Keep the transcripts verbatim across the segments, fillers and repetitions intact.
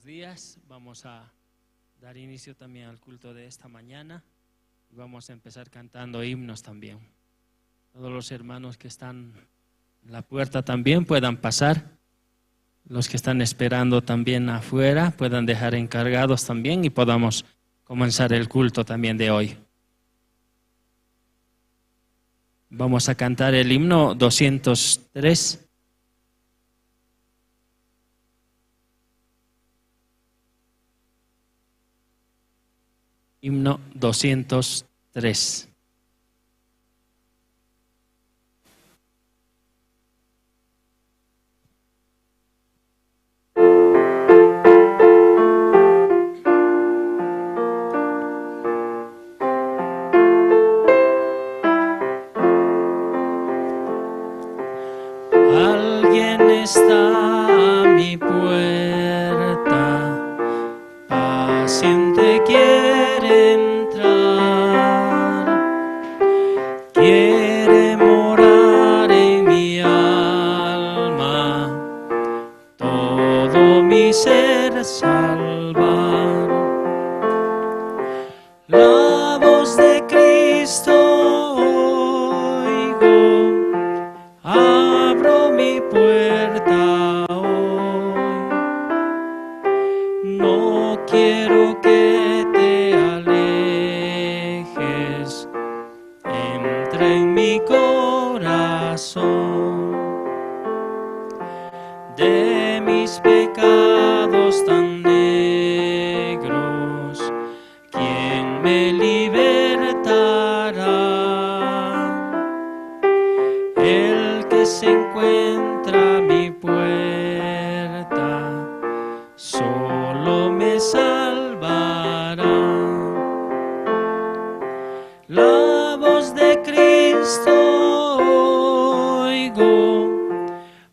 días. Vamos a dar inicio también al culto de esta mañana. Y vamos a empezar cantando himnos también. Todos los hermanos que están en la puerta también puedan pasar. Los que están esperando también afuera puedan dejar encargados también y podamos comenzar el culto también de hoy. Vamos a cantar el himno doscientos tres. Himno doscientos tres. Alguien está a mi puerta, paciente quiere entrar, quiere morar en mi alma, todo mi ser salvar. La voz de Cristo oigo, abro mi puerta hoy. No quiero que te alejes, entra en mi corazón. De mis pecados tan negros, ¿quién me libertará? El que se encuentra a mi puerta, solo me salvará. La voz de Cristo oigo,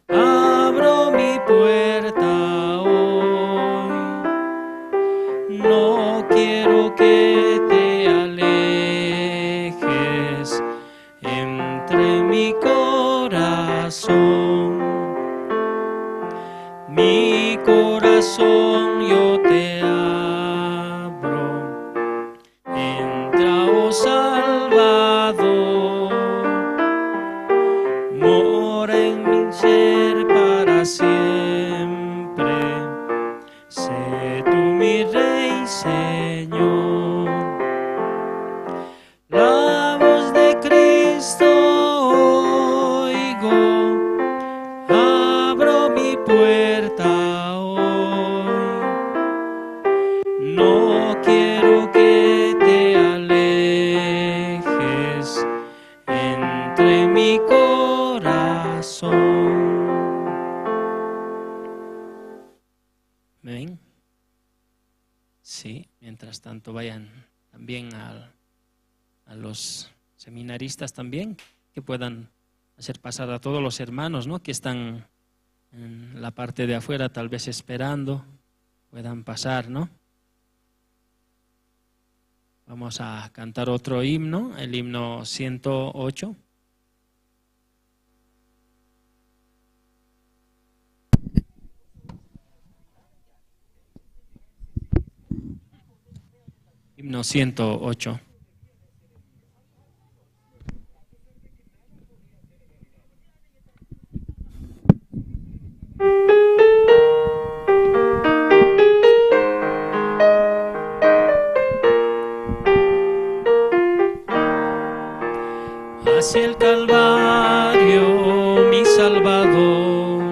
abro mi puerta hoy. No quiero que te alejes, entre mi corazón. Mi corazón yo te abro. Entra, oh Salvador, mora en mi ser para siempre. Sé tú mi Rey, Señor. La voz de Cristo oigo, abro mi puerta hoy. No quiero que te alejes, entre mi corazón. Amén. Sí, mientras tanto vayan también al, a los seminaristas también, que puedan hacer pasar a todos los hermanos, ¿no? Que están en la parte de afuera, tal vez esperando, puedan pasar, ¿no? Vamos a cantar otro himno, el himno ciento ocho. Himno ciento ocho. Hacia el Calvario, mi Salvador,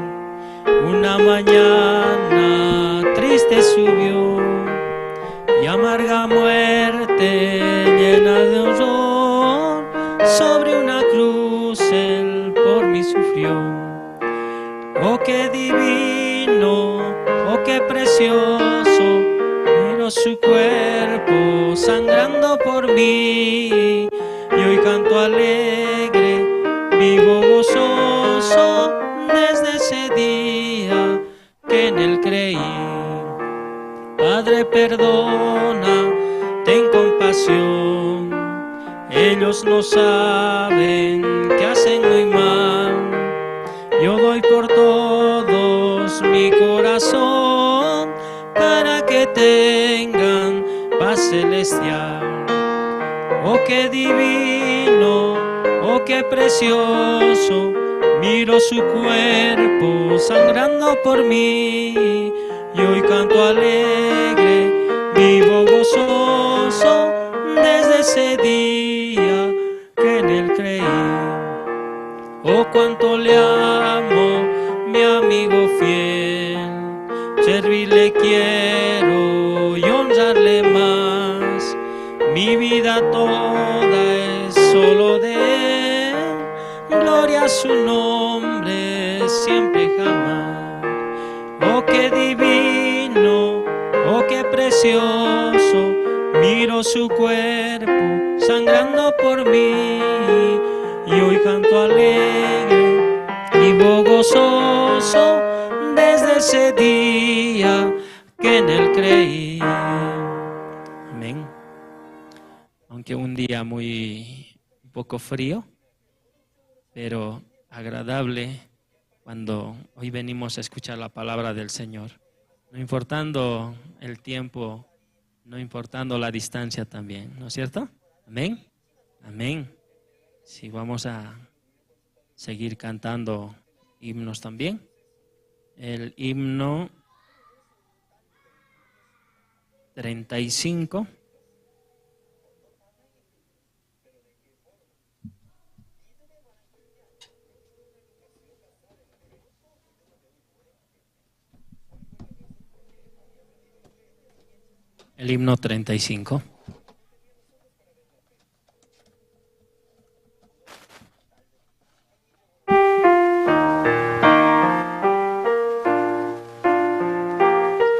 una mañana triste subió, y amarga muerte llena de horror, sobre una cruz él por mí sufrió. Oh, qué divino, oh, qué precioso, pero su cuerpo sangrando por mí. Y hoy canto alegre, vivo gozoso desde ese día que en él creí. Padre, perdona, ten compasión. Ellos no saben que hacen muy mal. Yo doy por todos mi corazón. que tengan paz celestial. Oh, qué divino, oh, qué precioso, miro su cuerpo sangrando por mí. Y hoy canto alegre, vivo gozoso desde ese día que en él creí. Oh, cuánto le amo, mi amigo fiel, servirle quiero y honrarle más. Mi vida toda es solo de él, gloria a su nombre siempre jamás. Oh, qué divino, oh, qué precioso, miro su cuerpo sangrando por mí. Y hoy canto alegre, vivo gozoso desde ese día que en él creí. Amén. Aunque un día muy, un poco frío, pero agradable cuando hoy venimos a escuchar la palabra del Señor, no importando el tiempo, no importando la distancia también, ¿no es cierto? Amén. Amén. Sí, vamos a seguir cantando himnos también. El himno treinta y cinco. El himno treinta y cinco.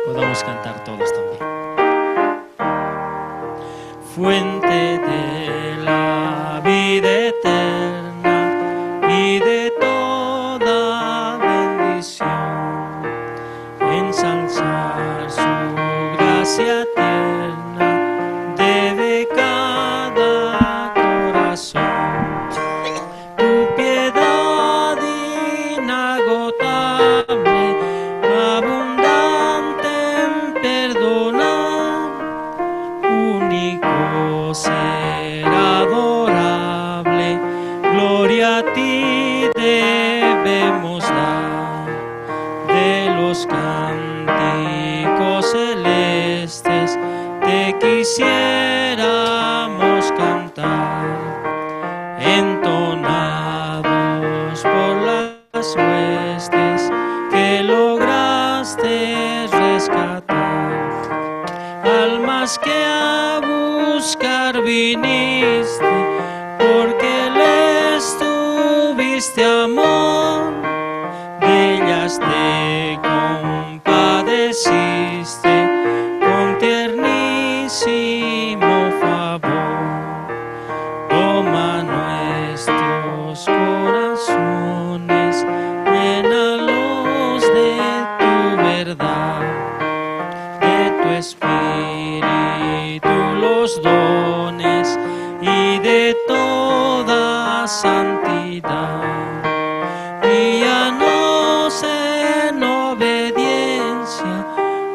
Podamos cantar todos también. Fuente de la vida eterna y de toda bendición, ensalzar su gracia tierna debe cada corazón. Tu piedad inagotable, abundante en perdonar, único ser adorable, gloria a ti debemos dar. De los cánticos celestes te quisiéramos cantar, entonados por las huestes que lograste rescatar. Almas que a buscar viniste, porque les tuviste amor, de ellas te compadeciste con tiernísimo favor. Toma nuestros corazones, llénalos de tu verdad, de tu espíritu los dones y de toda santidad. Guíanos en obediencia,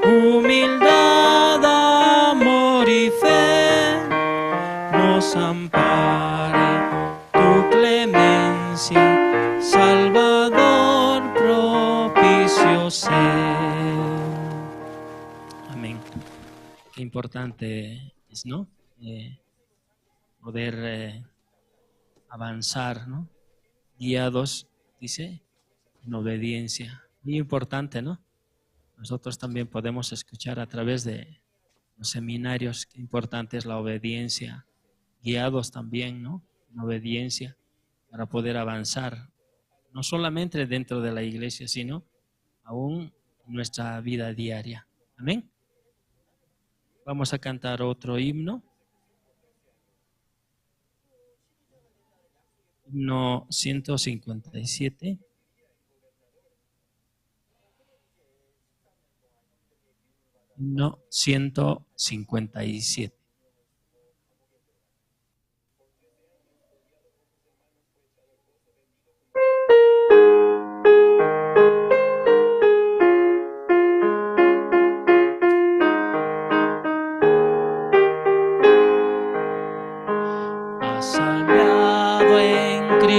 humildad, amor y fe. Nos ampare tu clemencia, Salvador propicio ser. Amén. Qué importante es, ¿no? Eh, poder, eh, avanzar, ¿no? Guiados, dice, en obediencia. Muy importante, ¿no? Nosotros también podemos escuchar a través de los seminarios qué importante es la obediencia, guiados también, ¿no? En obediencia para poder avanzar, no solamente dentro de la iglesia, sino aún en nuestra vida diaria. Amén. Vamos a cantar otro himno. Himno ciento cincuenta y siete. Himno ciento cincuenta y siete.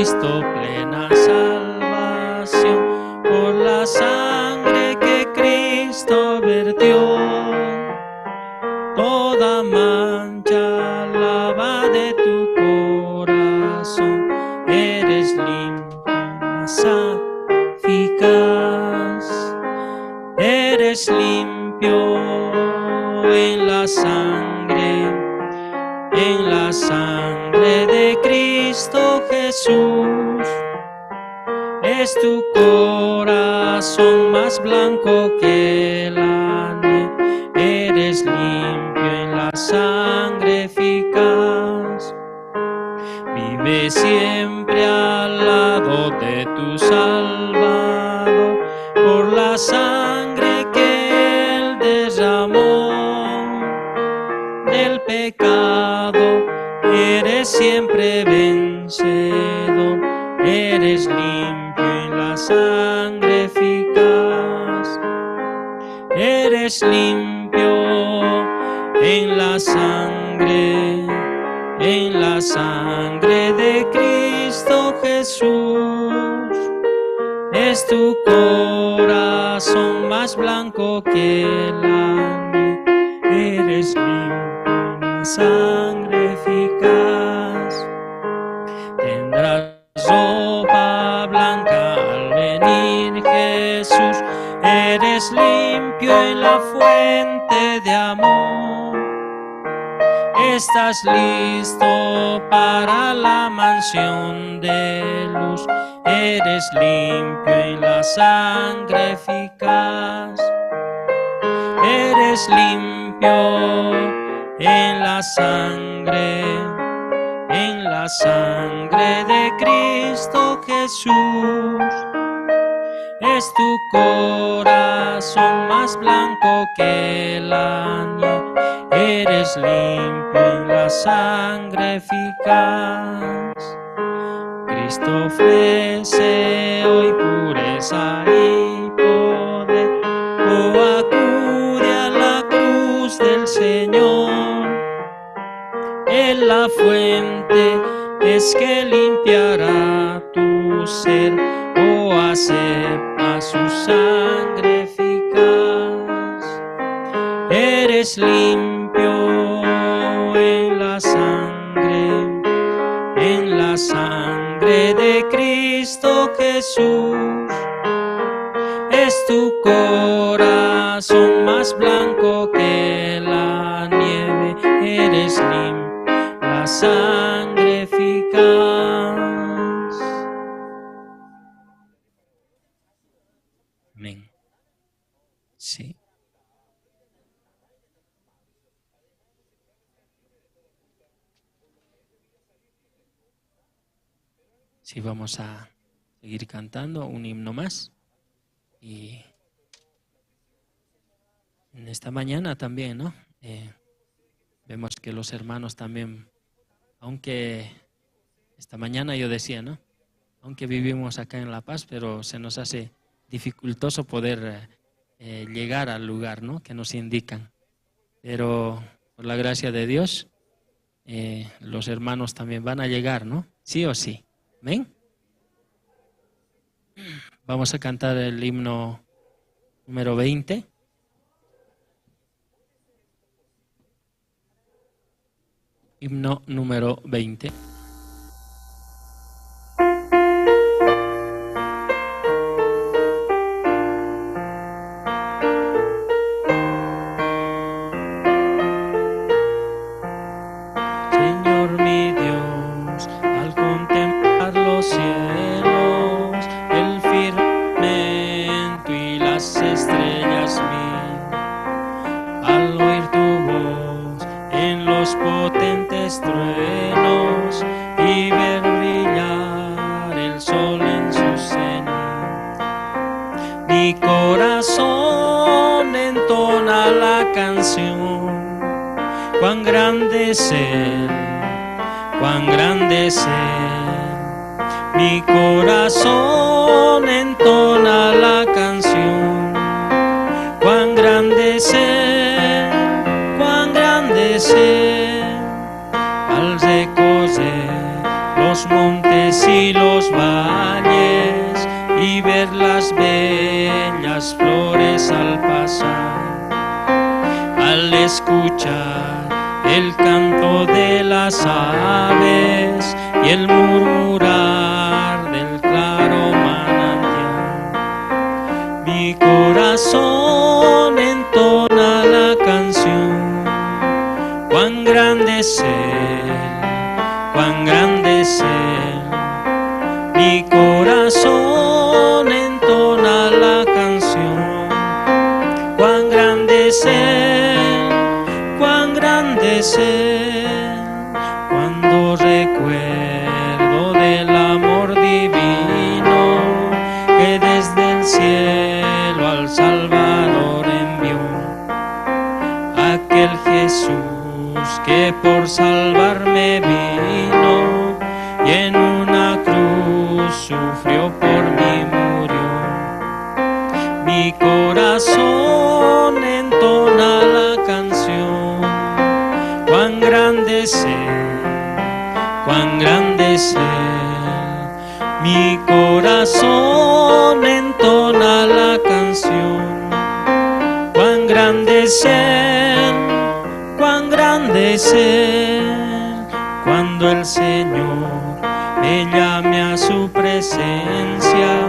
Cristo plena salvación, por la sangre que Cristo vertió. Toda mancha lava de tu corazón, eres limpio, eficaz. Eres limpio en la sangre, en la sangre de Cristo Jesús. Es tu corazón más blanco que la nieve. Eres limpio en la sangre eficaz. Vive siempre al lado de tu Salvador, por la sangre que Él derramó. Del pecado eres siempre vencedor, eres limpio en la sangre eficaz. Eres limpio en la sangre, en la sangre de Cristo Jesús. Es tu corazón más blanco que la nieve. Eres limpio en la sangre eficaz. Tendrás ropa blanca al venir Jesús, eres limpio en la fuente de amor. Estás listo para la mansión de luz, eres limpio en la sangre eficaz. Eres limpio en la sangre, en la sangre de Cristo Jesús. Es tu corazón más blanco que la nieve. Eres limpio en la sangre eficaz. Cristo ofrece hoy pureza y poder. Oh, acude a la cruz del Señor. Él la fuente es que limpiará tu ser. Oh, acepta su sangre eficaz. Eres limpio en la sangre, en la sangre de Cristo Jesús. Es tu corazón más blanco que la nieve, eres limpio, la sangre eficaz. Amén. Sí. Sí, vamos a seguir cantando un himno más. Y en esta mañana también, ¿no? Eh, vemos que los hermanos también, aunque esta mañana yo decía, ¿no? Aunque vivimos acá en La Paz, pero se nos hace dificultoso poder, eh, eh, llegar al lugar, ¿no? Que nos indican. Pero por la gracia de Dios, eh, los hermanos también van a llegar, ¿no? Sí o sí. Amén. Vamos a cantar el himno número veinte. Himno número veinte. Señor mi Dios, al contemplar los cielos, el firmamento y las estrellas mil, al oír tu voz en los potentes truenos y ver brillar el sol en su cenit, mi corazón entona la canción. Cuán grande es Él, cuán grande es Él. Mi corazón entona la canción. Cuán grande es Él, cuán grande es Él. Al recorrer los montes y los Al escuchar el canto de las aves y el murmurar del claro manantial, mi corazón entona la canción. Cuán grande es Él, cuán grande es Él. Mi corazón entona la canción. Cuán grande es Él, cuán grande es Él. Cuando recuerdo del amor divino que desde el cielo al Salvador envió, aquel Jesús que por salvarme vino y en una cruz sufrió por mí murió. Mi corazón entona la canción. Cuán grande es Él, cuán grande es Él. Mi corazón entona la canción. Cuán grande es Él, cuán grande es Él. Cuando el Señor me llame a su presencia,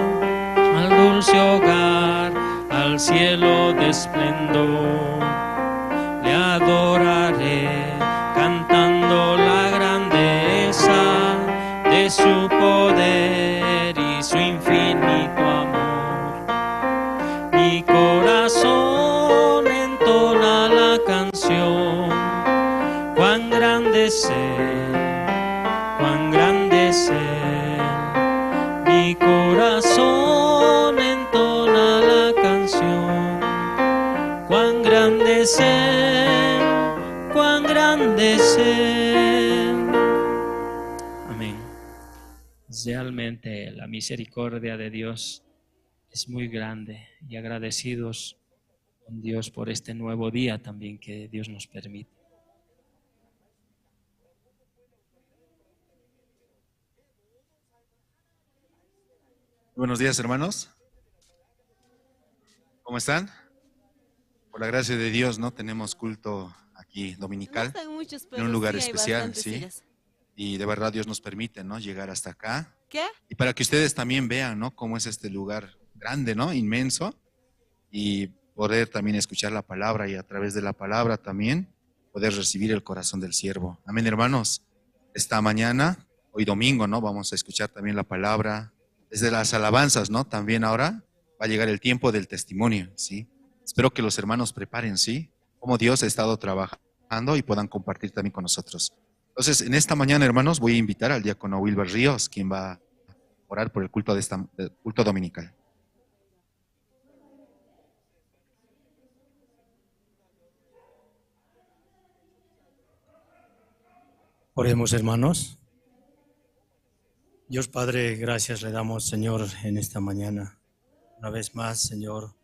al dulce hogar, al cielo de esplendor, le adoraré cantando la grandeza de su poder y su infinito amor. Mi corazón entona la canción. Cuán grande es Él, cuán grande es Él. Mi corazón entona la canción. Cuán grande es Él, cuán grande es Él. Amén. Realmente la misericordia de Dios es muy grande y agradecidos con Dios por este nuevo día también que Dios nos permite. Buenos días, hermanos. ¿Cómo están? Por la gracia de Dios, ¿no? Tenemos culto aquí dominical en un lugar especial, ¿sí? Y de verdad Dios nos permite, ¿no? Llegar hasta acá. ¿Qué? Y para que ustedes también vean, ¿no? Cómo es este lugar grande, ¿no? Inmenso. Y poder también escuchar la palabra y a través de la palabra también poder recibir el corazón del siervo. Amén, hermanos. Esta mañana, hoy domingo, ¿no? Vamos a escuchar también la palabra desde las alabanzas, ¿no? También ahora va a llegar el tiempo del testimonio, ¿sí? Espero que los hermanos preparen, ¿sí? Cómo Dios ha estado trabajando y puedan compartir también con nosotros. Entonces, en esta mañana, hermanos, voy a invitar al diácono Wilber Ríos, quien va a orar por el culto, de esta, el culto dominical. Oremos, hermanos. Dios Padre, gracias le damos, Señor, en esta mañana. Una vez más, Señor,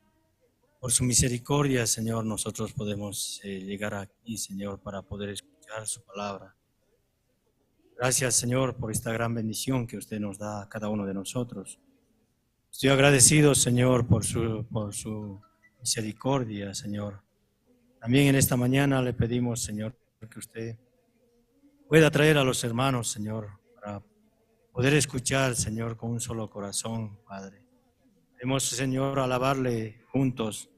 por su misericordia, Señor, nosotros podemos eh, llegar aquí, Señor, para poder escuchar su palabra. Gracias, Señor, por esta gran bendición que usted nos da a cada uno de nosotros. Estoy agradecido, Señor, por su, por su misericordia, Señor. También en esta mañana le pedimos, Señor, que usted pueda traer a los hermanos, Señor, para poder escuchar, Señor, con un solo corazón, Padre. Queremos, Señor, alabarle juntos.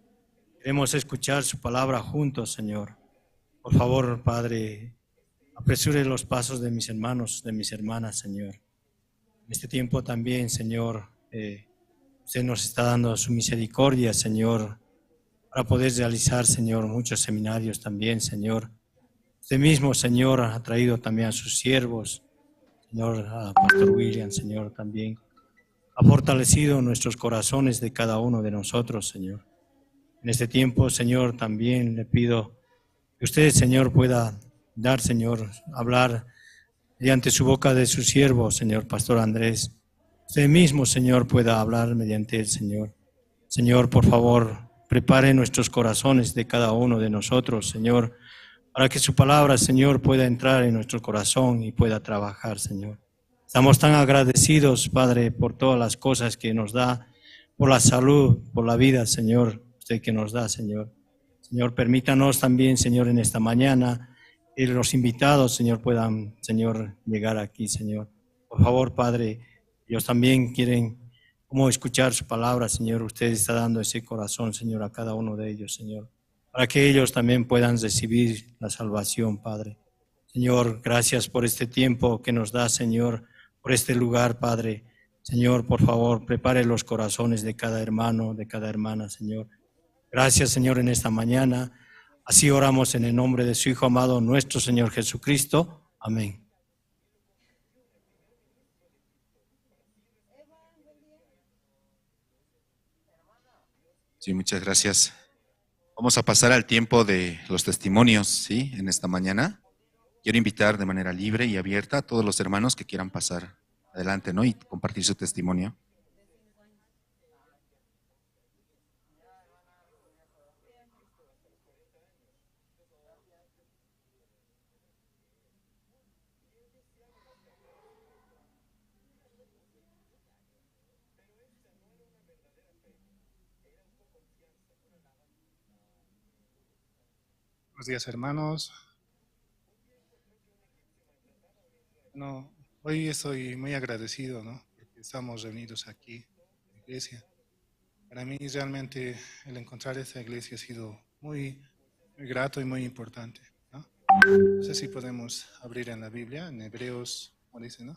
Queremos escuchar su palabra juntos, Señor. Por favor, Padre, apresure los pasos de mis hermanos, de mis hermanas, Señor. En este tiempo también, Señor, eh, usted nos está dando su misericordia, Señor, para poder realizar, Señor, muchos seminarios también, Señor. Usted mismo, Señor, ha traído también a sus siervos, Señor, a Pastor William, Señor, también. Ha fortalecido nuestros corazones de cada uno de nosotros, Señor. En este tiempo, Señor, también le pido que usted, Señor, pueda dar, Señor, hablar mediante su boca de su siervo, Señor Pastor Andrés. Usted mismo, Señor, pueda hablar mediante él, Señor. Señor, por favor, prepare nuestros corazones de cada uno de nosotros, Señor, para que su palabra, Señor, pueda entrar en nuestro corazón y pueda trabajar, Señor. Estamos tan agradecidos, Padre, por todas las cosas que nos da, por la salud, por la vida, Señor, usted que nos da, Señor. Señor, permítanos también, Señor, en esta mañana, que los invitados, Señor, puedan, Señor, llegar aquí, Señor. Por favor, Padre, ellos también quieren como escuchar su palabra, Señor. Usted está dando ese corazón, Señor, a cada uno de ellos, Señor, para que ellos también puedan recibir la salvación, Padre. Señor, gracias por este tiempo que nos da, Señor, por este lugar, Padre. Señor, por favor, prepare los corazones de cada hermano, de cada hermana, Señor. Gracias, Señor, en esta mañana. Así oramos en el nombre de su Hijo amado, nuestro Señor Jesucristo. Amén. Sí, muchas gracias. Vamos a pasar al tiempo de los testimonios, ¿sí? En esta mañana. Quiero invitar de manera libre y abierta a todos los hermanos que quieran pasar adelante, ¿no? Y compartir su testimonio. Buenos días, hermanos. No, hoy estoy muy agradecido, ¿no? Porque estamos reunidos aquí en la iglesia. Para mí realmente el encontrar esta iglesia ha sido muy, muy grato y muy importante, ¿no? No sé si podemos abrir en la Biblia, en Hebreos, ¿cómo dice, no?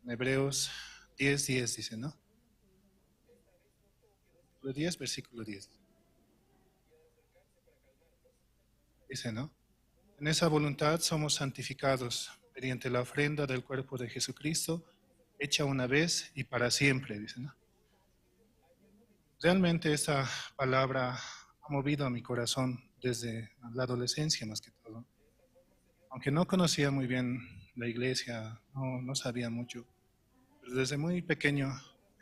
En Hebreos diez diez dice, ¿no? Capítulo diez, versículo diez. Dice, ¿no? En esa voluntad somos santificados mediante la ofrenda del cuerpo de Jesucristo, hecha una vez y para siempre, dice, ¿no? Realmente esta palabra ha movido a mi corazón desde la adolescencia, más que todo. Aunque no conocía muy bien la iglesia, no, no sabía mucho, pero desde muy pequeño,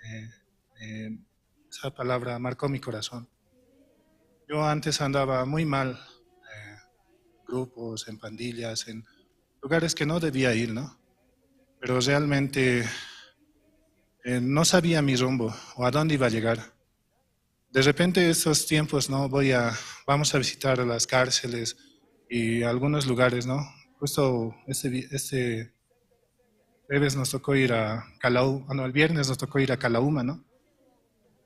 eh, eh, esa palabra marcó mi corazón. Yo antes andaba muy mal, eh, en grupos, en pandillas, en lugares que no debía ir, ¿no? Pero realmente, eh, no sabía mi rumbo o a dónde iba a llegar. De repente estos tiempos, ¿no? Voy a, vamos a visitar las cárceles y algunos lugares, ¿no? Justo este vi-, este jueves nos tocó ir a Calau-, ah, no, el viernes nos tocó ir a Calauma, ¿no?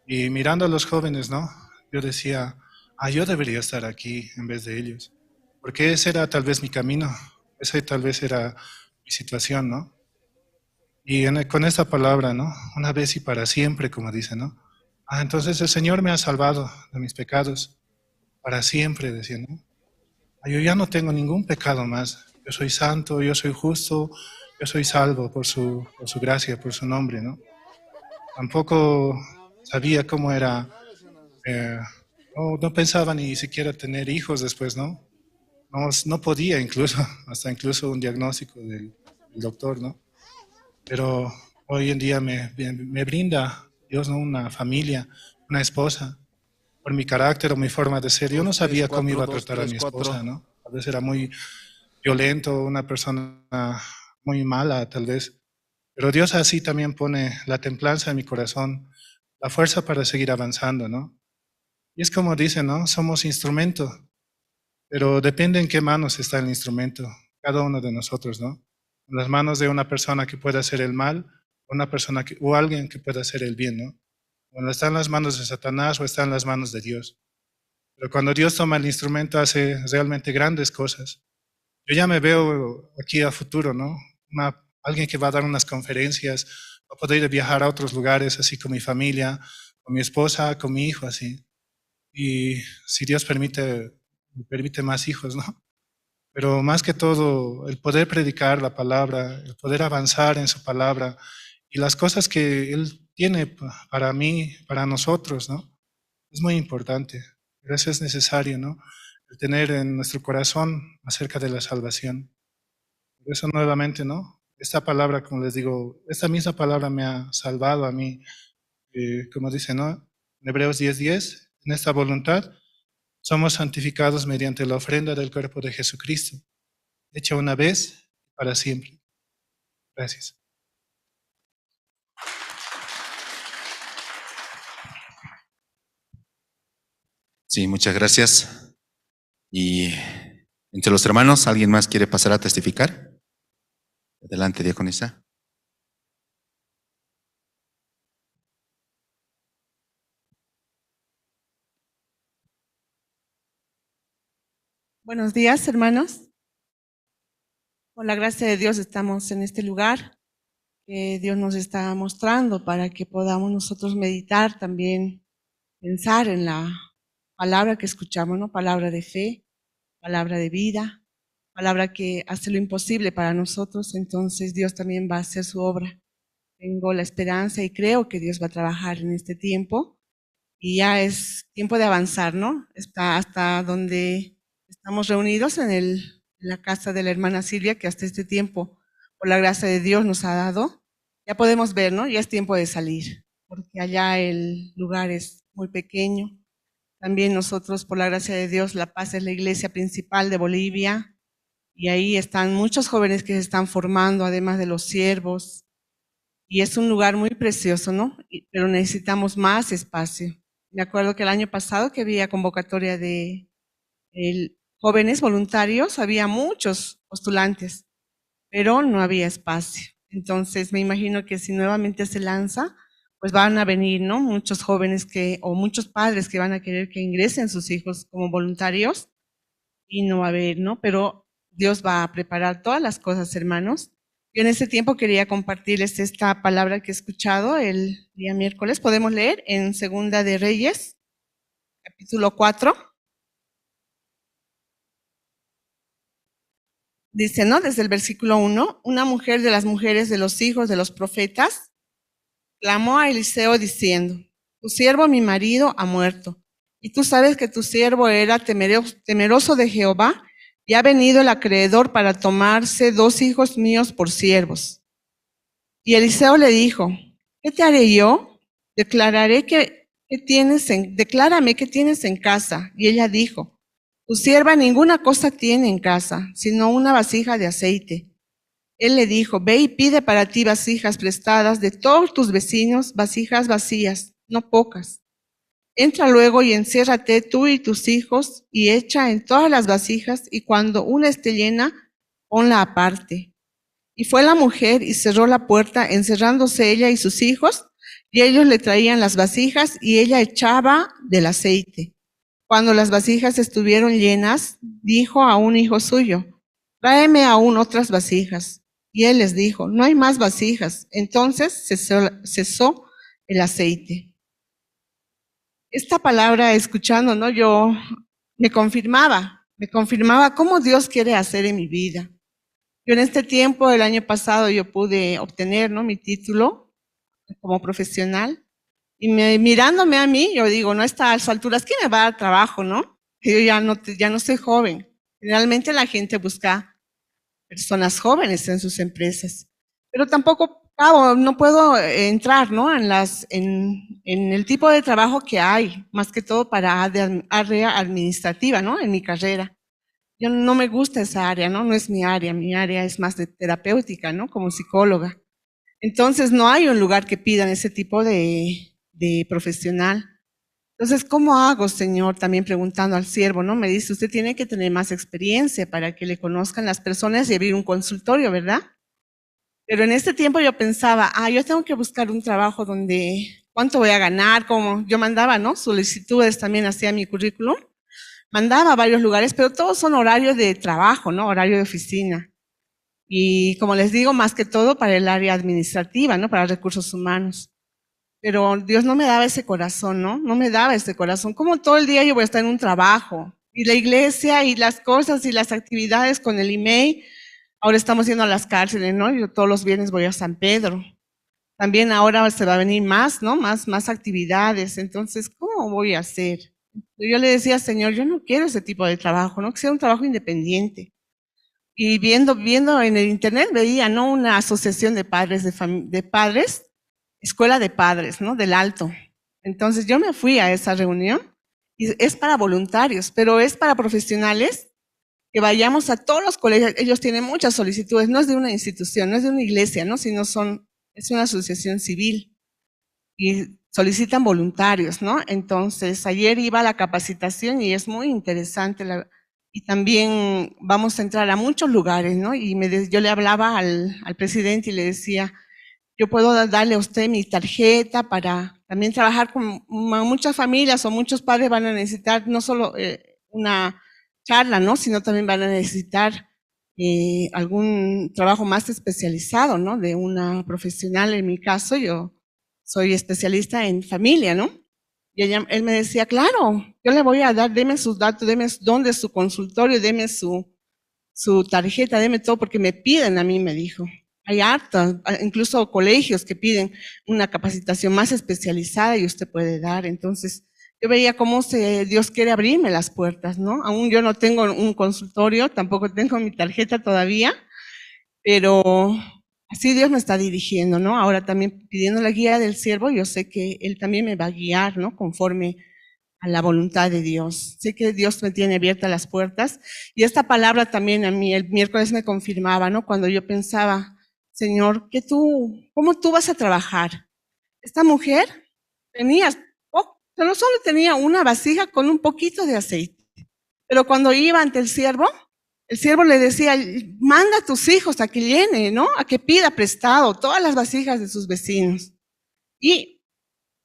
Y mirando a los jóvenes, ¿no? Yo decía, "Ah, yo debería estar aquí en vez de ellos", porque ese era tal vez mi camino, ese tal vez era mi situación, ¿no? Y en, con esta palabra, ¿no? Una vez y para siempre, como dice, ¿no? Ah, entonces el Señor me ha salvado de mis pecados, para siempre, decía, ¿no? Ah, yo ya no tengo ningún pecado más. Yo soy santo, yo soy justo, yo soy salvo por su, por su gracia, por su nombre, ¿no? Tampoco sabía cómo era, eh, no, no pensaba ni siquiera tener hijos después, ¿no? No, no podía incluso, hasta incluso un diagnóstico del, del doctor, ¿no? Pero hoy en día me, me, me brinda Dios, ¿no? Una familia, una esposa, por mi carácter o mi forma de ser. Yo no sabía cómo iba a tratar a mi esposa, ¿no? Tal vez era muy violento, una persona muy mala, tal vez. Pero Dios así también pone la templanza en mi corazón, la fuerza para seguir avanzando, ¿no? Y es como dicen, ¿no? Somos instrumento, pero depende en qué manos está el instrumento, cada uno de nosotros, ¿no? En las manos de una persona que pueda hacer el mal, una persona que, o alguien que pueda hacer el bien, ¿no? O está en las manos de Satanás o está en las manos de Dios. Pero cuando Dios toma el instrumento, hace realmente grandes cosas. Yo ya me veo aquí a futuro, ¿no? Una, alguien que va a dar unas conferencias, va a poder viajar a otros lugares, así con mi familia, con mi esposa, con mi hijo, así. Y si Dios permite, me permite más hijos, ¿no? Pero más que todo, el poder predicar la palabra, el poder avanzar en su palabra y las cosas que Él tiene pa-, para mí, para nosotros, ¿no? Es muy importante. Por eso es necesario, ¿no? El tener en nuestro corazón acerca de la salvación. Por eso nuevamente, ¿no? Esta palabra, como les digo, esta misma palabra me ha salvado a mí. Eh, como dice, ¿no? En Hebreos diez diez, en esta voluntad somos santificados mediante la ofrenda del cuerpo de Jesucristo, hecha una vez y para siempre. Gracias. Sí, muchas gracias. Y entre los hermanos, ¿alguien más quiere pasar a testificar? Adelante, diaconisa. Buenos días, hermanos. Por la gracia de Dios estamos en este lugar que Dios nos está mostrando para que podamos nosotros meditar también, pensar en la palabra que escuchamos, ¿no? Palabra de fe, palabra de vida, palabra que hace lo imposible para nosotros, entonces Dios también va a hacer su obra. Tengo la esperanza y creo que Dios va a trabajar en este tiempo y ya es tiempo de avanzar, ¿no? Está hasta donde estamos reunidos en el, en la casa de la hermana Silvia, que hasta este tiempo, por la gracia de Dios, nos ha dado. Ya podemos ver, ¿no? Ya es tiempo de salir, porque allá el lugar es muy pequeño. También nosotros, por la gracia de Dios, La Paz es la iglesia principal de Bolivia, y ahí están muchos jóvenes que se están formando, además de los siervos, y es un lugar muy precioso, ¿no? Y, pero necesitamos más espacio. Me acuerdo que el año pasado que había convocatoria de el, jóvenes voluntarios, había muchos postulantes, pero no había espacio. Entonces, me imagino que si nuevamente se lanza, pues van a venir, ¿no? Muchos jóvenes que, o muchos padres que van a querer que ingresen sus hijos como voluntarios y no va a haber, ¿no? Pero Dios va a preparar todas las cosas, hermanos. Yo en este tiempo quería compartirles esta palabra que he escuchado el día miércoles. Podemos leer en Segunda de Reyes, capítulo cuatro. Dice, ¿no? Desde el versículo uno, una mujer de las mujeres de los hijos de los profetas clamó a Eliseo diciendo: "Tu siervo, mi marido, ha muerto, y tú sabes que tu siervo era temero-, temeroso de Jehová, y ha venido el acreedor para tomarse dos hijos míos por siervos". Y Eliseo le dijo: "¿Qué te haré yo? Declararé que, ¿qué tienes en, declárame qué tienes en casa". Y ella dijo: "Tu sierva ninguna cosa tiene en casa, sino una vasija de aceite". Él le dijo: "Ve y pide para ti vasijas prestadas de todos tus vecinos, vasijas vacías, no pocas. Entra luego y enciérrate tú y tus hijos, y echa en todas las vasijas, y cuando una esté llena, ponla aparte". Y fue la mujer y cerró la puerta, encerrándose ella y sus hijos, y ellos le traían las vasijas, y ella echaba del aceite. Cuando las vasijas estuvieron llenas, dijo a un hijo suyo: "Tráeme aún otras vasijas". Y él les dijo: "No hay más vasijas". Entonces cesó, cesó el aceite. Esta palabra escuchando, ¿no? Yo me confirmaba, me confirmaba cómo Dios quiere hacer en mi vida. Yo en este tiempo, el año pasado, yo pude obtener, ¿no? Mi título como profesional. Y me, mirándome a mí, yo digo, no, está a sus alturas, ¿quién me va a dar trabajo, no? Yo ya no, te- ya no soy joven. Generalmente la gente busca personas jóvenes en sus empresas. Pero tampoco, cabo, no puedo eh, entrar, ¿no? En las, en, en el tipo de trabajo que hay, más que todo para área, área administrativa, ¿no? En mi carrera. Yo no me gusta esa área, ¿no? No es mi área, mi área es más de terapéutica, ¿no? Como psicóloga. Entonces, no hay un lugar que pidan ese tipo de, de profesional. Entonces, ¿cómo hago, Señor? También preguntando al siervo, ¿no? Me dice, usted tiene que tener más experiencia para que le conozcan las personas y abrir un consultorio, ¿verdad? Pero en este tiempo yo pensaba, ah, yo tengo que buscar un trabajo donde, ¿cuánto voy a ganar? Como yo mandaba, ¿no? Solicitudes también, hacía mi currículum, mandaba a varios lugares, pero todos son horarios de trabajo, ¿no? Horario de oficina. Y como les digo, más que todo para el área administrativa, ¿no? Para recursos humanos. Pero Dios no me daba ese corazón, ¿no? No me daba ese corazón. ¿Cómo todo el día yo voy a estar en un trabajo? Y la iglesia y las cosas y las actividades con el email. Ahora estamos yendo a las cárceles, ¿no? Yo todos los viernes voy a San Pedro. También ahora se va a venir más, ¿no? Más, más actividades. Entonces, ¿cómo voy a hacer? Yo le decía, Señor, yo no quiero ese tipo de trabajo, ¿no? Que sea un trabajo independiente. Y viendo, viendo en el internet, veía, ¿no? Una asociación de padres, de fam- de padres, escuela de padres, ¿no? Del Alto. Entonces yo me fui a esa reunión y es para voluntarios, pero es para profesionales que vayamos a todos los colegios. Ellos tienen muchas solicitudes, no es de una institución, no es de una iglesia, ¿no? Sino son, es una asociación civil. Y solicitan voluntarios, ¿no? Entonces, ayer iba a la capacitación y es muy interesante la, y también vamos a entrar a muchos lugares, ¿no? Y me de- yo le hablaba al, al presidente y le decía, yo puedo da- darle a usted mi tarjeta para también trabajar con ma- muchas familias o muchos padres van a necesitar no solo eh, una charla, ¿no? Sino también van a necesitar eh, algún trabajo más especializado, ¿no? De una profesional, en mi caso, yo soy especialista en familia, ¿no? Y ella- él me decía, claro, yo le voy a dar, deme sus datos, deme su- dónde es su consultorio, deme su, su tarjeta, deme todo, porque me piden a mí, me dijo. Hay hartas, a- incluso colegios que piden una capacitación más especializada y usted puede dar. Entonces, yo veía cómo se, Dios quiere abrirme las puertas, ¿no? Aún yo no tengo un consultorio, tampoco tengo mi tarjeta todavía, pero así Dios me está dirigiendo, ¿no? Ahora también pidiendo la guía del siervo, yo sé que Él también me va a guiar, ¿no? Conforme a la voluntad de Dios. Sé que Dios me tiene abiertas las puertas y esta palabra también a mí el miércoles me confirmaba, ¿no? Cuando yo pensaba, Señor, ¿qué tú, cómo tú vas a trabajar? Esta mujer tenía, po- no solo tenía una vasija con un poquito de aceite, pero cuando iba ante el siervo, el siervo le decía, manda a tus hijos a que llene, ¿no? A que pida prestado todas las vasijas de sus vecinos. Y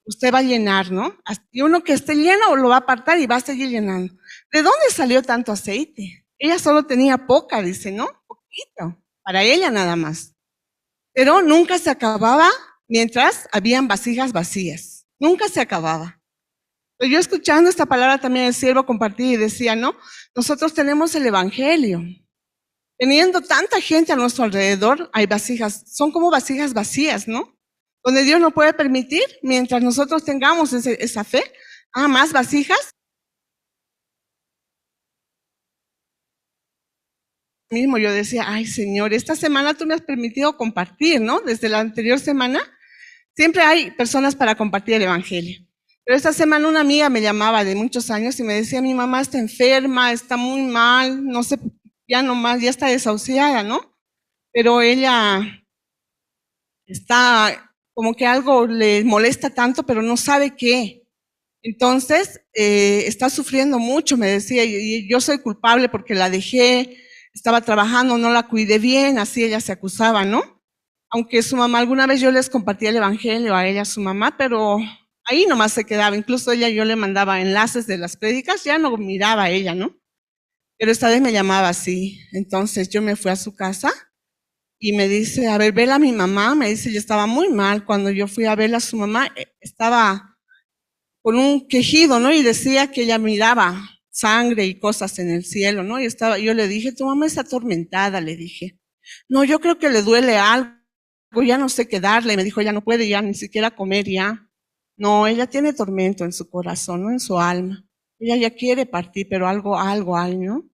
usted va a llenar, ¿no? As- Y uno que esté lleno lo va a apartar y va a seguir llenando. ¿De dónde salió tanto aceite? Ella solo tenía poca, dice, ¿no? Poquito, para ella nada más. Pero nunca se acababa mientras habían vasijas vacías. Nunca se acababa. Pero yo escuchando esta palabra también el siervo compartía y decía, ¿no? Nosotros tenemos el evangelio. Teniendo tanta gente a nuestro alrededor, hay vasijas, son como vasijas vacías, ¿no? Donde Dios no puede permitir, mientras nosotros tengamos ese- esa fe, ah, más vasijas. Mismo yo decía, ay Señor, esta semana tú me has permitido compartir, ¿no? Desde la anterior semana, siempre hay personas para compartir el Evangelio. Pero esta semana una amiga me llamaba de muchos años y me decía, mi mamá está enferma, está muy mal, no sé, ya no más, ya está desahuciada, ¿no? Pero ella está como que algo le molesta tanto, pero no sabe qué. Entonces, eh, está sufriendo mucho, me decía, y, y yo soy culpable porque la dejé, estaba trabajando, no la cuidé bien, así ella se acusaba, ¿no? Aunque su mamá, alguna vez yo les compartí el evangelio a ella, a su mamá, pero ahí nomás se quedaba. Incluso ella, yo le mandaba enlaces de las prédicas, ya no miraba a ella, ¿no? Pero esta vez me llamaba así. Entonces yo me fui a su casa y me dice, a ver, vela a mi mamá. Me dice, yo estaba muy mal. Cuando yo fui a verla, su mamá eh, estaba con un quejido, ¿no? Y decía que ella miraba sangre y cosas en el cielo, ¿no? Y estaba, yo le dije, tu mamá está atormentada, le dije. No, yo creo que le duele algo, ya no sé qué darle. Me dijo, ya no puede ya ni siquiera comer ya. No, ella tiene tormento en su corazón, ¿no? En su alma. Ella ya quiere partir, pero algo, algo hay, ¿no?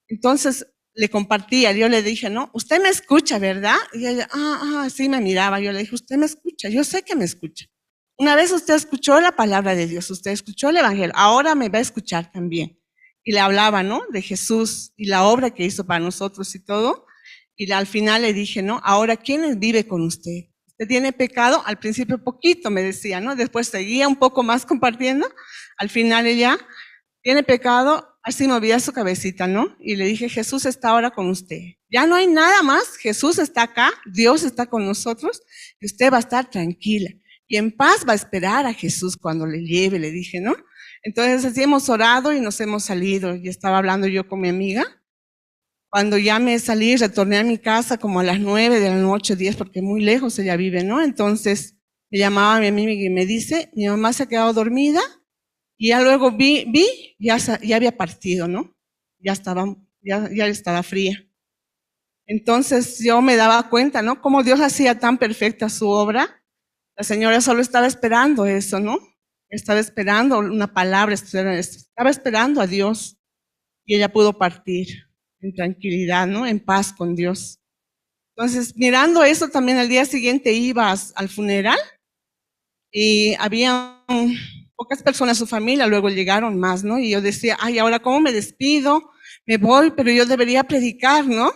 Entonces le compartía, yo le dije, no, usted me escucha, ¿verdad? Y ella, ah, ah, sí me miraba. Yo le dije, usted me escucha, yo sé que me escucha. Una vez usted escuchó la palabra de Dios, usted escuchó el evangelio, ahora me va a escuchar también. Y le hablaba, ¿no? De Jesús y la obra que hizo para nosotros y todo. Y al final le dije, ¿no? Ahora, ¿quién vive con usted? ¿Usted tiene pecado? Al principio poquito me decía, ¿no? Después seguía un poco más compartiendo. Al final ella tiene pecado, así movía su cabecita, ¿no? Y le dije, Jesús está ahora con usted. Ya no hay nada más, Jesús está acá, Dios está con nosotros y usted va a estar tranquila. Y en paz va a esperar a Jesús cuando le lleve, le dije, ¿no? Entonces así hemos orado y nos hemos salido. Y estaba hablando yo con mi amiga. Cuando ya me salí, retorné a mi casa como a las nueve de la noche, diez, porque muy lejos ella vive, ¿no? Entonces me llamaba mi amiga y me dice, mi mamá se ha quedado dormida y ya luego vi, vi, ya, ya había partido, ¿no? Ya estaba, ya, ya estaba fría. Entonces yo me daba cuenta, ¿no? Cómo Dios hacía tan perfecta su obra. La señora solo estaba esperando eso, ¿no? Estaba esperando una palabra, estaba esperando a Dios y ella pudo partir en tranquilidad, ¿no? En paz con Dios. Entonces, mirando eso, también al día siguiente iba al funeral y había pocas personas, su familia, luego llegaron más, ¿no? Y yo decía, ay, ahora cómo me despido, me voy, pero yo debería predicar, ¿no?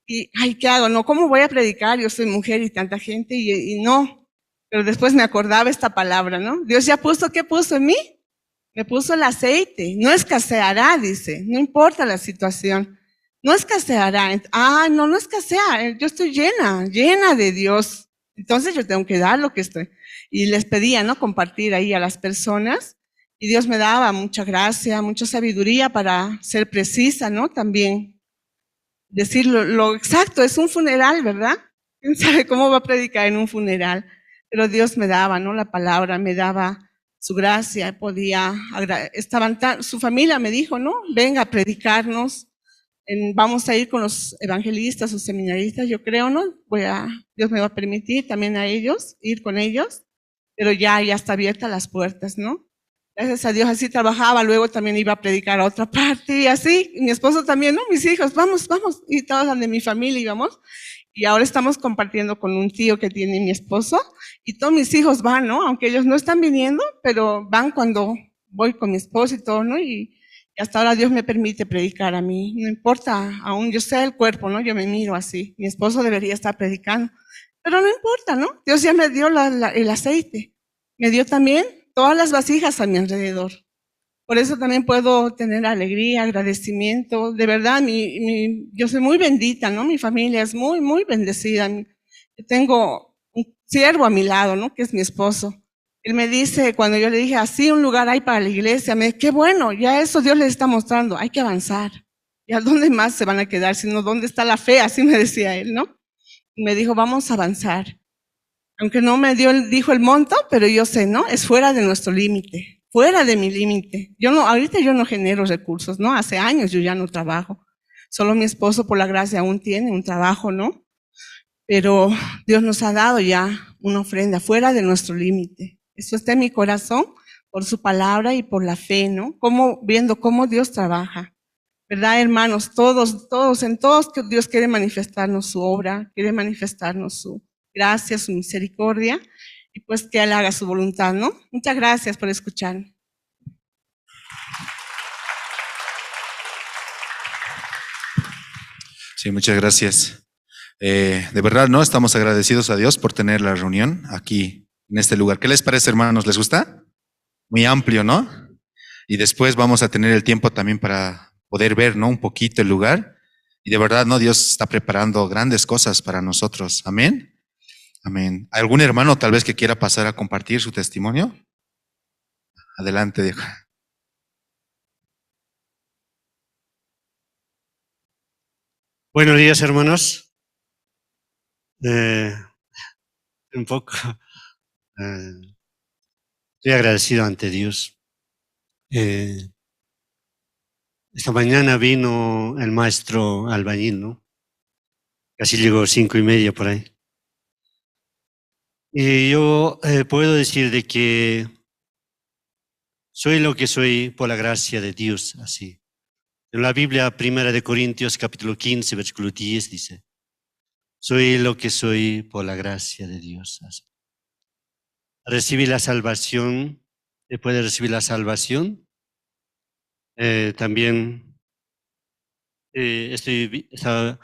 Y, ay, ¿qué hago? No, ¿cómo voy a predicar? Yo soy mujer y tanta gente, y, y no. Pero después me acordaba esta palabra, ¿no? Dios ya puso, ¿qué puso en mí? Me puso el aceite. No escaseará, dice, no importa la situación. No escaseará. Ent- Ah, no, no escasea. Eh, yo estoy llena, llena de Dios. Entonces yo tengo que dar lo que estoy. Y les pedía, ¿no? Compartir ahí a las personas. Y Dios me daba mucha gracia, mucha sabiduría para ser precisa, ¿no? También decir lo, lo exacto, es un funeral, ¿verdad? ¿Quién sabe cómo va a predicar en un funeral? Pero Dios me daba, ¿no? La palabra, me daba su gracia, podía, agra- estaban tan, su familia me dijo, ¿no? Venga a predicarnos, en- vamos a ir con los evangelistas o seminaristas, yo creo, ¿no? Voy a, Dios me va a permitir también a ellos, ir con ellos, pero ya, ya está abierta las puertas, ¿no? Gracias a Dios, así trabajaba, luego también iba a predicar a otra parte y así, y mi esposo también, ¿no? Mis hijos, vamos, vamos, y todos de mi familia íbamos. Y ahora estamos compartiendo con un tío que tiene mi esposo, y todos mis hijos van, ¿no? Aunque ellos no están viniendo, pero van cuando voy con mi esposo y todo, ¿no? Y, y hasta ahora Dios me permite predicar a mí, no importa, aún yo sea el cuerpo, ¿no? Yo me miro así, mi esposo debería estar predicando, pero no importa, ¿no? Dios ya me dio la- la- el aceite, me dio también todas las vasijas a mi alrededor. Por eso también puedo tener alegría, agradecimiento. De verdad, mi, mi- yo soy muy bendita, ¿no? Mi familia es muy, muy bendecida. Mi- Yo tengo un siervo a mi lado, ¿no? Que es mi esposo. Él me dice, cuando yo le dije, así un lugar hay para la iglesia, me dice, qué bueno, ya eso Dios les está mostrando, hay que avanzar. ¿Y a dónde más se van a quedar? Sino, ¿dónde está la fe? Así me decía él, ¿no? Y me dijo, vamos a avanzar. Aunque no me dio, el- dijo el monto, pero yo sé, ¿no? Es fuera de nuestro límite, fuera de mi límite. Yo no, ahorita yo no genero recursos, ¿no? Hace años yo ya no trabajo. Solo mi esposo, por la gracia, aún tiene un trabajo, ¿no? Pero Dios nos ha dado ya una ofrenda fuera de nuestro límite. Eso está en mi corazón por su palabra y por la fe, ¿no? Como, viendo cómo Dios trabaja. ¿Verdad, hermanos? Todos, todos, en todos que Dios quiere manifestarnos su obra, quiere manifestarnos su gracia, su misericordia, y pues que Él haga su voluntad, ¿no? Muchas gracias por escuchar. Sí, muchas gracias. Eh, de verdad, ¿no? Estamos agradecidos a Dios por tener la reunión aquí, en este lugar. ¿Qué les parece, hermanos? ¿Les gusta? Muy amplio, ¿no? Y después vamos a tener el tiempo también para poder ver, ¿no? Un poquito el lugar. Y de verdad, ¿no? Dios está preparando grandes cosas para nosotros. Amén. Amén. ¿Algún hermano tal vez que quiera pasar a compartir su testimonio? Adelante, dijo. Buenos días, hermanos. Eh, un poco. Eh, estoy agradecido ante Dios. Eh, esta mañana vino el maestro albañil, ¿no? Casi llegó cinco y media por ahí. Y yo eh, puedo decir de que soy lo que soy por la gracia de Dios, así. En la Biblia, Primera de Corintios, capítulo quince, versículo diez, dice, soy lo que soy por la gracia de Dios, así. Recibí la salvación, después de recibir la salvación, eh, también eh, estoy, vi- estaba,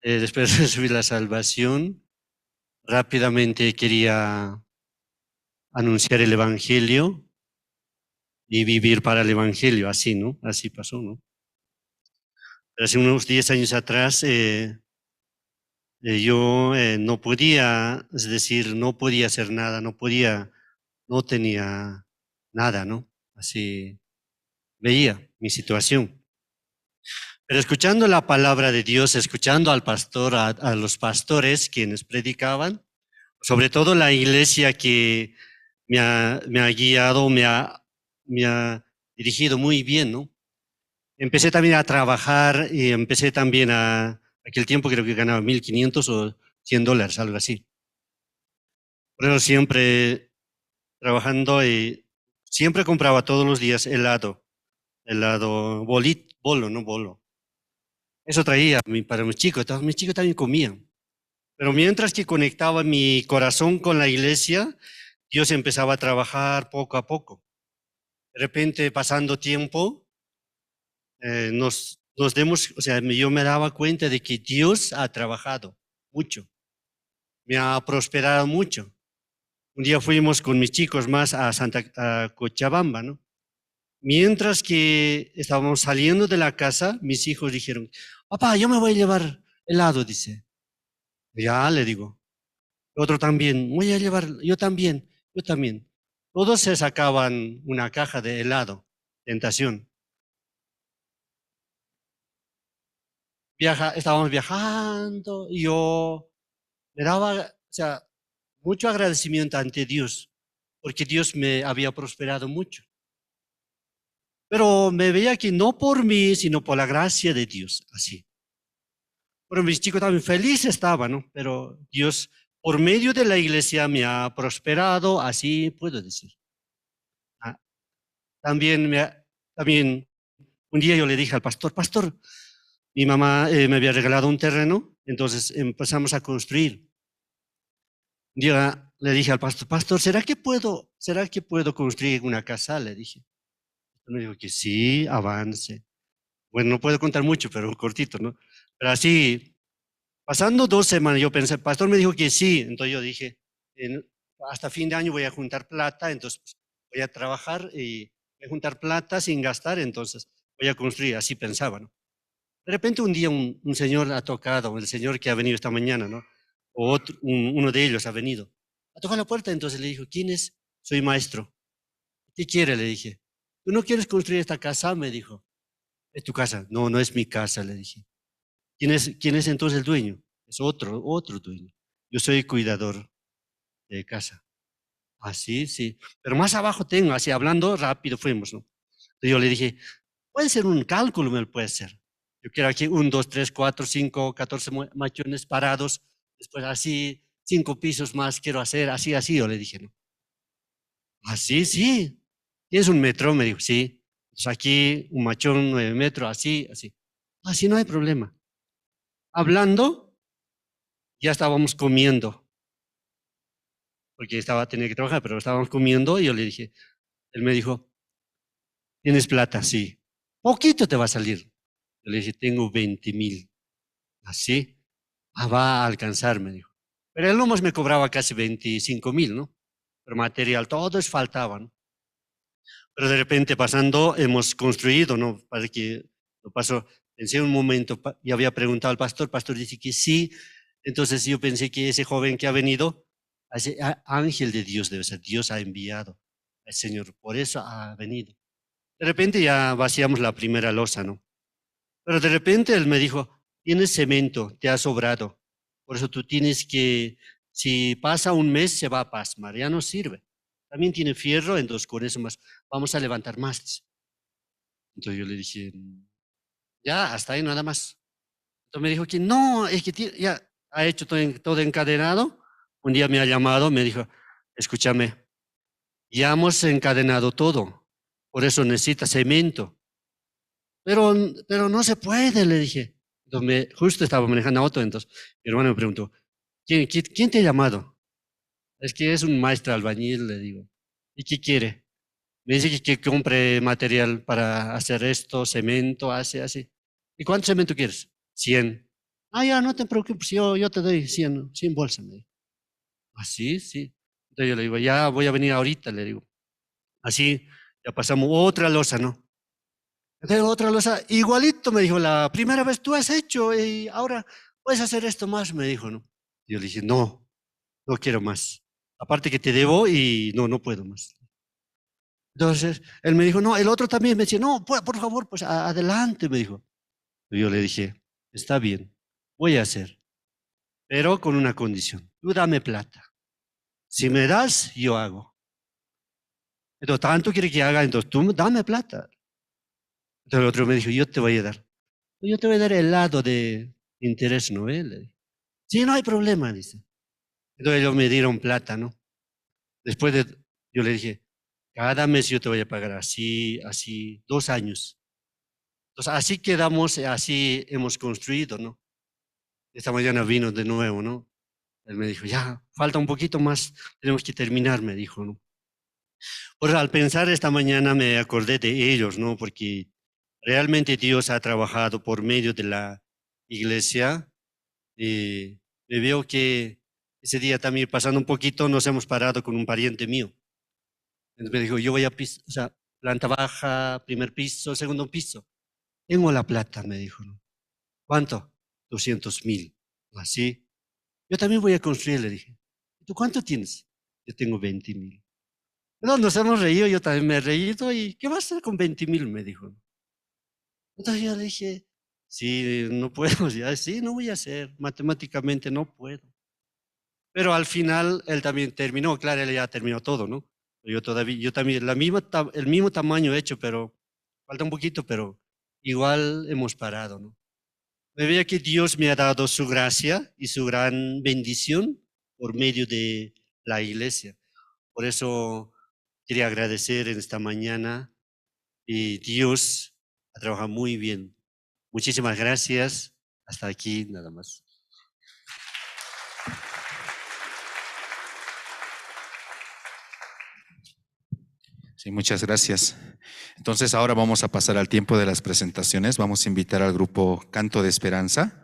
eh, después de recibir la salvación, rápidamente quería anunciar el Evangelio y vivir para el Evangelio, así, ¿no? Así pasó, ¿no? Pero hace unos diez años atrás, eh, eh, yo eh, no podía, es decir, no podía hacer nada, no podía, no tenía nada, ¿no? Así veía mi situación. Pero escuchando la palabra de Dios, escuchando al pastor, a, a los pastores quienes predicaban, sobre todo la iglesia que me ha, me ha guiado, me ha, me ha dirigido muy bien, ¿no? Empecé también a trabajar y empecé también a, aquel tiempo creo que ganaba mil quinientos o cien dólares, algo así. Por eso siempre trabajando y siempre compraba todos los días helado, helado, bolit, bolo, no bolo. Eso traía mi- para mis chicos, todos mis chicos también comían. Pero mientras que conectaba mi corazón con la iglesia, Dios empezaba a trabajar poco a poco. De repente, pasando tiempo, eh, nos, nos demos, o sea, yo me daba cuenta de que Dios ha trabajado mucho, me ha prosperado mucho. Un día fuimos con mis chicos más a Santa, a Cochabamba, ¿no? Mientras que estábamos saliendo de la casa, mis hijos dijeron: "Papá, yo me voy a llevar helado", dice. "Ya", le digo. Otro también: "Voy a llevar, yo también, yo también". Todos se sacaban una caja de helado, tentación. Viaja-, estábamos viajando y yo me daba, o sea, mucho agradecimiento ante Dios, porque Dios me había prosperado mucho. Pero me veía que no por mí, sino por la gracia de Dios, así. Pero mis chicos también felices estaban, ¿no? Pero Dios, por medio de la iglesia, me ha prosperado, así puedo decir. Ah, también me ha, también un día yo le dije al pastor: "Pastor, mi mamá, eh, me había regalado un terreno, entonces empezamos a construir". Un día le dije al pastor: "Pastor, ¿será que puedo, será que puedo construir una casa?", le dije. Me dijo que sí, avance. Bueno, no puedo contar mucho, pero cortito, ¿no? Pero así, pasando dos semanas, yo pensé, el pastor me dijo que sí, entonces yo dije: "En, hasta fin de año voy a juntar plata, entonces, pues, voy a trabajar y voy a juntar plata sin gastar, entonces voy a construir", así pensaba, ¿no? De repente un día un, un señor ha tocado, el señor que ha venido esta mañana, ¿no? O otro, un, uno de ellos ha venido. Ha tocado la puerta, entonces le dijo: "¿Quién es?". "Soy maestro". "¿Qué quiere?", le dije. "¿Tú no quieres construir esta casa?", me dijo. "Es tu casa". "No, no es mi casa", le dije. "¿Quién es, quién es entonces el dueño?". "Es otro, otro dueño. Yo soy cuidador de casa". "Ah, sí, sí. Pero más abajo tengo", así hablando rápido fuimos, ¿no? Entonces yo le dije: "Puede ser un cálculo, me lo puede hacer. Yo quiero aquí un, dos, tres, cuatro, cinco, catorce mu-, machones parados, después así, cinco pisos más quiero hacer, así, así", yo le dije, ¿no? "Así, sí. ¿Tienes un metro?", me dijo. "Sí". "Pues aquí un machón, nueve metros, así, así". "Así no hay problema". Hablando, ya estábamos comiendo, porque estaba, tenía que trabajar, pero estábamos comiendo y yo le dije, él me dijo: "¿Tienes plata?". "Sí". "Poquito te va a salir". Yo le dije: "Tengo veinte mil". "Así". "Ah, va a alcanzar", me dijo. Pero él nomás me cobraba casi veinticinco mil, ¿no? Pero material, todo eso faltaba, ¿no? Pero de repente pasando, hemos construido, ¿no? Para que lo paso, pensé un momento, pa-, y había preguntado al pastor, pastor dice que sí. Entonces yo pensé que ese joven que ha venido, ese a-, ángel de Dios debe ser, Dios ha enviado al Señor, por eso ha venido. De repente ya vaciamos la primera losa, ¿no? Pero de repente él me dijo: "Tienes cemento, te ha sobrado. Por eso tú tienes que, si pasa un mes, se va a pasmar, ya no sirve. También tiene fierro, entonces con eso más, vamos a levantar más", dice. Entonces yo le dije: "Ya, hasta ahí nada más". Entonces me dijo que no, es que ti-, ya ha hecho todo, en-, todo encadenado. Un día me ha llamado, me dijo: "Escúchame, ya hemos encadenado todo, por eso necesita cemento". "Pero, pero no se puede", le dije. Entonces me, justo estaba manejando auto, entonces mi hermano me preguntó: "¿Quién, quién, quién te ha llamado?". "Es que es un maestro albañil", le digo. "¿Y qué quiere?". "Me dice que, que compre material para hacer esto, cemento, hace así". "¿Y cuánto cemento quieres?". "Cien". "Ah, ya, no te preocupes, yo, yo te doy cien, cien bolsas", me dijo. "Así, sí". Entonces yo le digo: "Ya voy a venir ahorita", le digo. Así, ya pasamos otra losa, ¿no? Entonces otra losa, igualito me dijo: "La primera vez tú has hecho y ahora puedes hacer esto más", me dijo, ¿no? Yo le dije: "No, no quiero más. Aparte que te debo y no, no puedo más". Entonces, él me dijo: "No, el otro también". Me decía: "No, por, por favor, pues a-, adelante", me dijo. Y yo le dije: "Está bien, voy a hacer, pero con una condición. Tú dame plata. Si me das, yo hago". "Entonces, tanto quiere que haga, entonces tú dame plata". Entonces el otro me dijo: "Yo te voy a dar. Yo te voy a dar el lado de interés, ¿no ve?", le dije. "Sí, no hay problema", dice. Entonces ellos me dieron plata, ¿no? Después de, yo le dije: "Cada mes yo te voy a pagar así, así, dos años". Entonces, así quedamos, eh, así hemos construido, ¿no? Esta mañana vino de nuevo, ¿no? Él me dijo: "Ya, falta un poquito más, tenemos que terminar", me dijo, ¿no? Ahora, al pensar esta mañana me acordé de ellos, ¿no? Porque realmente Dios ha trabajado por medio de la iglesia. Eh, me veo que Ese día también pasando un poquito, nos hemos parado con un pariente mío. Entonces me dijo, yo voy a pis-, o sea, planta baja, primer piso, segundo piso. Tengo la plata, me dijo, ¿no? ¿Cuánto? Doscientos mil. Así. Yo también voy a construir, le dije. ¿Y tú cuánto tienes? Yo tengo veinte mil. No, nos hemos reído, yo también me he reído. ¿Y qué vas a hacer con veinte mil? Me dijo. Entonces yo le dije, sí, no puedo, ya, sí, no voy a hacer, matemáticamente no puedo. Pero al final él también terminó, claro, él ya terminó todo, ¿no? Yo todavía, yo también, la misma, ta- el mismo tamaño hecho, pero falta un poquito, pero igual hemos parado, ¿no? Me veía que Dios me ha dado su gracia y su gran bendición por medio de la iglesia. Por eso quería agradecer en esta mañana y Dios ha trabajado muy bien. Muchísimas gracias. Hasta aquí nada más. Sí, muchas gracias. Entonces ahora vamos a pasar al tiempo de las presentaciones. Vamos a invitar al grupo Canto de Esperanza.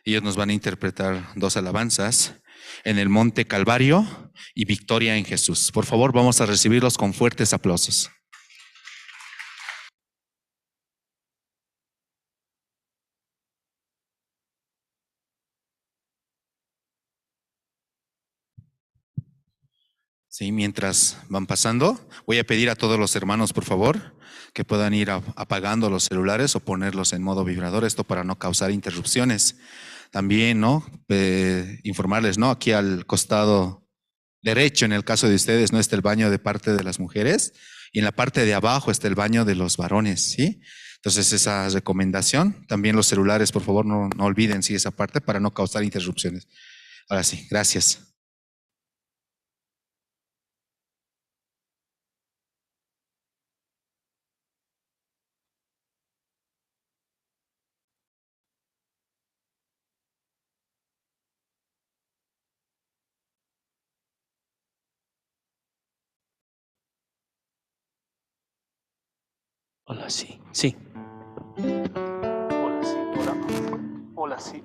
Ellos nos van a interpretar dos alabanzas, En el Monte Calvario y Victoria en Jesús. Por favor, vamos a recibirlos con fuertes aplausos. Sí, mientras van pasando, voy a pedir a todos los hermanos, por favor, que puedan ir a- apagando los celulares o ponerlos en modo vibrador, esto para no causar interrupciones. También, ¿no? Eh, informarles, ¿no? Aquí al costado derecho, en el caso de ustedes, ¿no? Está el baño de parte de las mujeres y en la parte de abajo está el baño de los varones, ¿sí? Entonces, esa recomendación, también los celulares, por favor, no, no olviden, sí, esa parte para no causar interrupciones. Ahora sí, gracias. Hola, sí, sí. Hola, sí, hola. Hola, sí.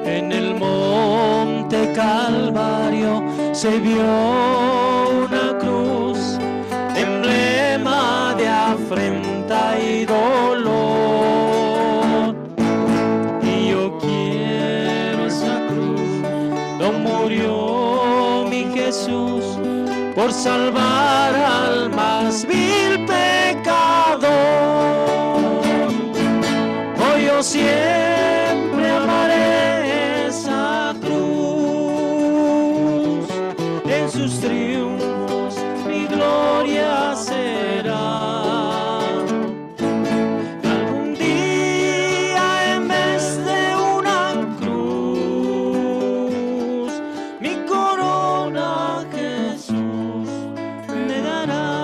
En el monte Calvario se vio una cruz, emblema de afrenta y dolor. Y yo quiero esa cruz, donde murió mi Jesús por salvar al más vil pecador. Hoy yo siempre amaré esa cruz, en sus triunfos mi gloria será. Algún día en vez de una cruz, mi corona Jesús me dará.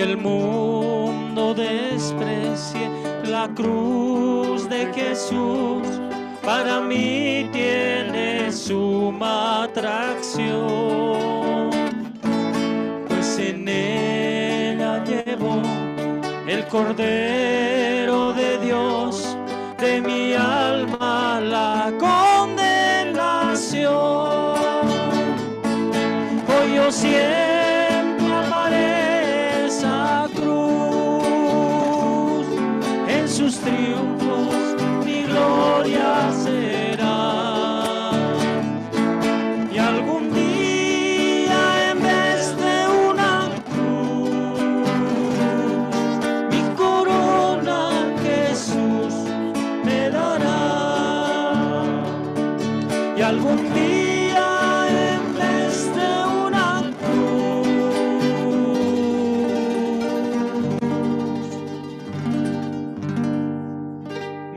el mundo desprecie la cruz de Jesús, para mí tiene suma atracción, pues en ella llevó el Cordero de Dios de mi alma la condenación. Hoy yo siempre amaré esa cruz, en sus triunfos mi gloria será. Y algún día en vez de una cruz, mi corona Jesús me dará. Y algún día en vez de una cruz,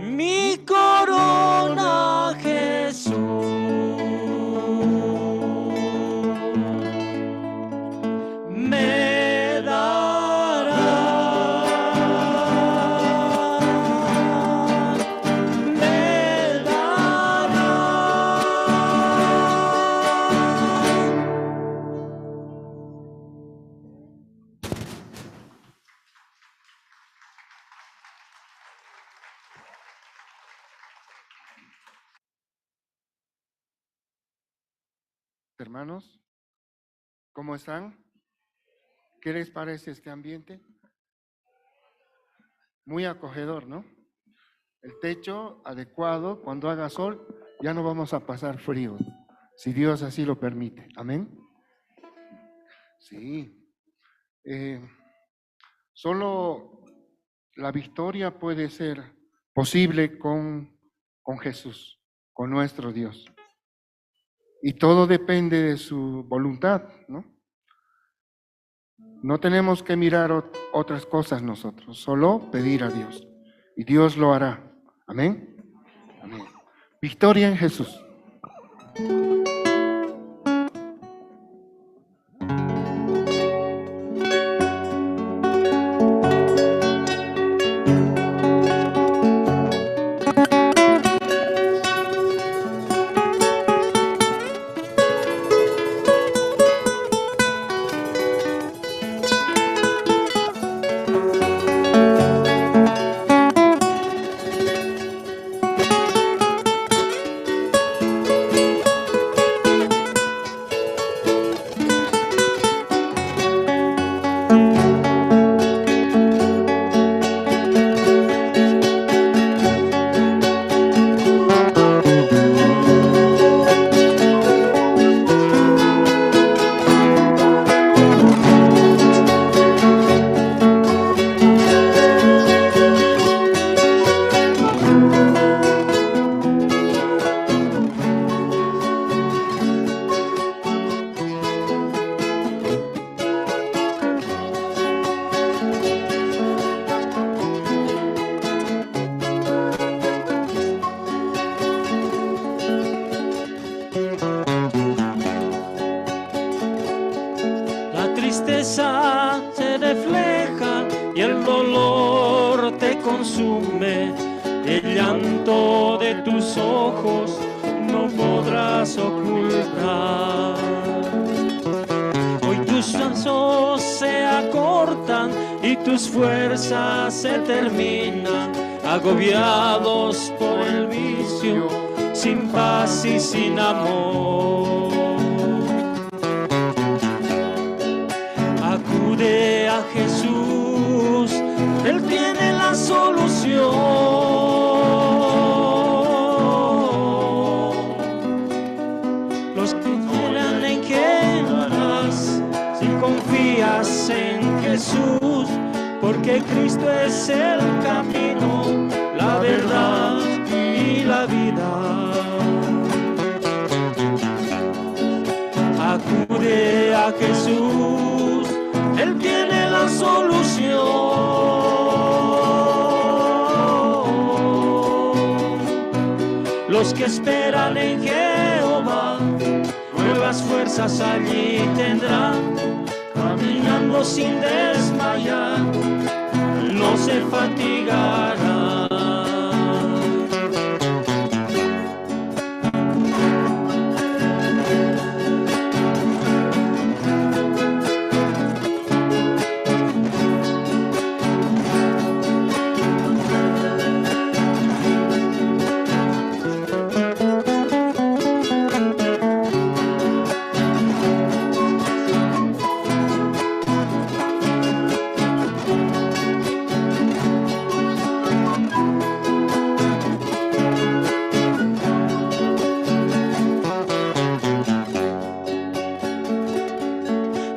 mi corona Jesús me dará, me dará. Hermanos, ¿cómo están? ¿Qué les parece este ambiente? Muy acogedor, ¿no? El techo adecuado, cuando haga sol, ya no vamos a pasar frío, si Dios así lo permite. Amén. Sí. Eh, solo la victoria puede ser posible con, con Jesús, con nuestro Dios. Y todo depende de su voluntad, ¿no? No tenemos que mirar ot-, otras cosas nosotros, solo pedir a Dios. Y Dios lo hará. Amén. Amén. Victoria en Jesús. La tristeza se refleja y el dolor te consume. El llanto de tus ojos no podrás ocultar. Hoy tus brazos se acortan y tus fuerzas se terminan, agobiados por el vicio, sin paz y sin amor. Acude a Jesús, Él tiene la solución. Los que esperan en Jehová, si confías en Jesús, porque Cristo es el camino, la verdad y la vida. Acude a Jesús, Él tiene la solución. Los que esperan en Jehová, nuevas fuerzas allí tendrán. Caminando sin desmayar, no se fatigará.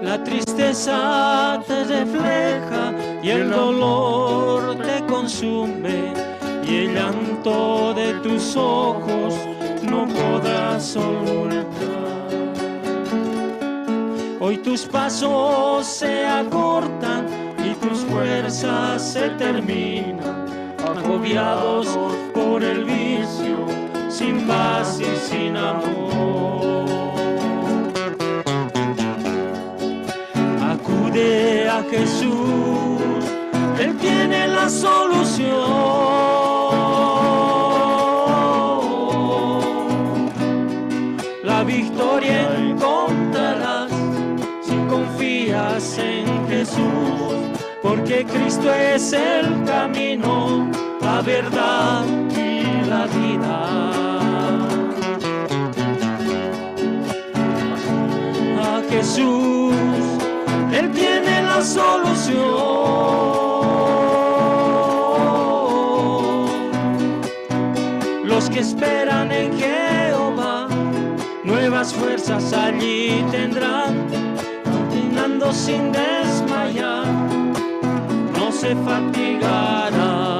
La tristeza te refleja y el dolor te consume, y el llanto de tus ojos no podrás ocultar. Hoy tus pasos se acortan y tus fuerzas se terminan, agobiados por el vicio, sin paz y sin amor. Acude a Jesús, Él tiene la solución. La victoria encontrarás si confías en Jesús, porque Cristo es el camino, la verdad y la vida. A Jesús, Él tiene la solución. Los que esperan en Jehová, nuevas fuerzas allí tendrán, caminando sin desmayar, no se fatigarán.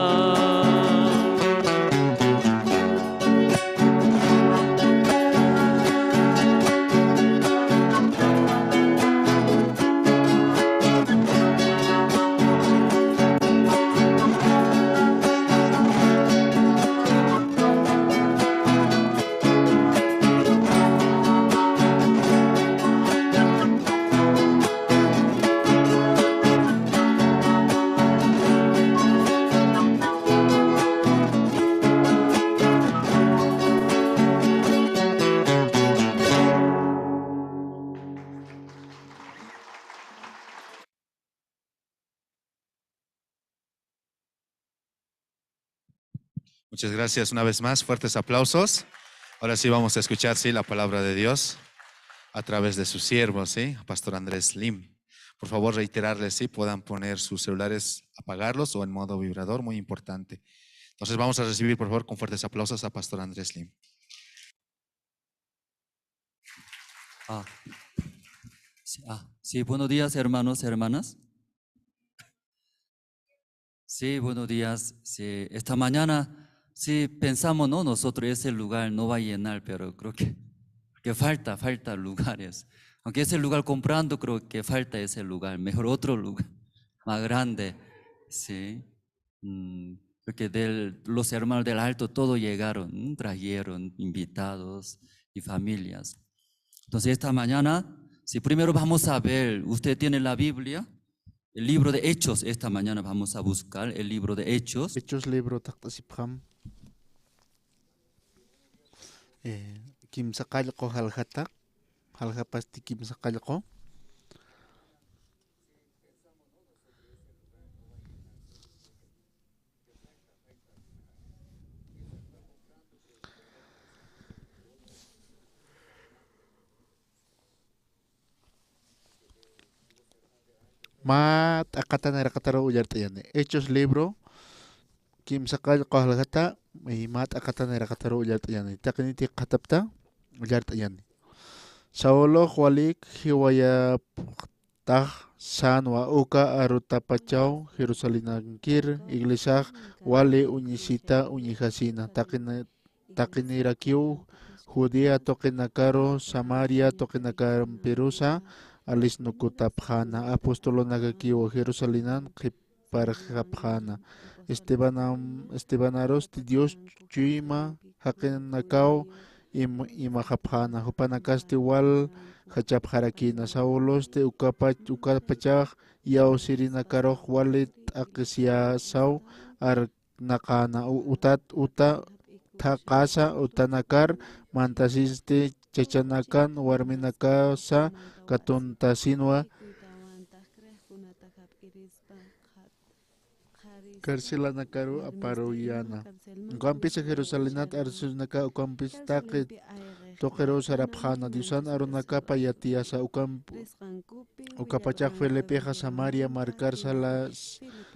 Muchas gracias una vez más, fuertes aplausos. Ahora sí vamos a escuchar, sí, la palabra de Dios a través de su siervo, sí, Pastor Andrés Lim. Por favor, reiterarles, sí, puedan poner sus celulares, apagarlos o en modo vibrador, muy importante. Entonces vamos a recibir, por favor, con fuertes aplausos a Pastor Andrés Lim. Ah, sí, ah, sí, buenos días, hermanos, hermanas. Sí, buenos días. Sí, esta mañana, sí, pensamos, ¿no? Nosotros ese lugar no va a llenar, pero creo que, que falta, falta lugares. Aunque ese lugar comprando, creo que falta ese lugar. Mejor otro lugar, más grande. Sí. Mm, porque del, los hermanos del Alto, todos llegaron, mm, trajeron invitados y familias. Entonces, esta mañana, si primero vamos a ver, usted tiene la Biblia, el libro de Hechos, esta mañana vamos a buscar el libro de Hechos. Hechos libro taqt'asipxam. Eh, kimsa qallqu jaljata, jaljapasti kimsa qallqu. Mä t'aqhata nayraqataru ullart'ayani. Hechos libro, kimsa qallqu jaljata, y mä t'aqhata nayraqataru ullart'ayani. Taqiniti qhatapta ullart'ayani. Saulux walik jiwayapxtax sänwa uka arutapachaw Jerusalénankir iglesiax wali uñisita uñjasina. Taqini taqinirakiw Judea tuqinakaru, Samaria tuqinakampirusa alisnukutapxäna. Apostolunakakiw Jerusalénan qhiparxapxäna. Estebanam-, Estebanarusti Dios chuyma jaqinakaw im-, imaxapxäna. Jupanakasti wal jachapxarakïna. Saulosti ukapach-, ukapachax iyawsirinakarux wali t'aqhisiyäsaw arnaqäna. U-, utat uta thaqhasa utanakar mantasisti chachanakan warminakasa katuntasinwa carcelanakaru aparuyäna. Ukampisa Jerusalenat arsurinaka ukampis taqi tuqiru sarapxäna Diosan arunakapa yatiyasa. Ukamp-, ukapachax Felipexa Samaria markar sala-,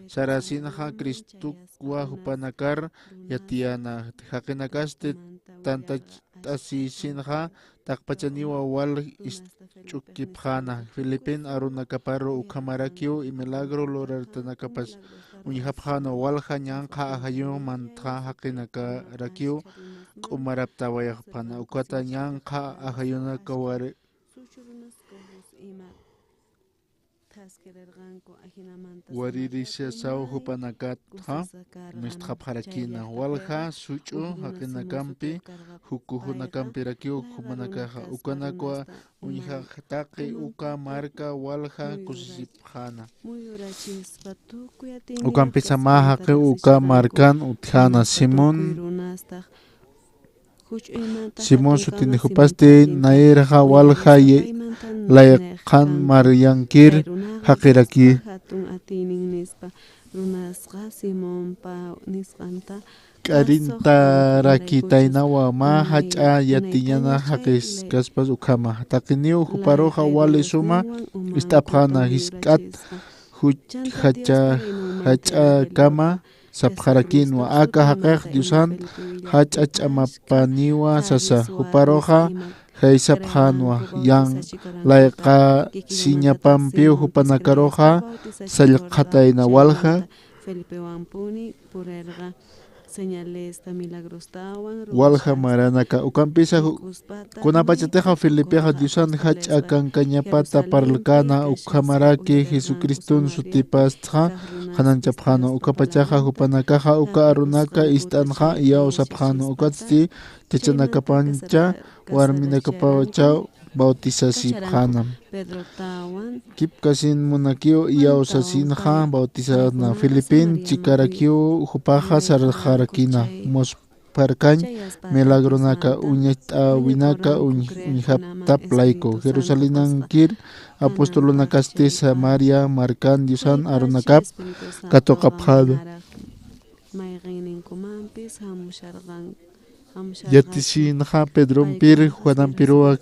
sarasinxa Cristokwa jupanakar yatiyäna. Jaqinakasti tantach t'asisinxa taqpachaniwa wal ist'ukipxäna. Felipin arunakaparu ukhamarakiw imilagru lurartanakapas uñjapxänwa. Walja ñanqha ajayun mantxa jaqinakarakiw k'umaraptawayapxäna. Ukata ñanqha ajayunaka wari-, waririsasaw jupanakatxa mistxapxarakïna. Walja such'u jaqinakampi jukujunakampirakiw jumanakaxa ukanakwa uñjax taqi uka marka walja kusisipxäna. Ukampisa mä jaqi uka markan utjäna Simón Simón sutinijupasti nayraxa walja ye-, layqan maryankir jaqiraki. K'arintarakitaynawa mä jach'a yatiñana jaqiskaspas ukhama. Taqiniw juparuxa wali suma ist'apxäna jisk'at juch jacha-, jach'akama sapxarakïnwa. Aka jaqix Diosan jach'a ch'amapaniwa sasa, juparuxa jaysapxänwa, yan layqasiñapampiw jupanakaruxa sallqatayna walja. Walja maranaka ukampisa ju-, kunapachatixa Felipexa Diosan jach'a kankañapata parlkäna ukhamaraki Jesucriston sutipastxa qhananchapxänwa. Ukapachaxa jupanakaxa uka arunaka ist'anxa iyawsapxänwa. Ukatsti chachanakapancha warminakapacha bautisasipxänam. Kipkasin munakiw iyawsasinxa bautisana. Felipin chikarakiw jupaxa sarxarakïna. Mus parkañ milagronaka, uñacht'äwinaka uñ-, uñjaptap layku. Jerusalemankir apostolunakasti Samaria markan Diosan arunakap katuqapxäna. Yatisinxa Pedrompir Juanampiruwa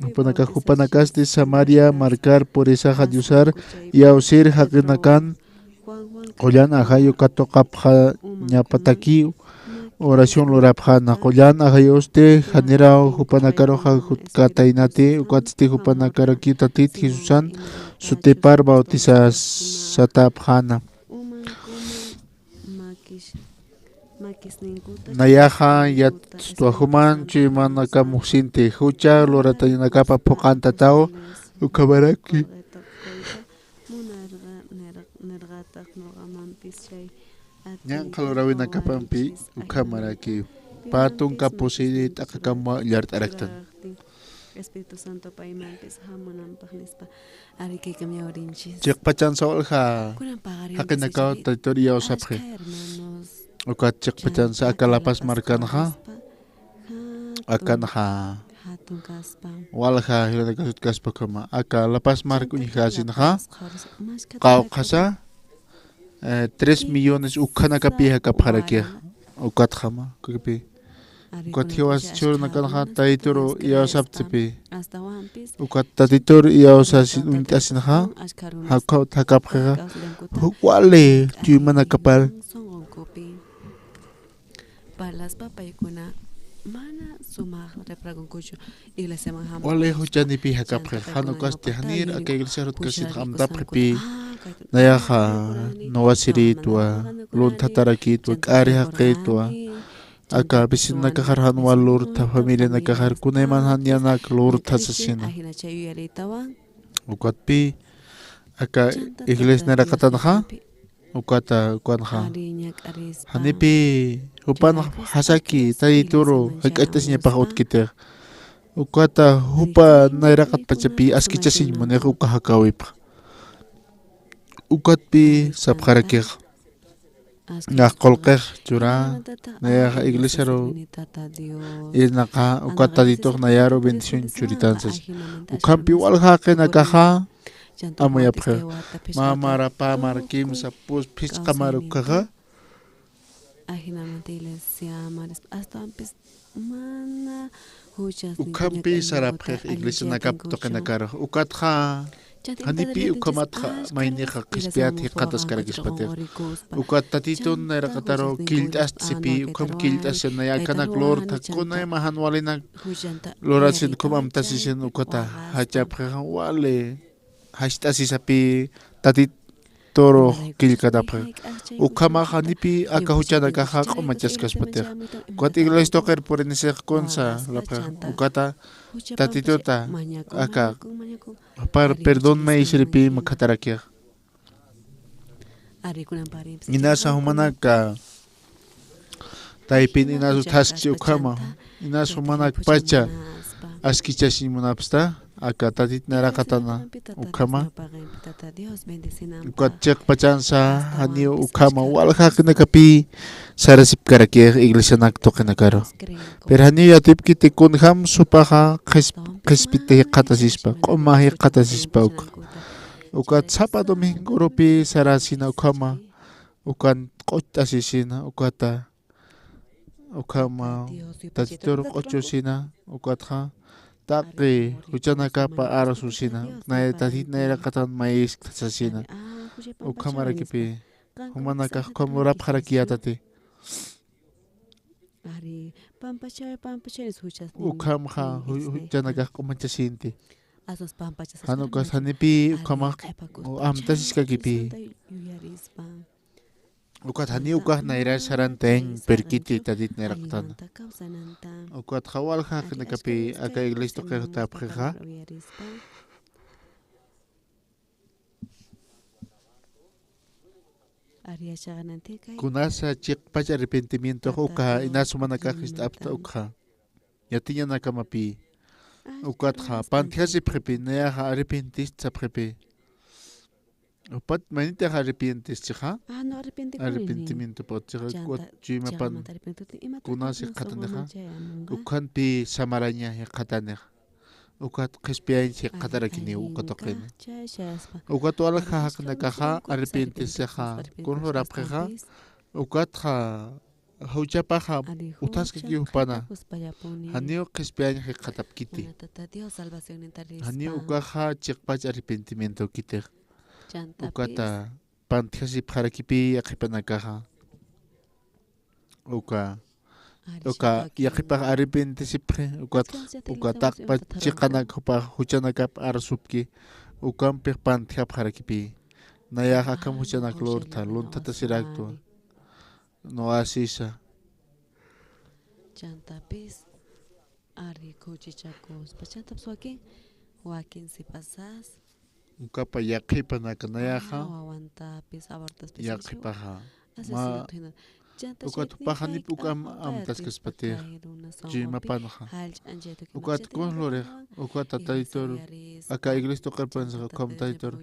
jupanaka, jupanakasti Samaria markar purisaxa Diosar iyawsir jaqinakan qullan ajayu katuqapxañapatakiw oración lurapxäna. Qullan ajayusti janiraw jupanakaruxa jutkataynati, ukatsti jupanakarakiw Tatit Jesusan sutipar bautizasatäpxäna. Nayaxa yatstwa juman chuymanakam uksinti jucha luratañanakapa phuqantataw ukhamaraki. Ñanqha luräwinakapampi ukhamaraki pä tunka pusiri t'aqakamwa illart'araktan. Espíritu Santo paymampis jamunanpaq nispa. Ari kaykam yawarinchis. Chiqpachansa walja jaqinakaw Tatitur iyawsapxi. Ukat chiqpachansa aka La Paz markanxa. Akanxa. Walja jilanakasut kaspa ukhama. Aka La Paz mark uñjasinxa. Qawqhasa, eh, tres millones ukhanakapi jakapxarakixa. Ukatjama, ukapi. Ukat jiwas chhurnakanxa Tatituru iyawsaptipï. Ukat Tatituru iyawsasin uñt'asinxa, jakapxixa, wali chuymanakapar. Parlaspa paykuna mana sumaq repragunkuchu. Wali juchanipï jakapxi, jan ukasti janir aka iglesiar jutkasinxa amtapxipï, nayaxa nuwasiritwa, luntatarakitwa, k'ari jaqitwa, aka vecinonakaxar jan wal lurtha, familianakaxar kunayman jan yanak lurtha sasina. Ukatpï aka iglesia naraqatanxa, Ukata, ukanxa. Janipi jupan jasaki Tatituru jak'acht'asiñapax utkitix. Ukata jupa nayraqatpachapi askichasiñ munix uka jakäwipxa. Ukatpi sapxarakix. Nax qullqix churä, nayaxa iglesiaru irnaqä, ukat Tatitux nayaru bendición churitan sas. Ukhampi walja jaqinakaxa amuyapxix. Mä mara, pä mara, kimsa, pus, phisqa mara ukkhaxa. Ajinamanta iglesia, maris, astawampis mana juchas. Ukhampi sarapxix iglesianakap tuqinakarux. Ukatxa, janipi ukhamatxa maynixa qhispiyat jikxataskarakispatir. Ukat Tatitun nayraqataru killt'astasipï, ukham killt'asina akanak lurtha, kunayma jan walinak lurasin ukham amtasisin ukata jachapxixa wali. Jast'asisapï Tatituru killkanapxi. Ukhamax janipi aka juchanakaxa q'umachaskaspatix. Ukat iglesia tuqir purinisix kunsa lapxix. Ukata Tatituta aka jupar perdón mayisiripï makhatarakixa. Inasa jumanaka taypin inas utjaskchi ukhama, inas jumanakpacha askichasiñ munapxsta, aka Tatit nayraqatana ukhama. Ukat chiqpachansa janiw ukhama walja jaqinakapï sarasipkarakix iglesianak tuqinakaru. Pero janiw yatipkiti kunjams jupaxa qhis-, qhispita jikxatasispa, q'uma jikxatasispa ukxa. Ukat sapa domingorupi sarasina ukhama, ukan q'ucht'asisina, ukata, ukhama Tatitur q'uchusina, ukatxa, taqi juchanakapa arsusina, nay Tatit nayraqatan mayiskta sasina. Ukhamarakipï, jumanakax ukham lurapxarakiyätati. Ukhamxa ju-, juchanakax q'umachasinti. Jan ukas janipï ukhamax amtasiskakipï. Ukat janiw ukax nayrar sarantayañ pirkiti Tatit nayraqatana. Ukatxa walja jaqinakapï aka iglesia tuqix utjapxixa. Kunasa chiqpach arrepentimientox uka inas jumanakax jist'apxta ukxa. Yatiñanakamapï. Ukatxa pantjasipxipï, nayaxa arrepentist sapxipï. Jupat maynitix arrepentischixa? Arrepentimiento putchixa, chuymapan kunas jikxatanixa. Ukhanpï samaraña jikxatanixa. Ukat qhispiyañ jikxatarakiniw uka tuqina. Ukat walja jaqinakaxa arrepentisixa, kun lurapxixa, ukatxa juchapaxa utjaskaki jupana. Janiw qhispiyañ jikxatapkiti. Janiw ukaxa chiqpach arrepentimientokitix. Ukata pantjasipxarakipï yaqhipanakaxa. Uka, uka yaqhipax arrepentisipxi, ukat, uka taqpach chiqanak jupax juchanakap arsupki, ukampix pantjapxarakipï. Nayax akham juchanak lurtha, lunthatasiraktu. No asisa. Chantapis, ari khuchichakuspa. Chantapis wakin, wakin sipasas. Ukapa yaqhipanaka nayaxa. Wawantapis, abortaspis. Yaqhipaxa. Ukat jupaxa janip ukam amtaskaspatix. Chuymapanxa. Ukat kun lurix, ukat Tatitur, aka iglesia tuqirpansaxa ukham Tatitur,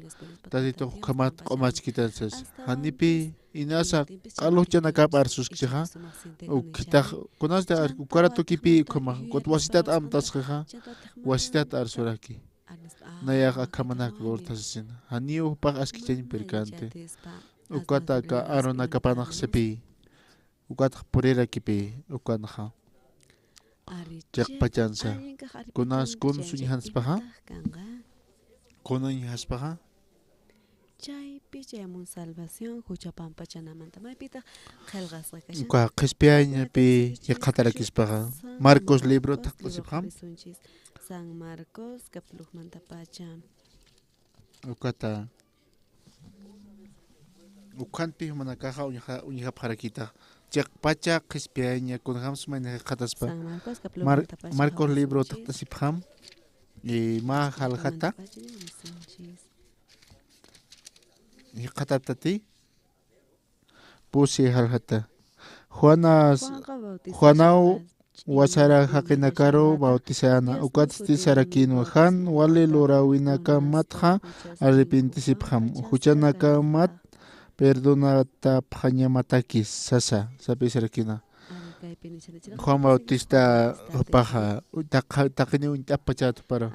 Tatitur ukhamat q'umachkitan sas. Janipï, inasa q'al juchanakap arsuskixa, ukhitax, kunasti ar-, ukaratukipï ukhamax, ukat wasitat amtasxixa, wasitat arsuraki. Nayax akhamanak lurtha sasina. Janiw jupax askichañ pirkanti. Ukata aka arunakapanax sipï. Ukatxa purirakipï, ukanxa. Chiqpachansa. Kunas kun suñjanspaxa? Kun uñjaspaxa? Chaypi chayamun salvación, jucha pampachanamanta. Maypitaq qillqasqa kashan. Uka qhispiyañapi jikxatarakispaxa. Marcos libro thaqt'asipxam. San Marcos, capítulo ukmantapacha. Ukata. Ukhanpi jumanakaxa uñja-, uñjapxarakita. Chiqpacha qhispiyaña, kunjams mayni jikxataspa. San Marcos, capítulo Mar-, ukmantapacha, Marcos libro thaqt'asipxam. Y mä jaljata. Jikxataptati. pusi jaljata. Juanas, Juanaw wasara jaqinakaru bautizäna, ukatsti sarakïnwa, jan wali luräwinakamatxa arrepintisipxam, juchanakamat perdonatapxañamataki sasa, sapï sarakïna. Juan Bautista jupaxa, taq-, taqini uñt'apachät juparu.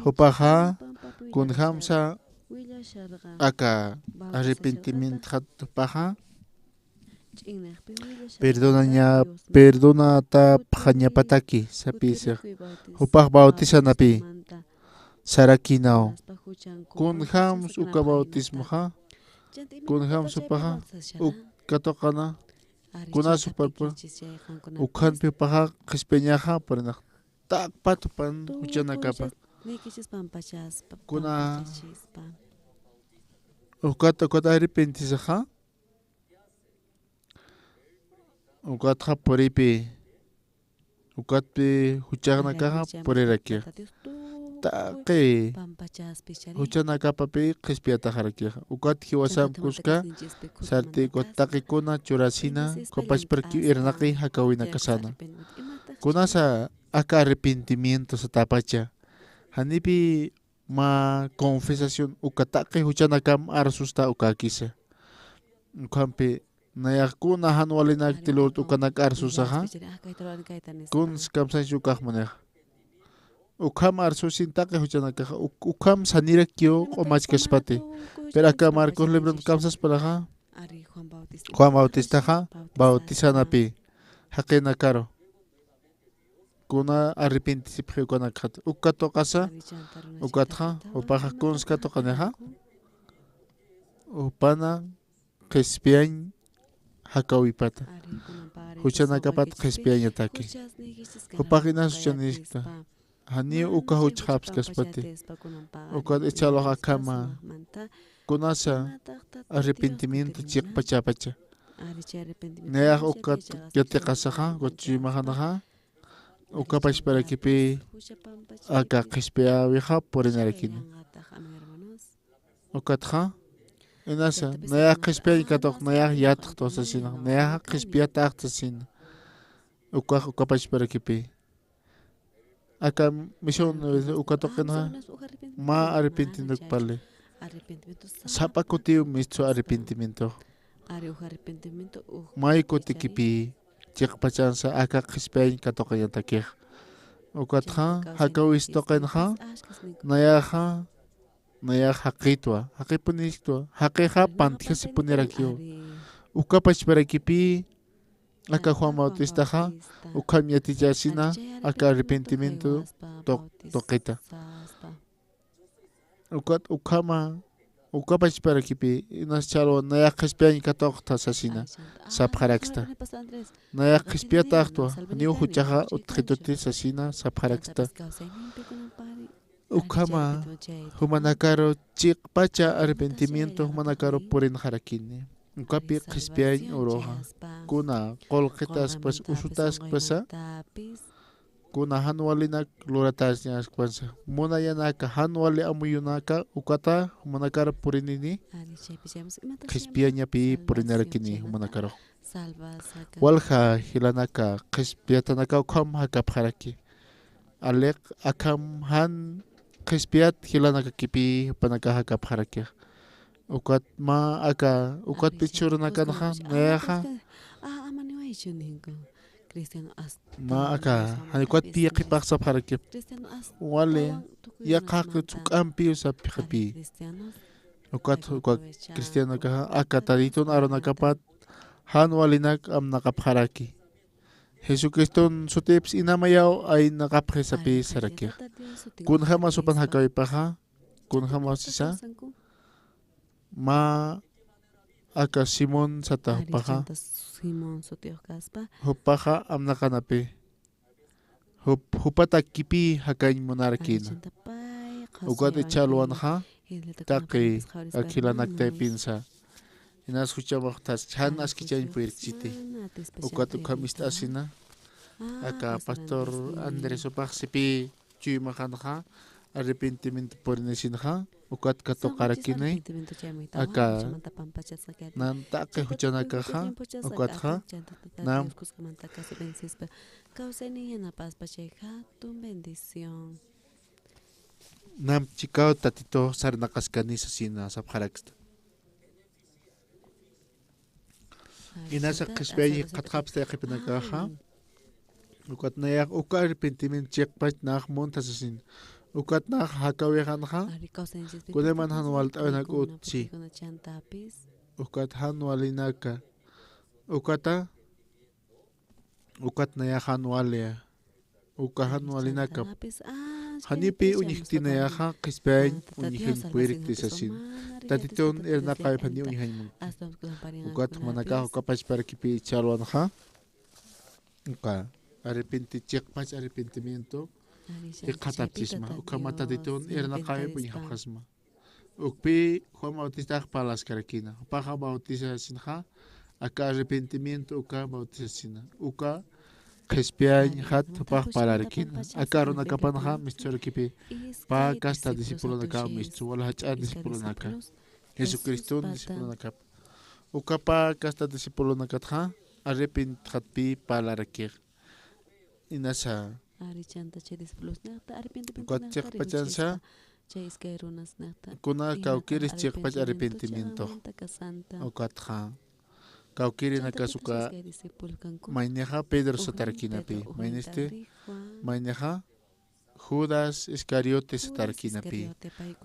Jupaxa, kunjamsa aka arrepentimientxat jupaxa, perdonaña-, perdonatapxañapataki, sapïsix. Jupax bautizanapï, sarakïnaw. Kunjams uka bautismoxa, kunjams jupaxa, uk katuqana, kunas juparpa, ukhanpi jupaxa qhispiyañaxa, purinax taqpat jupan juchanakapa. Kuna, ukat, ukat arrepentisaxa, ukatxa puripï, ukatpi juchanakaxa puriraki. Taqi juchanakapapï qhispiyataxaraki. Ukat jiwasam kuska, sarti ukat taqikuna churasina, uka pachparaki irnaqi jakäwinakasana. Kunasa aka arrepentimiento satapacha. Janipï mä confesación uka taqi juchanakam arsusta ukäkisa. Ukhampi nayax kuna jan walinakti lurt'ukanak arsusaxa, kuns kamsañs ukax munix. Ukham arsusin taqi juchanakaxa, uk-, ukham sanirakiw q'umachkaspati. Pero aka Marcos libron kamsasparaxa, Juan Bautistaxa bautizanapï jaqinakaru. Kuna arrepintisipxi ukanakxat. Uk katuqasa, ukatxa, jupaxa kuns katuqanixa, jupana qhispiyañ jakäwipata. Juchanakapat qhispiyañataki. Jupax inas juchaniskta. Janiw uka juchxapskaspati. Ukat ichhalwax akhama. Kunasa arrepentimiento chiqpachapacha. Nayax ukat yatiqasaxa, ukat chuymaxanaxa, uka pachparakipï aka qhispiyäwixa purinarakini. Ukatxa, inasa, nayax qhispiyañ katuq, nayax yatxtu sasina, nayaxa qhispiyataxta sasina. Ukax, uka pachparakipï. Aka misión uka tuqinxa mä arrepentimiento pali. Sapa kutiw mistsu arrepentimiento. May kutikipï chiqpachansa aka qhispiyañ katuqañatakix. Ukatxa jakäwis tuqinxa nayaxa, nayax jaqitwa, jaqipunïsktwa, jaqixa pantjasipunirakiw. Uka pachparakipï aka Juan Bautistaxa ukham yatichasina aka arrepentimiento tuq-, tuqita. Ukat ukhama, uka pachparakipï, inas ch'alwa nayax qhispiyañ katuqta sasina, sapxaraksta. Nayax qhispiyataxtwa, janiw juchaxa utjituti sasina, sapxaraksta. Ukhama, jumanakaru chiqpacha arrepentimiento jumanakaru purinxarakini. Ukapï qhispiyañ uruxa. Kuna qullqitaskpas, usutaskpasa, kuna jan walinak luratäñaskpansa. Munayanaka jan wali amuyunaka ukata jumanakar purinini, qhispiyañapï purinarakini jumanakaru. Walja jilanaka, qhispiyatanaka ukham jakapxaraki. Aliq akham jan qhispiyat jilanakakipï jupanakax jakapxarakix. Ukat mä aka, ukat pichurnakanxa, nayaxa. Mä aka, jan ukat piyaqipax sapxarakix. Wali, yaqha jaqi juk'ampiw sapxipï. Ukat, ukat cristianokaxa, aka Tatitun arunakapat, jan walinak amnaqapxaraki. Jesucriston sutipsa inamayaw aynaqapxi sapï sarakix. Kunjamas jupan jakäwipaxa, kunjamas sisa, mä aka Simón sata jupaxa, jupaxa amnaqanapï. Jup-, jupatakipï jakañ munarakïna. Ukat ichhalwanxa, taqi, ak jilanak taypinsa. Inas juchamax tas, chhan askichañ puyirkchiti. Ukat ukham ist'asina. Aka pastor Andrés jupax sipï chuymaxanxa, arrepentimiento purinisinxa, ukat katuqarakini, aka nan taqi juchanakaxa, ukatxa, nam nam chikaw Tatitux sarnaqaskani sasina sapxaraksta. Inasa qhispiyañ jikxatxapxta yaqhipanakaxa. Ukat nayax uka arrepentimiento chiqpach nax munta sasin. Ukat nax jakawixanxa. Kunayman jan walt'äwinak utji. Ukat jan walinaka. Ukata Ukat nayax jan wali, uka jan walinakap. Janipi uñjkti nayaxa, qhispiyañ uñjañ purirkti sasin. Tatitun irnaqäwip jani uñjañ munkti. Ukat jumanakax uka pachparakipi ichhalwanxa. Uka arrepenti-, chiqpach arrepentimiento jikxatapchisma. Ukhama Tatitun irnaqäwip uñjapxasma. Ukpi Juan Bautistax parlaskarakina. Jupaxa bautizasinxa, aka arrepentimiento uka bautizasina. Uka qhispiyañxat jupax parlarakina. Aka arunakapanxa mistsurakipï. Pä kasta discipulonakaw mistsu, wal jach'a discipulonaka. Jesucriston discipulonakap. Uka pä kasta discipulonakatxa, arrepentxatpï parlarakix. Inasa. Ukat chiqpachansa, kuna kawkïris chiqpach arrepentimiento. Ukatxa. Kawkïrinakas uka maynixa Pedro satarakinapi. Maynisti, maynixa Judas Iscariote satarakinapi.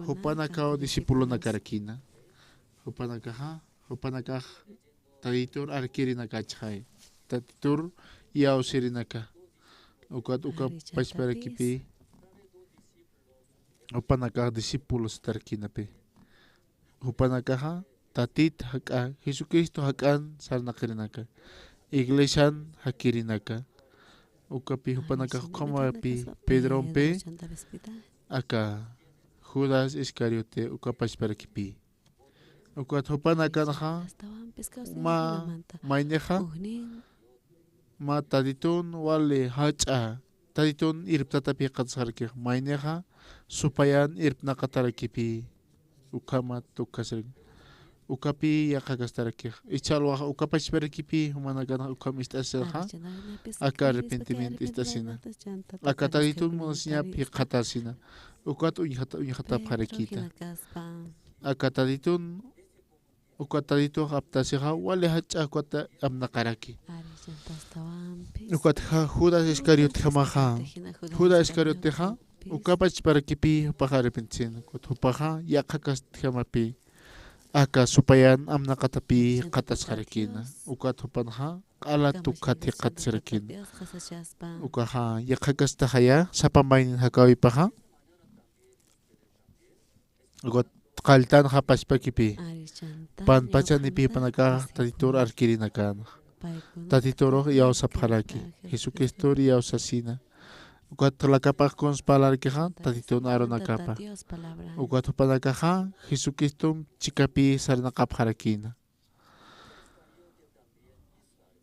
Jupanakaw discipulonakarakina. Jupanakaxa, jupanakax Tatitur arkirinakachxay. Tatitur iyawsirinaka. Ukat uka pachparakipï. Jupanakax discípulos satarkinapi. Jupanakaxa Tatit jak'a, Jesucristo jak'an sarnaqirinaka. Iglesian jakirinaka. Ukapi jupanakax ukhamapï Pedrompi, aka Judas Iscariote uka pachparakipï. Ukat jupanakanxa mä maynixa, mä Tatitun wali jach'a, Tatitun irptatapï jikxatasxarakix, maynixa supayan irpnaqatarakipï, ukhamat ukkhasarak, ukapï yaqhakastarakix. Ichhalwaxa uka pachparakipï jumanakanxa ukham ist'asirxa, aka arrepentimiento ist'asina. Aka Tatitun munasiñap jikxatasina. Ukat uñjata-, uñjatapxarakïta. Aka Tatitun, uka Tatitux aptasixa, wali jach'a ukat amnaqaraki. Ukat ja-, Judas Iscariotejamaxa. Judas Iscariotexa, uka pachparakipï jupaxa arrepentisina. Ukat jupaxa yaqhakastjamapï. Aka supayan amnaqatapï jikxatasxarakïna. Ukat jupanxa q'ala tukhat jikxatasirakïna. Ukaxa yaqhakastaxaya, sapa maynin jakäwipaxa. Ukat qalltanxa pachpakipï. Panpachanipï jupanakax Tatitur arkirinakänxa. Tatiturux iyawsapxaraki. Jesucristur iyawsasina. Ukat lakapax kuns parlarakixa, Tatitun arunakapa. Ukat jupanakaxa, Jesucristum chikapï sarnaqapxarakïna.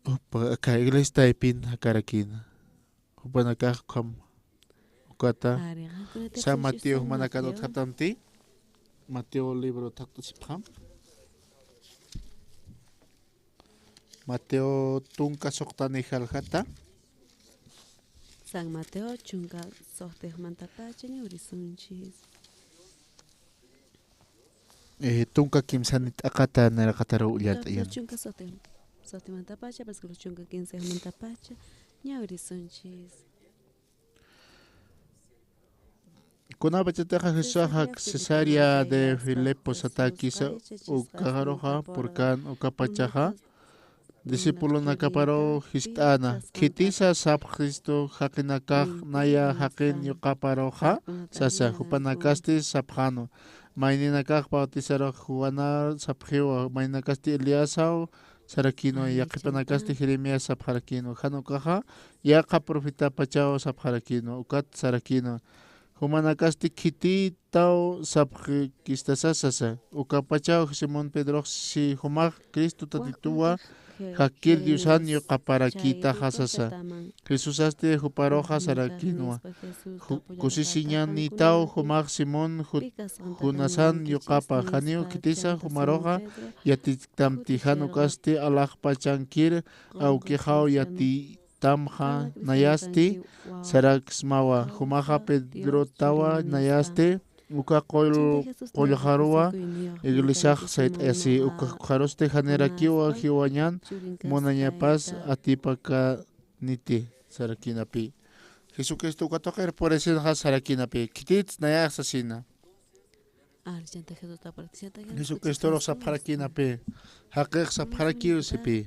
Jupa aka iglesia taypin jakarakïna. Jupanakax ukham. Ukata. San Mateo jumanakan utjaptamti. Mateo libro thaqt'asipxam. Mateo tunka suxtanix aljata. San Mateo chunka suxtixmantapacha ñawirisunchis. Eh, tunka kimsanit t'aqata naraqataru ullart'ayan. Chunka suxti-, suxtimantapacha, versículo chunka quince mantapacha, ñawirisunchis. Kunapachatixa Jesusaxa Cesarea de Filipo satäkisa, ukaxaruxa purkän ukapachaxa, discipulonakaparu jist'äna, khitisa sapxistu jaqinakax naya jaqin yuqaparuxa, sasa, jupanakasti sapxänwa, mayninakax bautisarux Juanar sapxiwa, mayninakasti Eliasaw sarakïnwa, yaqhipanakasti Jeremías sapxarakïnwa, jan ukaxa yaqha profetapachaw sapxarakïnwa, ukat sarakïnwa, Jumanakasti khitïtaw sapxkistasa sasa. Ukapachaw Simón Pedrox si jumax Cristo Tatituwa, jakkir Diosan yuqaparakïtaxa sasa. Jesusasti juparuxa sarakïnwa. Ju-, kusisiñanïtaw jumax Simón Ju-, Jonasan yuqapa, janiw khitisa jumaruxa yatichktamti, jan ukasti alaxpachankir awkixaw yatïtamxa. Nayasti saraksmawa, jumaxa Pedrotawa, nayasti uka qull-, qullxaruwa iglesiax sayt'ayasi, ukxarusti janirakiwa jiwañan munañapas atipakaniti sarakïnapï. Jesucristo uka tuqir purisinxa sarakïnapï, khitïts nayax sasina. Jesucristorux sapxarakïnapï, jaqix sapxarakiw sipï.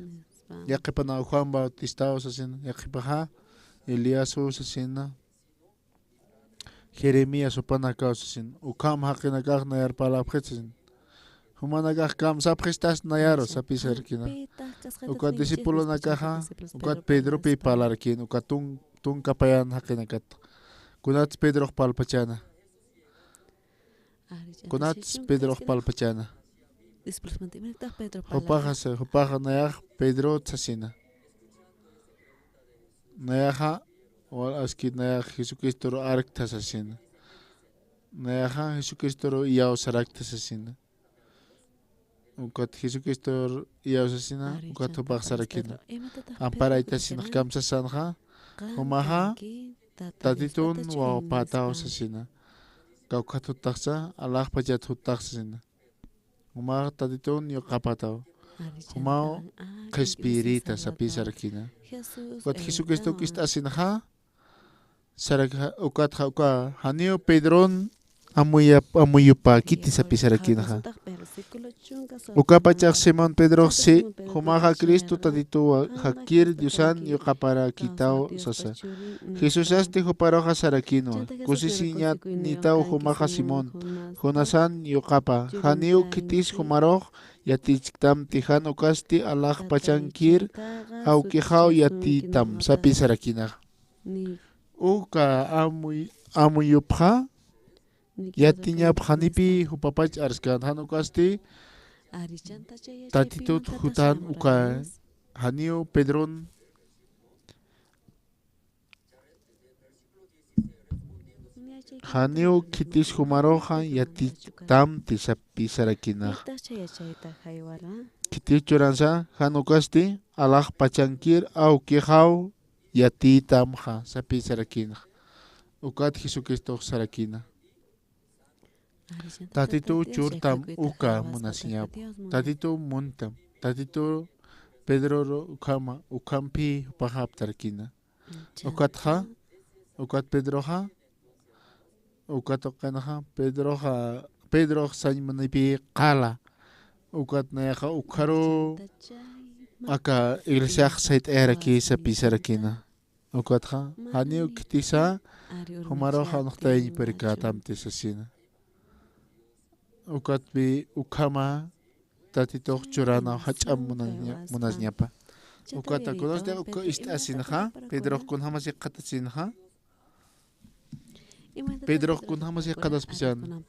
Yaqhipanaw Juan Bautistaw sasina, yaqhipaxa Eliasu sasina. Jeremías jupanakaw sasin, ukham jaqinakax nayar parlapxit sasin. Jumanakax kamsapxistas nayaru sapï sarakïna. Ukat discipulonakaxa, ukat Pedropï parlarakïn, ukat tun-, tunka payan jaqinakat. Kunats Pedrox parlpachäna. Kunats Pedrox parlpachäna. Jupaxa sa-, jupaxa nayax Pedrot sasina. Nayaxa, wal aski nayax Jesucristoru arktha sasina. Nayaxa Jesucristoru iyaw saraktha sasina. Ukat Jesucristoru iyaw sasina, ukat jupax sarakïna. Amparaytasinx kamsasanxa, jumaxa Tatitun wawapätaw sasina. Kawkhat juttaxsa, alaxpachat juttax sasina. Jumax Tatitun yuqapätaw. Jumaw qhispiyirïta sapï sarakïna. Ukat Jesucristo k'ist'asinxa, sarak-, ukatxa uka, janiw Pedron amuyap-, amuyupäkiti sapï sarakïnxa. Ukapachax Simón Pedrox si, jumaxa Cristo Tatituwa, jakkir Diosan yuqaparakïtaw sasa. Jesusasti juparuxa sarakïnwa, kusisiñanïtaw jumaxa Simón, Jonasan yuqapa, janiw khitis jumarux yatichktamti, jan ukasti alaxpachankir awkixaw yatïtam sapï sarakïnaxa. Uka amuy-, amuyupxa, yatiñapxanipi jupapach arskan, jan ukasti Tatitut jutan uka, janiw Pedron janiw khitis jumaruxa yatichktamti sapï sarakïnax. Khitis churansa, jan ukasti alaxpachankir awkixaw yatïtamxa sapï sarakïnax. Ukat Jesucristox sarakïna. Tatituw churtam uka munasiñap. Tatituw muntam. Tatituw Pedroru ukhama, ukhampï jupax aptarakïna. Ukatxa, ukat Pedroxa, ukat uqinxa, Pedroxa, Pedrox sañ munipï qala. Ukat nayaxa ukharu aka iglesiax sayt'ayarakï sapï sarakïna. Ukatxa, janiw khitisa, jumarux janxtayañ purikätamti sasina. Ukatpï ukhama Tatitux churanaw jach'am munaña-, munasiñapa. Ukata, kunasti uka ist'asinxa, Pedrox kunjämas jikxatasinxa. Pedrox kunjämas jikxataspachan.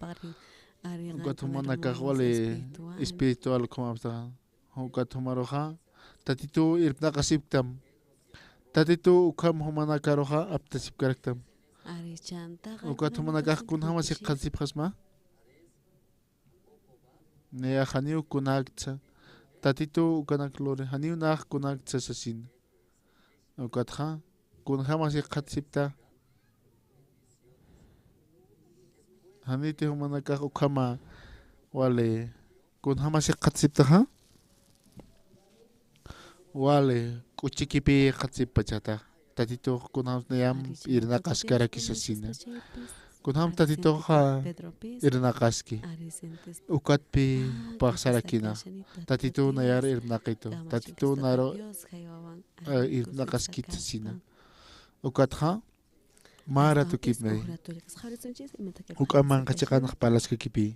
Ukat jumanakax wali espiritual ukham apstaxa. Ukat jumaruxa, Tatituw irpnaqasipktam. Tatituw ukham jumanakaruxa aptasipkaraktam. Ukat jumanakax kunjämas jikxatasipxasma. Nayax janiw kunäktsa, Tatituw ukanak luri, janiw nax kunäktsa sasina. Ukatxa, kunjämas jikxatasipta. Janiti jumanakax ukhama wali, kunjämas jikxatasiptaxa. Wali, k'uchikipï jikxatasipxachata. Tatitux kunjams nayamp irnaqaskaraki sasina. Kunjams Tatituxa irnaqaski. Ukatpï jupax sarakïna. Tatituw nayar irnaqitu. Tatituw naru, eh, irnaqaskit sasina. Ukatxa, mä ratukipnay. Juk'a manqha chiqanx parlaskakipï.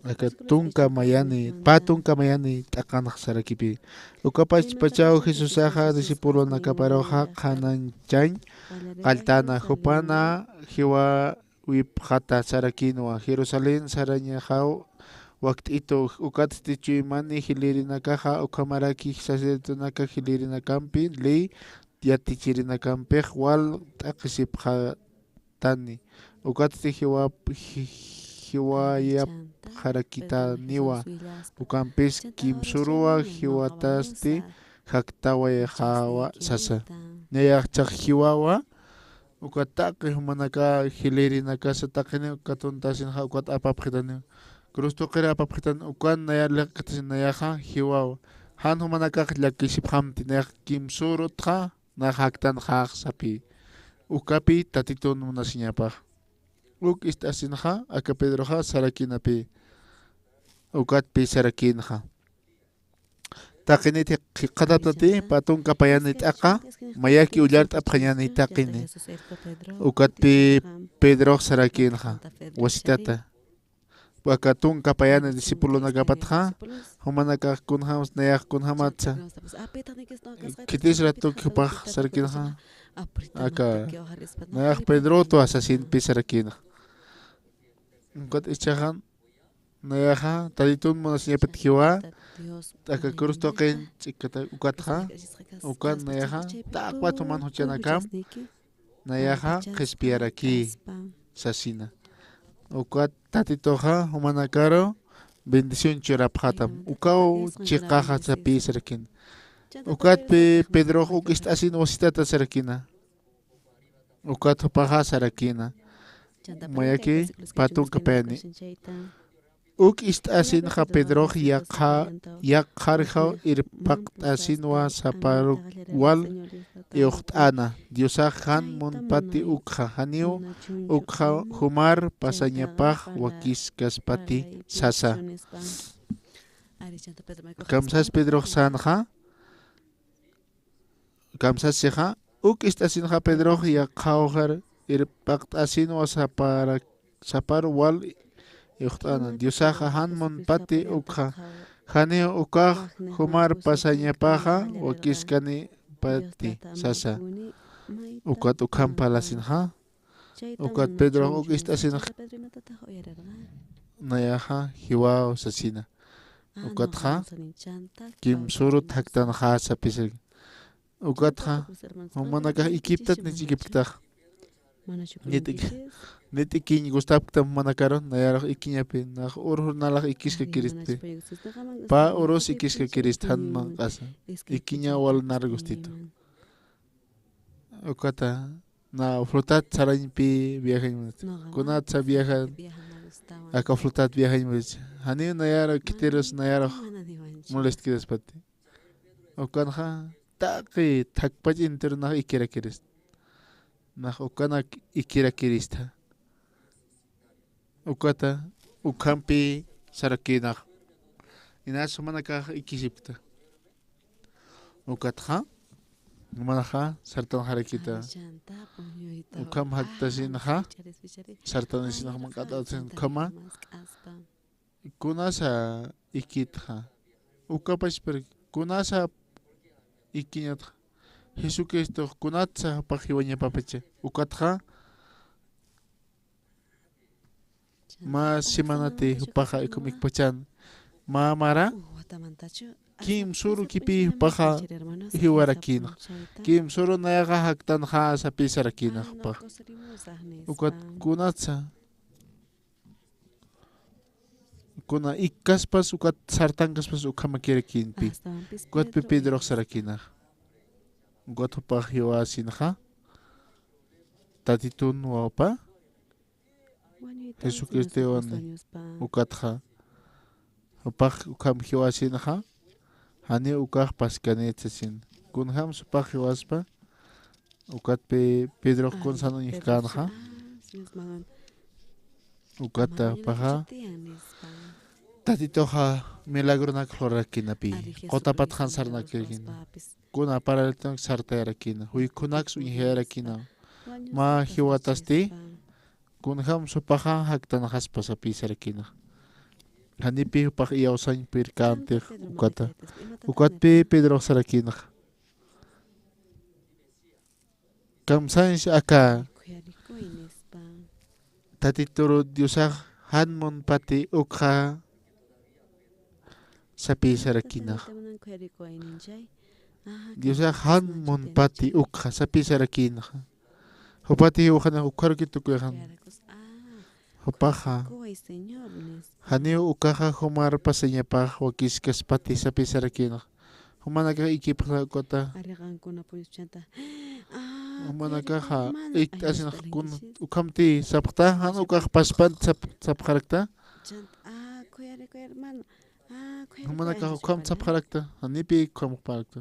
Aka tunka mayani, pä tunka mayani t'aqanx sarakipï. Ukapachpachaw Jesusaxa discipulonakaparuxa qhanañchañ qalltäna, jupana jiwawipxata sarakïnwa, Jerusalén sarañaxaw wakt'itu, ukatsti chuymani jilïrinakaxa ukhamaraki sacerdotenaka jilïrinakampi ley yatichirinakampix wal t'aqhisipxatani. Ukatsti jiwap-, ji-, jiwayapxarakitaniwa. Ukampis kimsüruwa jiwatasti jaktawayxawa sasa. Nayax jiwawa, ukat taqi jumanaka jilïrinakasa taqini uka tuntasinxa ukat apapxitaniwa. Cruz tuqir apapxitan ukan nayar liq'katasin nayaxa jiwawa. Jan jumanakax llakisipxamti, nayax kimsürutxa nax jaktanxax sapï. Ukapï Tatitun munasiñapax. Uk ist'asinxa, aka Pedroxa sarakïnapï. Ukatpï sarakïnxa. Taqinit jikxataptati, pä tunka payani t'aqa, mayaki ullart'apxañäni taqini. Ukatpï Pedrox sarakïnxa, wasitata. Aka tunka payani discipulonakapatxa, jumanakax kunjämsa, nayax kunjämatsa. Khitis ratuki jupax sarakïnxa. Aka, nayax Pedrotwa sasinpï sarakïnxa. Ukat ichhaxan, nayaxa, Tatitun munasiñapat jiwa, aka cruz tuqin ch'ikata ukatxa, ukan nayaxa, taqwat juman juchanakam, nayaxa qhispiyarakï sasina. Ukat Tatituxa jumanakaru bendición churapxatam. Ukaw chiqaxa sapï sarakïna. Ukatpï Pedrox uk ist'asin wasitata sarakïna. Ukat jupaxa sarakïna. Mayaki pä tunka payani. Uk ist'asinxa Pedrox yaqha-, yaqharjaw irpaqt'asinwa sapar wal iwxt'äna. Diosax jan munpati ukxa, janiw ukxa jumar pasañapax wakiskaspati sasa. Kamsas Pedrox sänxa, kamsasixa, uk ist'asinxa Pedrox yaqhawxar irpaqt'asinwa sapar, sapar wal iwxt'äna. Diosaxa jan munpati ukxa, janiw ukax jumar pasañapaxa wakiskani pati sasa. Ukat ukham parlasinxa, ukat Pedrox uk ist'asinxa, nayaxa jiwaw sasina. Ukatxa kimsürut jaktanxa sapisa. Ukatxa jumanakax ikiptat nich ikipktax. Nit ik-, nit ikiñ gustapktam jumanakaru, nayarux ikiñapi, nax ur jurnalax ikiskakiristpi. Pä urus ikiskakirist jan manq'asa. Ikiñaw wal nar gustitu. Ukata, na flotat sarañpi viajañ munat. Kunatsa viajan, aka flotat viajañ munat. Janiw nayarux khitirus nayarux molestkiraspati. Ukanxa, taqi thakpach enteronax ikirakirist. Nax ukanak ikirakirista. Ukata, ukhampi sarakïnax. Inas jumanakax ikisipkta. Ukatxa, jumanaxa sartanxarakita. Ukham jaktasinxa, sartanisinax manq'at'atasin ukhama. Kunasa ikitxa. Ukapachpir kunasa ikiñatxa. Jesucristox kunatsa jupax jiwañapapacha. Ukatxa, mä semanati jupaxa ikum ikpachan. Mä mara, kimsürukipï jupaxa jiwarakïnxa. Kimsüru nayaxa jaktanxa sapï sarakïna jupaxa. Ukat kunatsa. Kuna ikkaspas, ukat sartankaspas ukhamakirakïnpï. Ukatpï Pedrox sarakïnax. Ukat jupax jiwasinxa. Tatitun wawpa. Jesucristo jiwani. Ukatxa. Jupax ukham jiwasinxa. Janiw ukax paskanit sasin. Kunjams jupax jiwaspa. Ukatpï Pedrox kunsan uñjkänxa. Ukata jupaxa. Tatituxa milagronak lurarakïnapï. Qutapat jan sarnakïrakïna. Kuna paralelitonak sartayarakïna. Juykhunaksï uñjayarakïna. Mä jiwatasti. Kunjams jupaxa jaktanxaspa sapï sarakïna. Janipi jupax iyawsañ pirkäntix ukata. Ukatpi Pedrox sarakïnxa. Kamsañs aka Tatituru Diosax jan munpati ukxa sapï sarakïnxa. Diosax jan munpati ukxa sapï sarakïnxa. Jupati jiwxanix ukxarukit tukuyxan. Jupaxa janiw ukaxa jumar pasañapax wakiskaspati sapï sarakïnxa. Jumanakax ikipxta ukata. Jumanakaxa ikt'asinx kun ukhamti sapxta, jan ukax paspan sap-, sapxarakta. Jumanakax ukham sapxarakta, janipi ukham juparakta.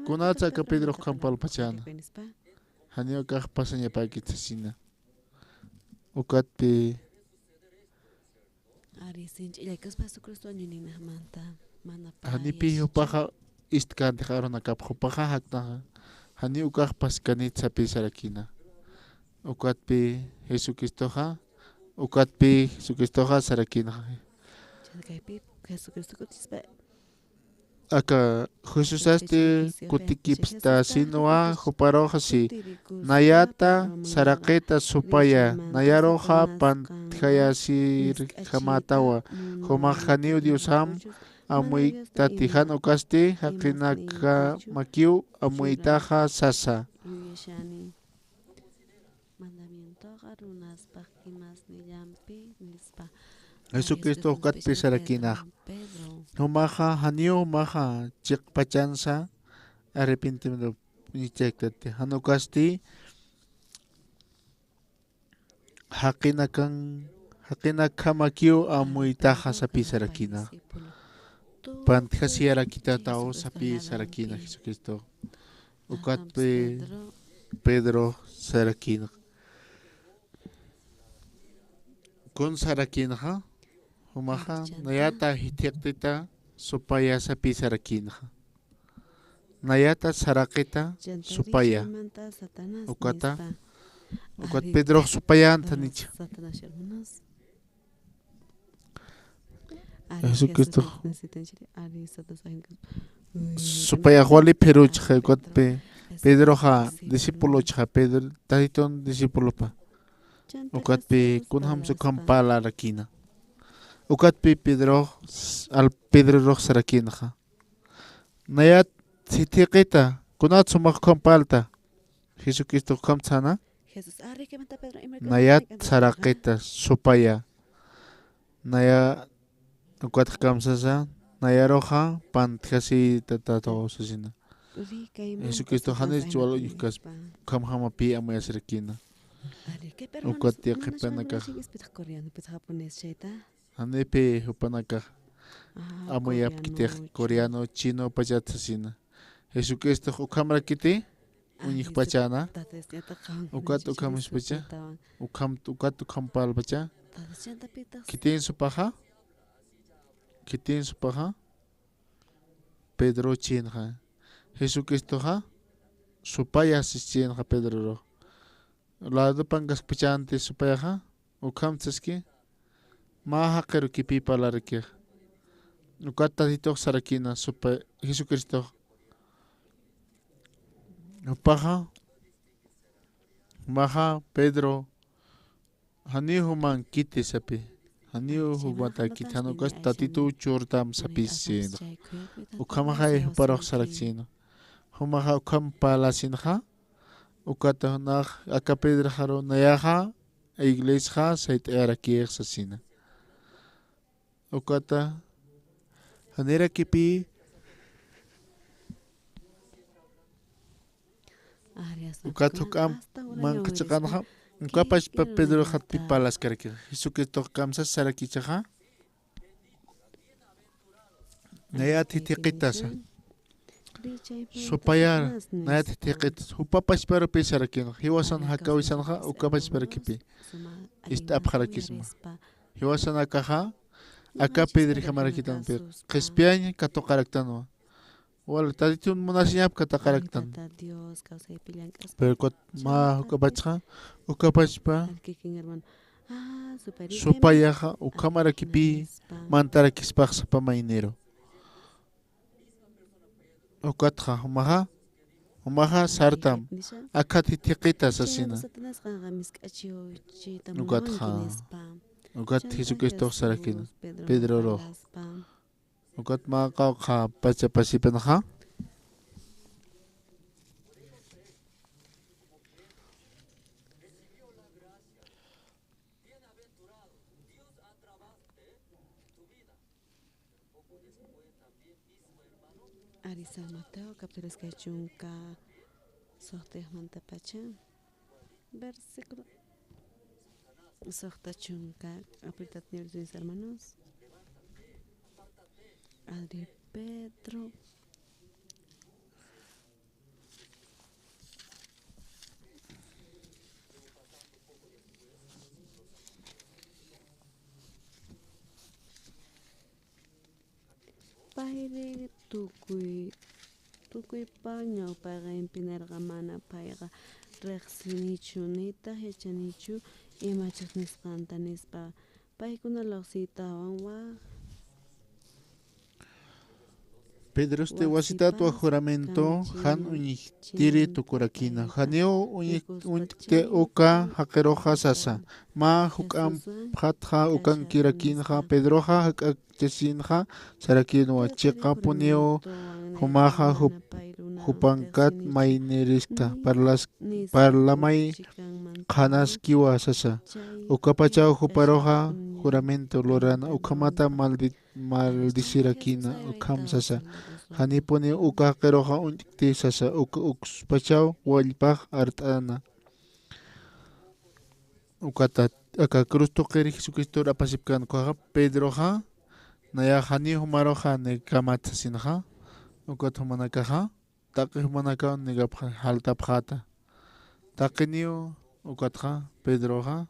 Kunatsa aka Pedro ukham parlpachäna. Janiw akax pasañapäkit sasina. Ukatpi Ari, sinch'illaykuspa Jesucristo wañuninaxmanta, mana janipi payas jupaxa ist'känti arunakap jupaxa jaktanxa, janiw ukax paskanit sapï sarakïna. Ukatpi Jesucristoxa, ukatpi Jesucristoxa sarakïnxa. Chantá kaypi Jesucristo kutispa Aka Jesusasti kutikipstasinwa, juparuxsi nayata saraqita supaya, nayaruxa pantjayasirjamatawa, jumax janiw Diosam amuytati, jan ukasti jaqinakamakiw amuytaxa sasa. Mandamientoxa runaspax imasnillampi, nispa. Jesucristo ukatpi sarakïnax. Jumaxa janiw jumaxa chiqpachansa arrepentimiento nichayktati. Jan ukasti jaqinakan, jaqinakjamakiw amuytaxa sapï sarakïna. Pantjasiyarakitataw sapï sarakïna Jesucristo. Ukatpi Pedro sarakïna. Kun sarakïnxa, jumaxa nayata jithiqtita supaya sapï sarakïnxa. Nayata saraqita supaya. Ukata, ukat Pedrox supayänta nicha. Jesucristo supaya wali Pedrochxa, ukatpi Pedroxa discipulochxa, Pedro Tatitun discipulopa. Ukatpi kunjamsa ukham parlarakïna. Ukatpi Pedrox, al Pedrorux sarakïnxa. Nayat jithiqita, kunat sumax ukham parlta. Jesucristo ukham säna. Nayat saraqita supaya. Naya ukat kamsasa, nayaruxa pantjasïtatataw sasina. Jesucristo janich wal uñjkaspa, ukhamjamapï amuyasirakïna. Ukat yaqhipanakax. Janipi jupanakax amuyapkitix coreano, chino pachat sasina. Jesucristox ukhamrakiti uñjpachäna. Ukat ukhamispacha, ukham, ukat ukham parlpacha. Khitin supaxa, khitin supaxa Pedrochïnxa. Jesucristoxa supaya sischïnxa Pedrorux. Ladopankaskpachanti supayaxa, ukham saski, mä jaqirukipï parlarakix. Ukat Tatitux sarakïna supa, Jesucristox. Jupaxa, jumaxa Pedro, janiw jumankiti sapï. Janiw jumatakiti, jan ukas Tatituw churtam sapïsina. Ukhamaxay juparux sarakchïna. Jumaxa ukham parlasinxa, ukata nax aka Pedroxaru nayaxa iglesiaxa sayt'ayarakix sasina. Ukata janirakipï ukat juk'amp manqha chiqanxa, ukapachpa Pedroxatpï parlaskarakix. Jesucristox kamsas sarakichaxa, nayat jithiqitasa. Supayar, nayat jithiqitasa. Jupapachparupï sarakïnxa. Jiwasan jakawisanxa, ukapachparakipï ist'apxarakisma. Jiwasanakaxa, aka Pedrojamarakïtanpï qhispiyañ katuqaraktanwa. Wal, Tatitun munasiñap katuqaraktan. Pero ukat mä juk'apachxa, ukapachpa Supayaxa ukhamarakipi mantarakispax sapa mayniru. Ukatxa jumaxa, jumaxa sartam, akhat jithiqita sasina. Ukatxa, ukat Jesucristox sarakina, Pedrorux. Ukat mä qawqha pachapasipanxa. Ari, San Mateo, capítulo iskay chunka, suxtayuqmantapacha, versículo suxta chunka, aprietad, mis hermanos. Ari, Pedro. Payri tukuy, tukuypa ñawpaqimpi nirqa, mana payqa riqsinichu, nitaq yachanichu imachus nisqanta, nispa. Paykuna lawsiytawan waq. Pedrosti wasitatwa juramento jan uñt'iri tukurakina. Janiw uñ-, uñt'ti uka jaqiruxa sasa. Mä juk'ampxatxa ukankirakinxa, Pedroxa jak'achasinxa sarakinwa, chiqapuniw jumaxa jup-, jupankat maynirista, parlas-, parlamay qhanaskiwa sasa. Ukapachaw juparuxa juramento lurana, ukhamata maldi-, maldicirakina, ukham sasa. Janipuni uka jaqiruxa uñt'kti sasa, uka ukspachaw wallpax art'ana. Ukata, aka cruz tuqir Jesucristor apasipkän ukaxa, Pedroxa, nayax janiw jumaruxa negamat sasinxa, ukat jumanakaxa, taqi jumanakaw negapxa, jaltapxäta. Taqiniw ukatxa, Pedroxa,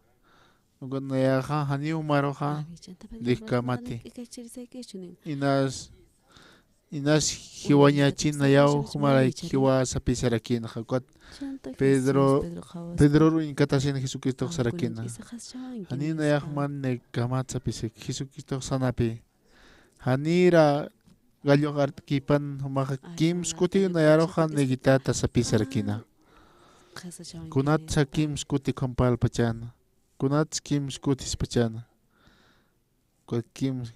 ukat nayaxa, janiw jumaruxa, dejkamati. Inas, inas jiwañachin nayaw jumarak jiwa sapisarakïnxa. Ukat Pedro, Pedror uñkatasin Jesucristox sarakïna. Janiw nayax juman negamat sapisaki, Jesucristox sanapi. Janira gallo art'kipan jumaxa kimskutiw nayaruxa negitäta sapisarakïna. Kunatsa kimskuti ukham parlpachäna. Kunatsa kimskutispachäna. Ukat kims-,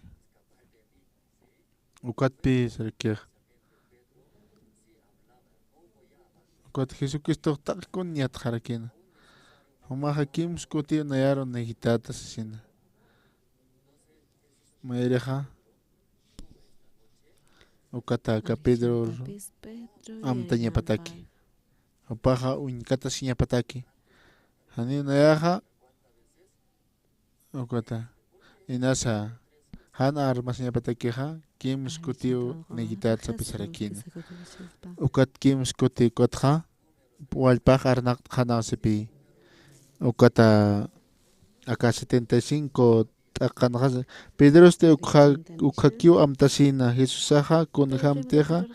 ukatpi sarakixa. Ukat Jesucristox taqi kun yatxarakïna. Jumaxa kimskutiw nayaru negitäta sasina. Mayrixa, ukata aka Pedror amtañapataki. Jupaxa uñkatasiñapataki. Janiw nayaxa, ukata, inasa, jan armasiñapatakixa, kimskutiw negitäta sapisarakïna. Ukat kimskuti ukatxa, wallpax arnaqt'xanaw sipï. Ukata, aka setenta y cinco t'aqanxa, Pedrosti ukxa-, ukxakiw amtasïna, Jesusaxa kunjämtixa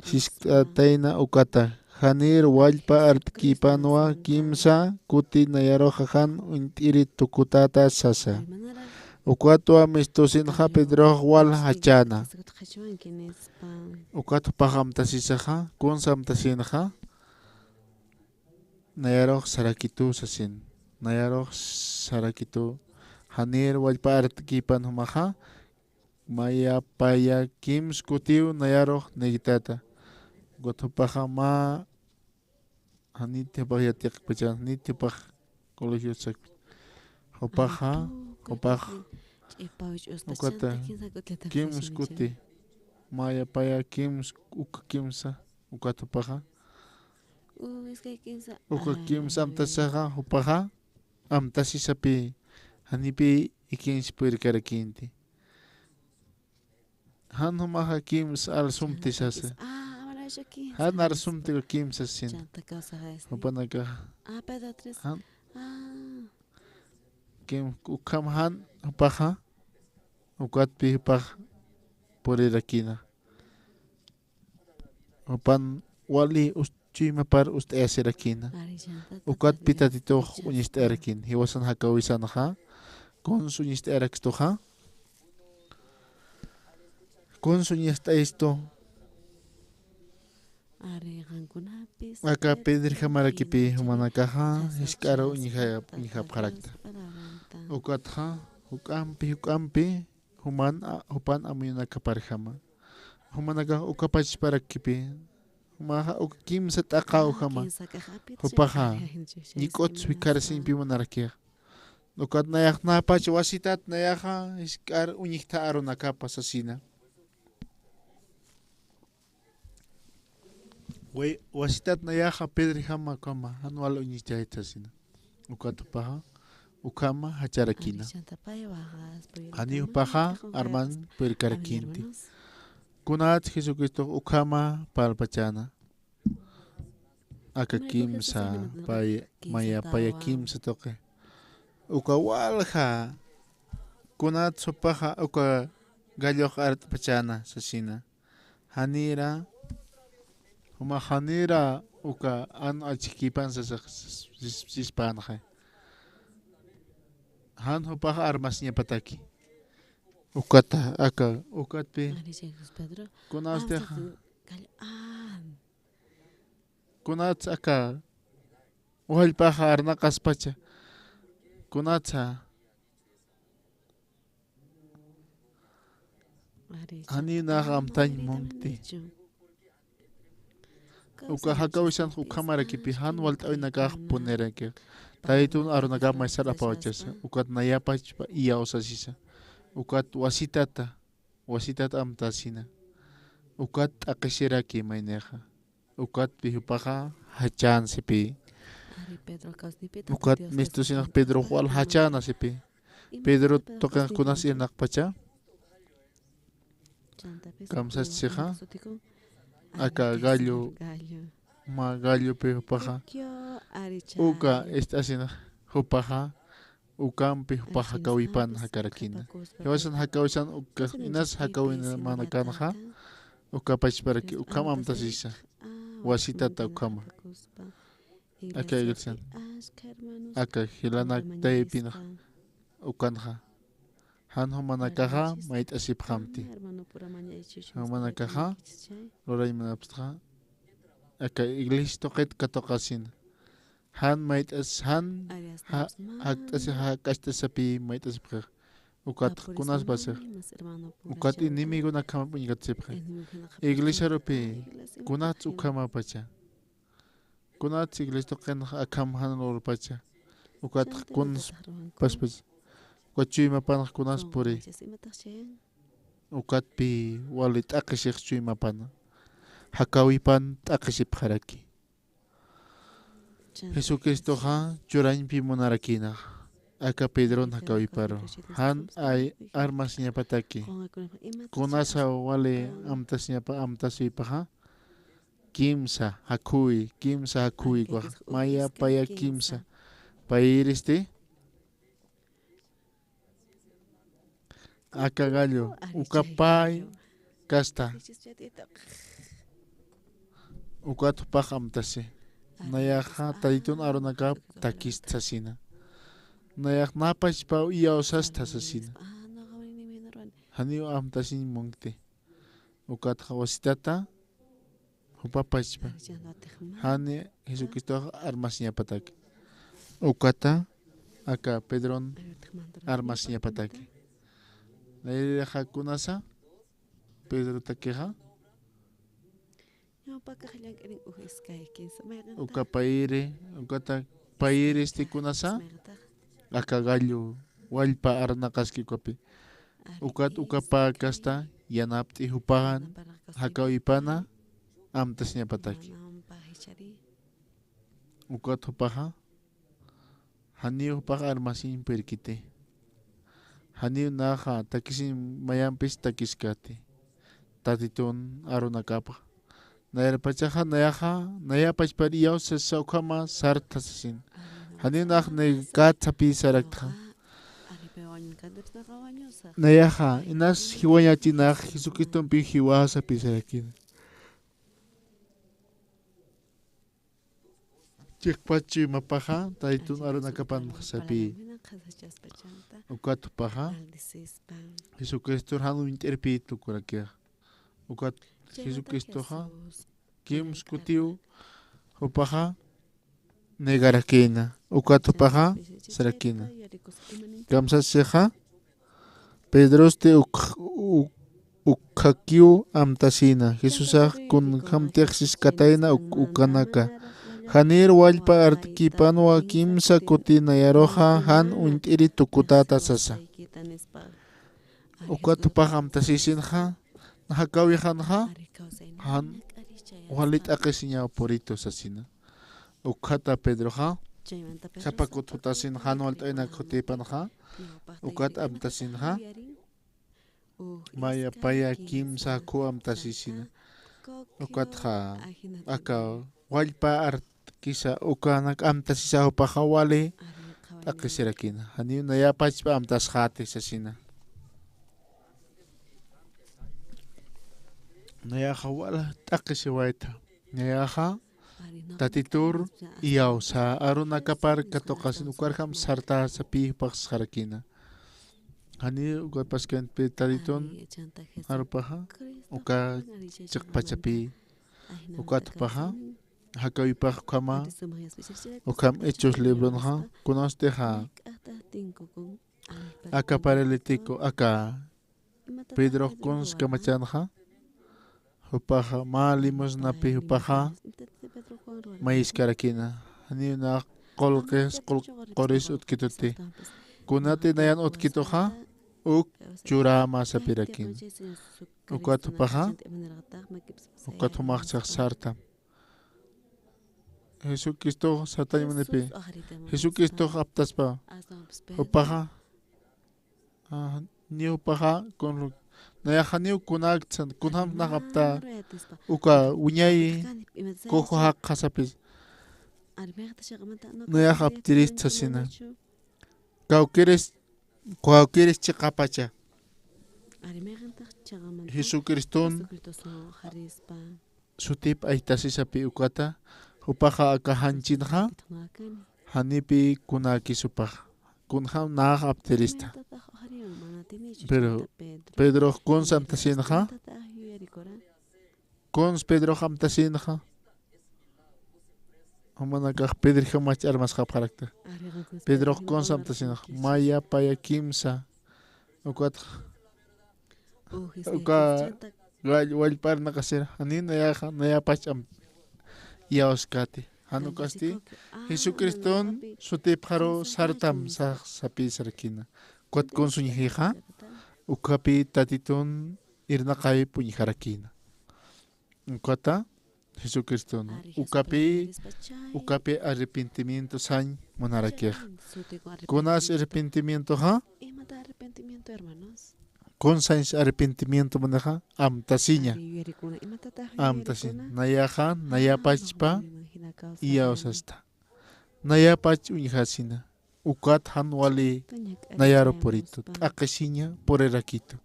siskt'atayna ukata, janir wallpa art'kipanwa kimsa kuti nayaruxa jan uñt'iri tukutäta sasa. Ukatwa mistusinxa Pedrox wal jachäna. Ukat jupax amtasisaxa, kunsa amtasïnxa, nayarux sarakitu sasin. Nayarux sarakitu. Janir wallpa art'kipan jumaxa, mayapaya kimskutiw nayarux negitäta. Ukat jupaxa mä, janit jupax yatiqpachan, janit jupax colegio sakpi. Jupaxa, jupax, ukata, kimskuti. Mayapaya kims, uka kimsa, ukat jupaxa. Uka kimsa amtasaxa, jupaxa, amtasisapï, janipï ikinsi purkarakïnti. Jan jumaxa kimsa arsumti sasa. Jan arsumti uka kimsa sasin. Jupanakaxa. Jan. Kim, ukham jan jupaxa, ukatpï jupax purirakïna. Jupan wali us-, chuymapar ust'ayasirakïna. Ukatpi Tatitux uñist'ayarakïna. Jiwasan jakawisanxa, kuns uñist'ayarakstuxa, kuns uñist'ayistu. Aka Pedrojamarakipï jumanakaxa jisk'ar uñja-, uñjapxarakta. Ukatxa juk'ampi, juk'ampi juman a-, jupan amuyunakaparjama. Jumanakax uka pachparakipï, jumaxa uka kimsa t'aqawjama. Jupaxa ñik'uts wikarasiñpi munarakixa. Ukat nayax näpach wasitat nayaxa jisk'ar uñjtha arunakapa sasina. Way-, wasitat nayaxa Pedrojama ukhama, jan wal uñichtayta sasina. Ukat jupaxa ukhama jacharakïna. Janiw jupaxa arman puyirkarakïnti. Kunats Jesucristox ukhama parlpachäna. Aka kimsa, pay, maya, paya kimsa tuqi. Uka walja, kunats jupaxa uka gallox art'pachäna sasina. Janïra, juma janïra uka jan achikïpan sasa-, sis-, sis-, sispänxi. Jan jupax armasiñapataki. Ukata, aka, ukatpi. Kunatsa, kunatsa aka, wallpaxa arnaqaspacha. Kunatsa. Janiw nax amtañ munkti. Uka jakawisanx ukhamarakipi jan walt'äwinakax puniraki. Taytun arunakap maysar apawachasa. Ukat nayapachpa iyawsasisa. Ukat wasitata, wasitat amtasina. Ukat t'aqhisiraki maynixa. Ukatpi jupaxa jachäna sipï. Ukat mistusinx Pedrox wal jachäna sipï. Pedro tuqinx kunas irnaqpacha. Kamsachsixa. Aka gallo, mä gallopi jupaxa. Uka ist'asinx jupaxa. Ukampi jupax jakawipan jakarakïna. Jiwasan jakawisan uka inas jakawinamanakanxa, uka pachparaki ukham amtasisa. Wasitata ukhama. Aka iglesian. Aka jilanak taypinxa ukanxa. Jan jumanakaxa mayt'asipxamti. Jumanakaxa lurañ munapxta. Aka iglesia tuqit katuqasina. Jan mayt'as, jan ja-, jakt'asi, jak'acht'asipï mayt'asipxi. Ukat kunas pasix. Ukat enemigonakjamap uñkatsipxi. Iglesiarupi kunats ukhamapacha. Kunats iglesia tuqinx akham jan lurpacha. Ukat kuns paspacha. Ukat chuymapanx kunas puri. Ukatpi wali t'aqhisix chuymapana. Jakawipan t'aqhisipxaraki. Jesucristoxa churañpi munarakïna. Aka Pedron jakawiparu. Jan ay armasiñapataki. Kunasa wali amtasiñapa, amtasïpaxa. Kimsa, jakhuwi, kimsa jakhuwi, maya, paya, kimsa. Payiristi. Aka gallo, uka pay kasta. Ukat jupax amtasi. Nayaxa Taytun arunakap takist sasina. Nayax napachpa iyawsasta sasina. Janiw amtasiñ munkti. Ukat wasitata, jupapachpa. Jani Jesucristox armasiñapataki. Ukata, aka Pedron armasiñapataki. Nayrixa kunasa, Pedrotakixa. Uka payiri, ukata payiristi kunasa, aka gallo, wallpa arnaqaski ukapi. Ukat uka pä kasta yanapt'i jupaxan jakawipana amtasiñapataki. Ukat jupaxa, janiw jupax armasiñ purkiti. Janiw naxa takisiñ mayampis takiskati. Tatitun arunakapxa. Nayarpachaxa, nayaxa, nayapachpar iyawsasa ukhama sarta sasin. Janiw nax naykatsapï saraktxa. Nayaxa, inas jiwañachi nax Jesucristompi jiwasapï sarakina. Chiqpach chuymapaxa, Taytun arunakapan sapi. Ukat jupaxa, Jesucristor jan uñt'irpi tukurakix. Ukat Jesucristoxa, kimsa kutiw, jupaxa, negarakïna. Ukat jupaxa, sarakïna. Kamsasixa, Pedrosti uk-, uk-, ukhakiw amtasïna. Jesusax kunjamtix siskatayna uk-, ukanaka. Janir wallpa artkipanwa kimsa kuti nayaruxa jan uñt'iri tukutäta sasa. Ukat jupax amtasïsinxa, jakawixanxa, jan wali t'aqhisiñaw puritu sasina. Ukkhata Pedroxa, sapa kut jutasin jan walt'ayanak jutipanxa, ukat amtasinxa, maya paya kimsa ku amtasisina. Ukatxa, aka wallpa artkisa ukanak amtasisa jupaxa wali t'aqhisirakïna. Janiw nayapachpa amtasxäti sasina. Nayaxa wal t'aqhisiwayta. Nayaxa Tatitur iyawsa arunakapar katuqasin ukarjam sarta sapï jupax sarakïna. Jani ukapaskantpi Tatitun arupaxa, uka chiqpachapï, ukat jupaxa, jakawipax ukhama, ukham Hechos libronxa, kunanstixa, aka paralítico, aka Pedrox kuns kamachanxa, jupaxa, mä limosnapi jupaxa, mayiskarakïna. Janiw nax qullqis, qullq quris utjkituti. Kunati nayan utjkituxa, uk churäma sapirakïna. Ukat jupaxa, ukat jumax sartam. Jesucristox sartañ munipï. Jesucristox aptaspa. Jupaxa, niw jupaxa, kun, nayaxa niw kunaktsan, kunjam nax apta, uka wiñay, kuju jaqxa sapis. Nayax aptirist sasina. Kawkïris, kawkïris chiqapacha. Jesucriston sutip aytasi sapï ukata, jupaxa aka janchinxa, janipï kunäkis jupax, kunjam nax aptirista. Pero Pedrox kuns amtasinxa, kuns Pedrox amtasinxa, jumanakax Pedrjamach armasxapxarakta. Pedrox kuns amtasinxa, maya paya kimsa, ukatxa, uka wall-, wallpa arnaqasir, janiw nayaxa, nayapach am-, iyawskäti. Jan ukasti, Jesucriston sutipxaru sartam sax sapï sarakïna. Ukat kuns uñjixa, ukapï Tatitun irnaqawip uñjarakïna. Ukata, Jesucriston, ukapï, ukapï arrepentimiento sañ munarakix. Kunas arrepentimientoxa, kun sañs arrepentimiento munixa, amtasiña. Amtasiña. Nayaxa, nayapachpa iyawsasta. Nayapach uñjasina. Ukat jan wali nayaru puritu. T'aqhisiña purirakitu.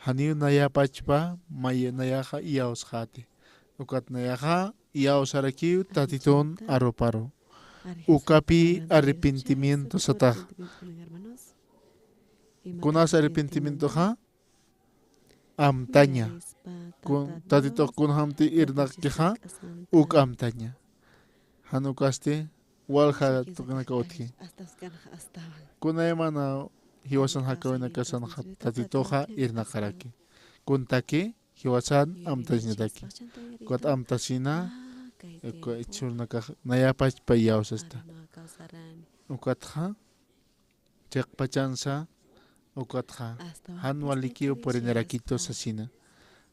Janiw nayapachpa, may-, nayaxa iyawsxäti. Ukat nayaxa iyawsarakiw Tatitun aruparu. Ukapï arrepentimiento satax. Kunas arrepentimientoxa, amtaña. Kun-, Tatitux kunjamti irnaqkixa, uk amtaña. Jan ukasti, walja tuqinaka utji. Kunaymana jiwasan jakawinakasanxa Tatituxa irnaqaraki. Kuntaki, jiwasan amtañataki. Ukat amtasina, uka ichhurnakax nayapachpa iyawsasta. Ukatxa, chiqpachansa, ukatxa, jan walikiw purinirakitu sasina.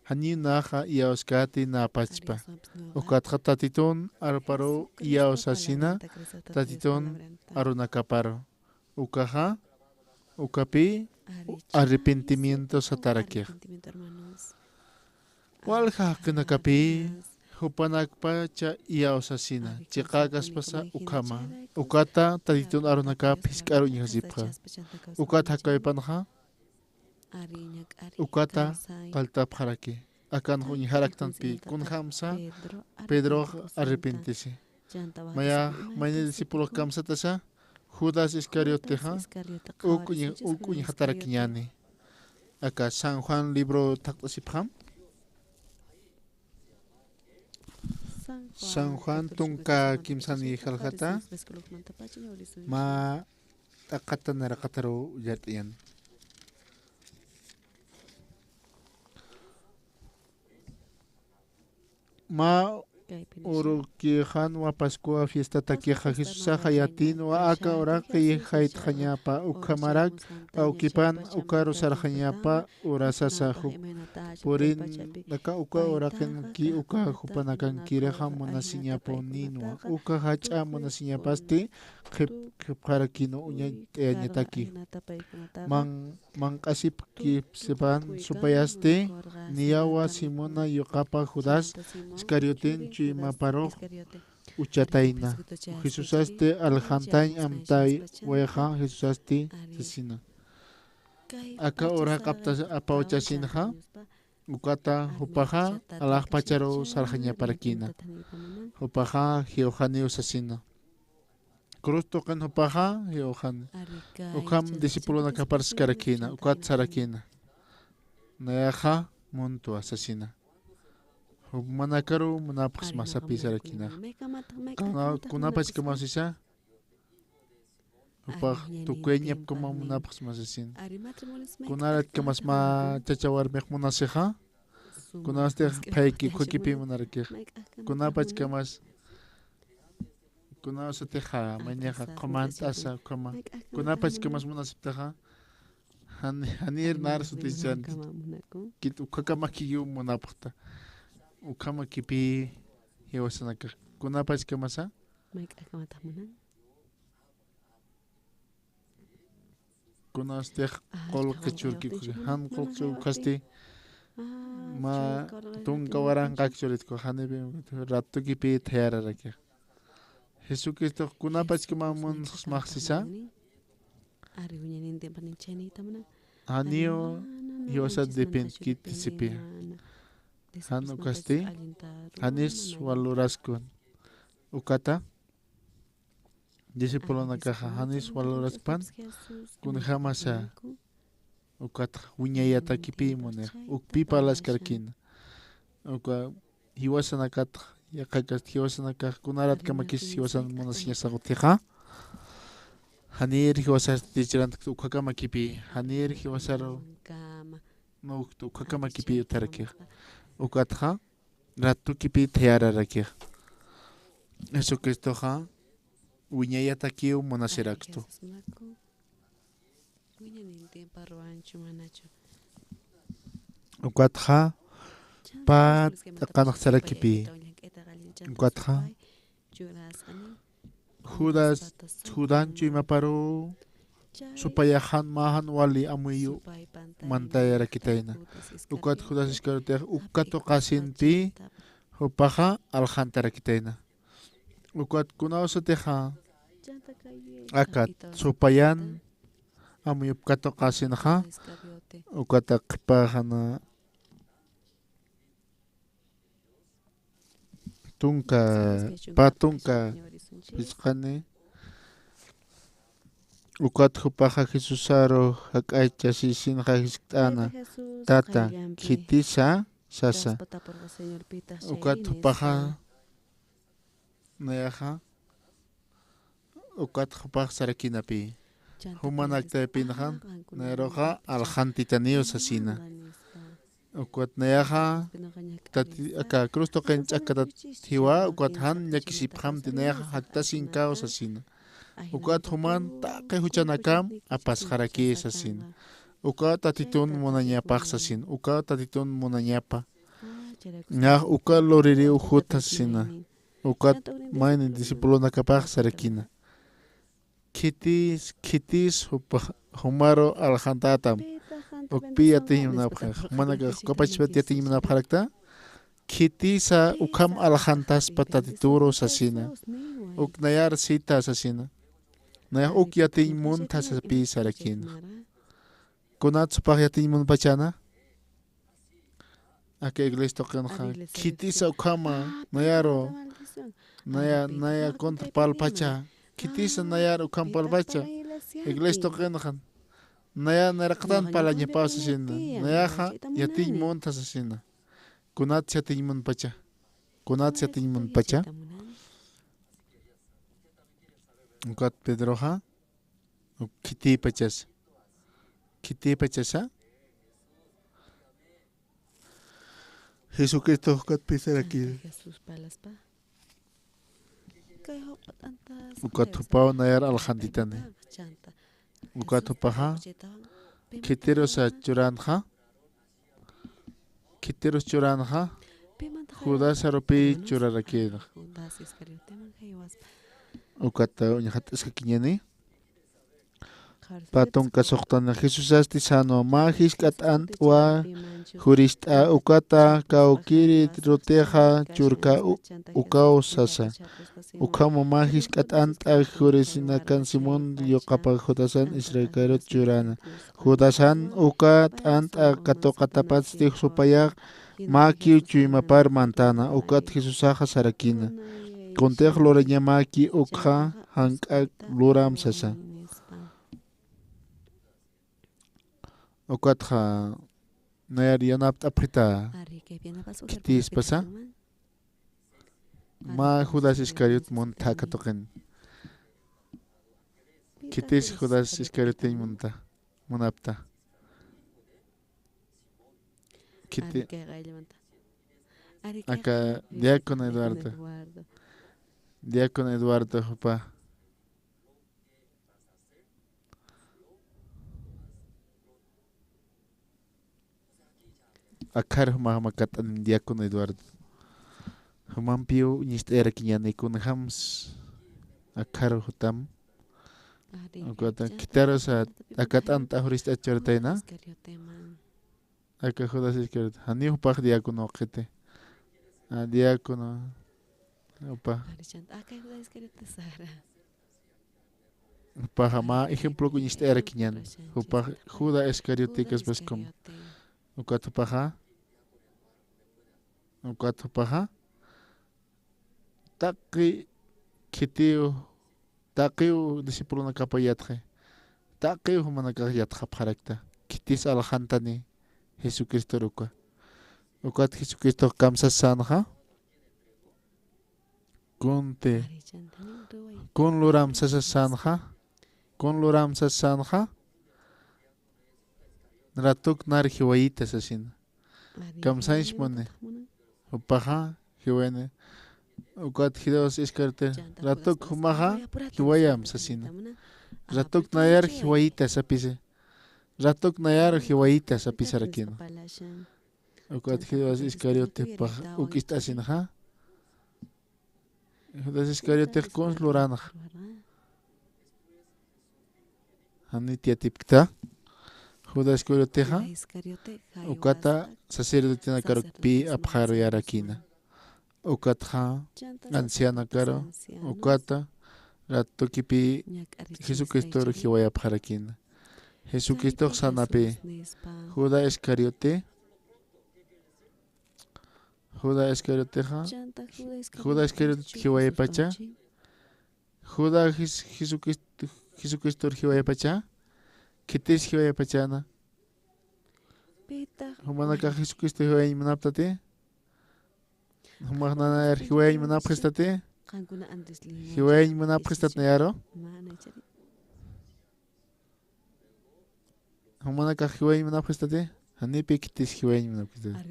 Janiw naxa iyawskäti nayapachpa. Ukatxa Tatitun aruparu iyawsasina, Tatitun arunakaparu. Ukaxa, ukapï arrepentimiento satarakix. Walja jaqinakapï, jupanakpacha iyawsasina, chiqäkaspasa ukhama, ukata Tatitun arunakap jisk'ar uñjasipxa. Ukat jakäwipanxa, ukata qalltapxaraki. Akanx uñjaraktanpï, kunjamsa Pedrox arrepentisi. Maya, mayni discípulo kamsatasa, Judas Iscariotexa, uk'uñ, uk'uñjatarakiñäni. Aka San Juan libro thaqt'asipxam. San Juan tunka kimsani jalxata, mä t'aqhata naraqataru yat'iyan. Mä urukixanwa Pascua fiestatakixa Jesusaxa yatïnwa aka uraqi jayt'xañapa, ukhamarak awkipan ukaru sarxañapa urasasa juk purin aka uka uraqinki uka jupanakankirixa munasiñapunïnwa, uka jach'a munasiñapasti qhip, qhipxarakïnwa uñañataki. Man, manq'asipkipsipan supayasti, niyawa Simona yuqapa Judas Iscarioten chuymaparux uchatayna. Jesusasti aljantañ amtawayxa Jesusasti sasina. Aka uraq apawchasinxa, ukata jupaxa alaxpacharu sarxañaparakïna. Jupaxa jiwxaniw sasina. Cruz tuqin jupaxa jiwxani. Ukham discipulonakapar siskarakïna, ukat sarakïna. Nayaxa muntwa sasina. Jumanakaru munapxsma sapï sarakïnaxa. Kuna, kunapachkamaw sisa, jupax tukuyañapkama munapxsma sasina. Kunaratkamas mä chacha warmix munasixa, kunawstix phayki ukhakipï munarakixa. Kunapachkamas, kunawsatixa maynixa qumant'asa ukhama, kunapachkamas munasiptaxa, jan, janir nar sutichant, kit ukhakamakikiw munapxta. Ukhamakipï jiwasanakax. Kunapachkamasa? Kunastix qullqi churki, jan qullqi ukhasti, mä tunka waranqak churitku, janipi ratukipï thayararakix. Jesucristox kunapachkama munsxsmax sisa, janiw jiwasat dependkiti sipï. Jan ukasti, janis valoraskun. Ukata, discipulonakaxa janis valoraskpan, kunjamasa, ukatxa wiñayatakipï munixa, ukpï parlaskarakïna. Uka jiwasanakatxa, yaqhakasti jiwasanakax, kunaratkamakis jiwasan munasiñasax utjixa. Janir jiwasar tichirantkt ukhakamakipï, janir jiwasaru, no, ukhakamakipï utjarakixa. Ukatxa, ratukipï thayararakix. Jesucristoxa wiñayatakiw munasirakstu. Ukatxa pä t'aqanx sarakipï. Ukatxa Judas, Judan chuymaparu supayaxan mä jan wali amuyu mantayarakitayna. Ukat Judas Iscariotex uk katuqasinpï jupaxa aljantarakitayna. Ukat kunawsatixa akat supayan amuyup katuqasinxa, ukata qhipaxana tunka, pä tunka phisqani, ukat jupaxa Jesusaru jak'achasisinxa jiskt'äna, Tata, khitisa sasa. Ukat jupaxa nayaxa, ukat jupax sarakïnapï. Jumanak taypinxa, nayaruxa aljantitaniw sasina. Ukat nayaxa, tati, aka cruz tuqin ch'akkatat jiwa, ukat jan llakisipxamti, nayaxa jaktasinkaw sasina. Ukat juman taqi juchanakam apasxaraki sasina. Uka Tatitun munañapax sasina. Uka Tatitun munañapa. Nax uka luririw jutha sasina. Ukat mayni discipulonakapax sarakïna. Khitis, khitis jupa, jumaru aljantätam. Ukpï yatiñ munapxi. Jumanakax ukapachpat yatiñ munapxarakta. Khitisa ukham aljantaspa Tatituru sasina. Uk nayar sita sasina. Nayax uk yatiñ muntha sapï sarakïna. Kunat jupax yatiñ munpachäna? Aka iglesia tuqinxa, khitisa ukhama, nayaru, Naya, naya contra palpacha. Khitisa nayar ukham palpacha. Iglesia tuqinxan. Naya nayraqatan parlañapaw sasina. Nayaxa yatiñ munta sasina. Kunat yatiñ munpacha. Kunat yatiñ munpacha. Ukat Pedroxa. Khitipachas. Khitipachasa. Jesucristo ukat pisarakir. Ukat jupaw nayar aljantitani. Ukat jupaxa. Khitirusa churanxa. Khitirus churanxa. Judas arupi churarakïna. Ukat uñjat'askakiñäni. Pä tunka suxtana. Jesusasti sänwa, mä jisk'a t'ant'wa jurist'a, ukata kawkïrirutixa churkä ukaw sasa. Ukham mä jisk'a t'ant'a jurisinakan Simón yuqapax Judasan Iscariote churana. Judasan uka t'ant'a katuqatapatsti supayax mäkiw chuymapar mantana, ukat Jesusaxa sarakïna. Kuntix lurañamäki ukxa jank'ak luram sasa. Ukatxa nayar yanapt'apxita. Khitispasa. Mä Judas Iscariot munta katuqin. Khitis Judas Iscarioteñ munta. Munapta. Khiti. Aka diácono Eduardo. Diácono Eduardo jupa. Akar jumax makat'anim diácono Eduardo. Jumampiw uñist'ayarakiñäni kunjams akar jutam. Ukata khitirusa aka t'ant'a jurist'a churatayna. Aka Judas Iscariote. Janiw jupax diácono qhiti. A diácono. Jupa. Jupaxa mä ejemplo uñist'ayarakiñän. Jupax Judas Iscariote kaspas kum. Ukat jupaxa. Ukat jupaxa. Taqi khitiw, taqiw discipulonakapa yatxi. Taqiw jumanakax yatxapxarakta. Khitis aljantani Jesucristor uka. Ukat Jesucristox kamsas sänxa. Kunti. Kun luram sasas sänxa. Kun luram sasas sänxa. Ratuk nar jiwayita sasina. Kamsañchmuni. Jupaxa jiwayani. Ukat Judas Iscariote. Ratuk jumaxa jiwayam sasina. Ratuk nayar jiwayita sapisi. Ratuk nayar jiwayita sapisarakina. Ukat Judas Iscariote pax uk'ist'asinxa. Judas Iscariotex kuns luranxa. Janit yatipkta. Judas Iscariotexa. Ukata sacerdotenakarukpi apxaruyarakina. Ukatxa ancianakaru. Ukata ratukipi Jesucristor jiwayapxarakina. Jesucristox sanapi. Judas Iscariote. Judas Iscariotexa. Judas Iscariote jiwayapacha. Judas Jes-, Jesucristo, Jesucristor jiwayapacha. Khitis jiwayapachana. Jumanakax Jesucristo jiwayañ munaptati. Jumax nanayar jiwayañ munapxistati. Jiwayañ munapxistat nayaru. Jumanakax jiwayañ munapxistati. Janipi khitis jiwayañ munapxistati.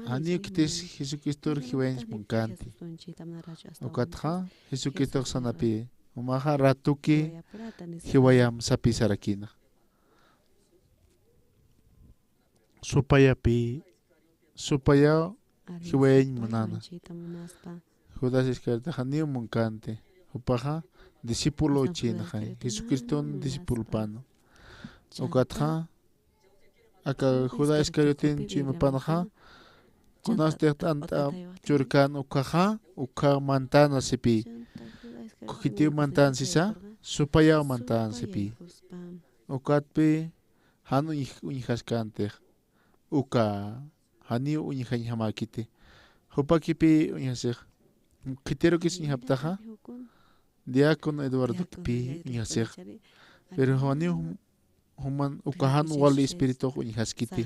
Janiw khitis Jesucristor jiwayañ munkänti. Ukatxa Jesucristox sanapi. Jumaxa ratuki jiwayam sapisarakina. Supayapi, supayaw jiwayañ munana. Judas Iscariote janiw munkänti. Jupaxa discípulo chinxa, Jesucriston discipulopana. Ukatxa aka Judas Iscarioten chuymapanxa, kunastix t'ant'a churkän ukhaxa, ukha mantana sipi. Khitiw mantän sisa, supayaw mantän sipi. Ukatpi jan uñj-, uñjaskänti. Uka janiw uñjañjamäkiti. Jupakipï uñjasix. Khitirukis uñjaptaxa, diácono Eduardo kipi uñjasix. Pero janiw jum-, juman uka jan wali espiritux uñjaskiti.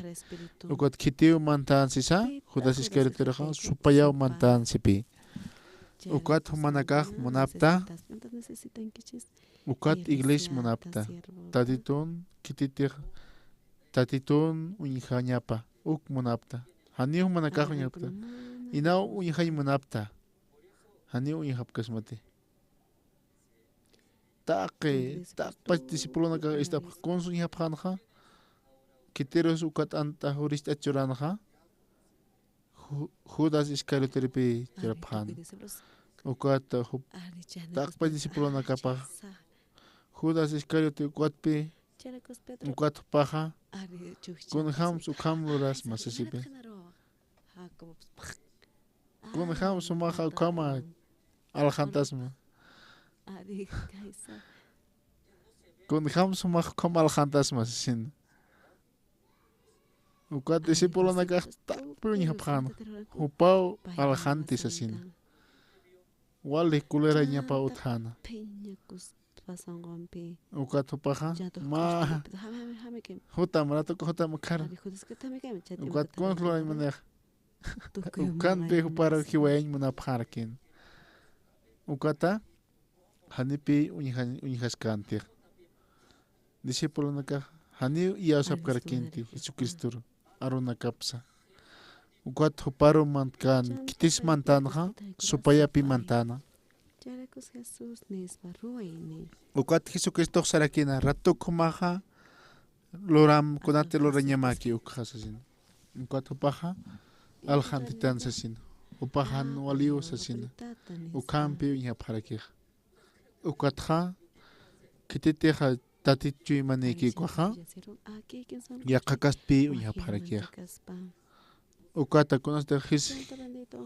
Ukat khitiw mantän sisa, Judas Iscarioterxa supayaw mantän sipi. Ukat jumanakax munapta, ukat iglesia munapta. Tatitun, khititix, Tatitun uñjañapa, uk munapta. Janiw jumanakax uñjapta. Inaw uñjañ munapta. Janiw uñjapkasmati. Taqi, taqpach discipulonakax ist'apxa, kuns uñjapxänxa. Khitirus ukat ant'a juricht'at churänxa. Ju-, Judas Iscarioterpi churapxän. Ukat jup-, taqpach discipulonakapax. Judas Iscariote ukatpi, ukat jupaxa. Kunjams ukham lurasma sisipi. Kunjams jumaxa ukhama alxantasma. Kunjams jumaxa ukhama alxantasma sisina. Ukat discipulonakax taqpi uñjapxän, jupaw alxanti sasina. Wali kulerañapa utjäna. Ukat jupaxa, mä, jutam, ratuka jutam ukhar. Ukat kuns lurañ munix. Ukanpi jupar jiwayañ munapxarakin. Ukata, janipi uñja-, uñjaskänti. Discipulonakax janiw iyawsapkarakïnti Jesucristor arunakapsa. Ukat juparu mantkän, khitis mantänxa, supayapi mantäna. Ukat Jesucristox sarakïna, ratuk jumaxa, luram, kunati lurañamaki ukxa sasina. Ukat jupaxa, alxantitän sasina. Jupax jan waliw sasina. Ukhampi uñjapxarakixa. Ukatxa, khititixa Tatit chuymanïki ukaxa, yaqha kastpi uñjapxarakixa. Ukata kunasti Jis-,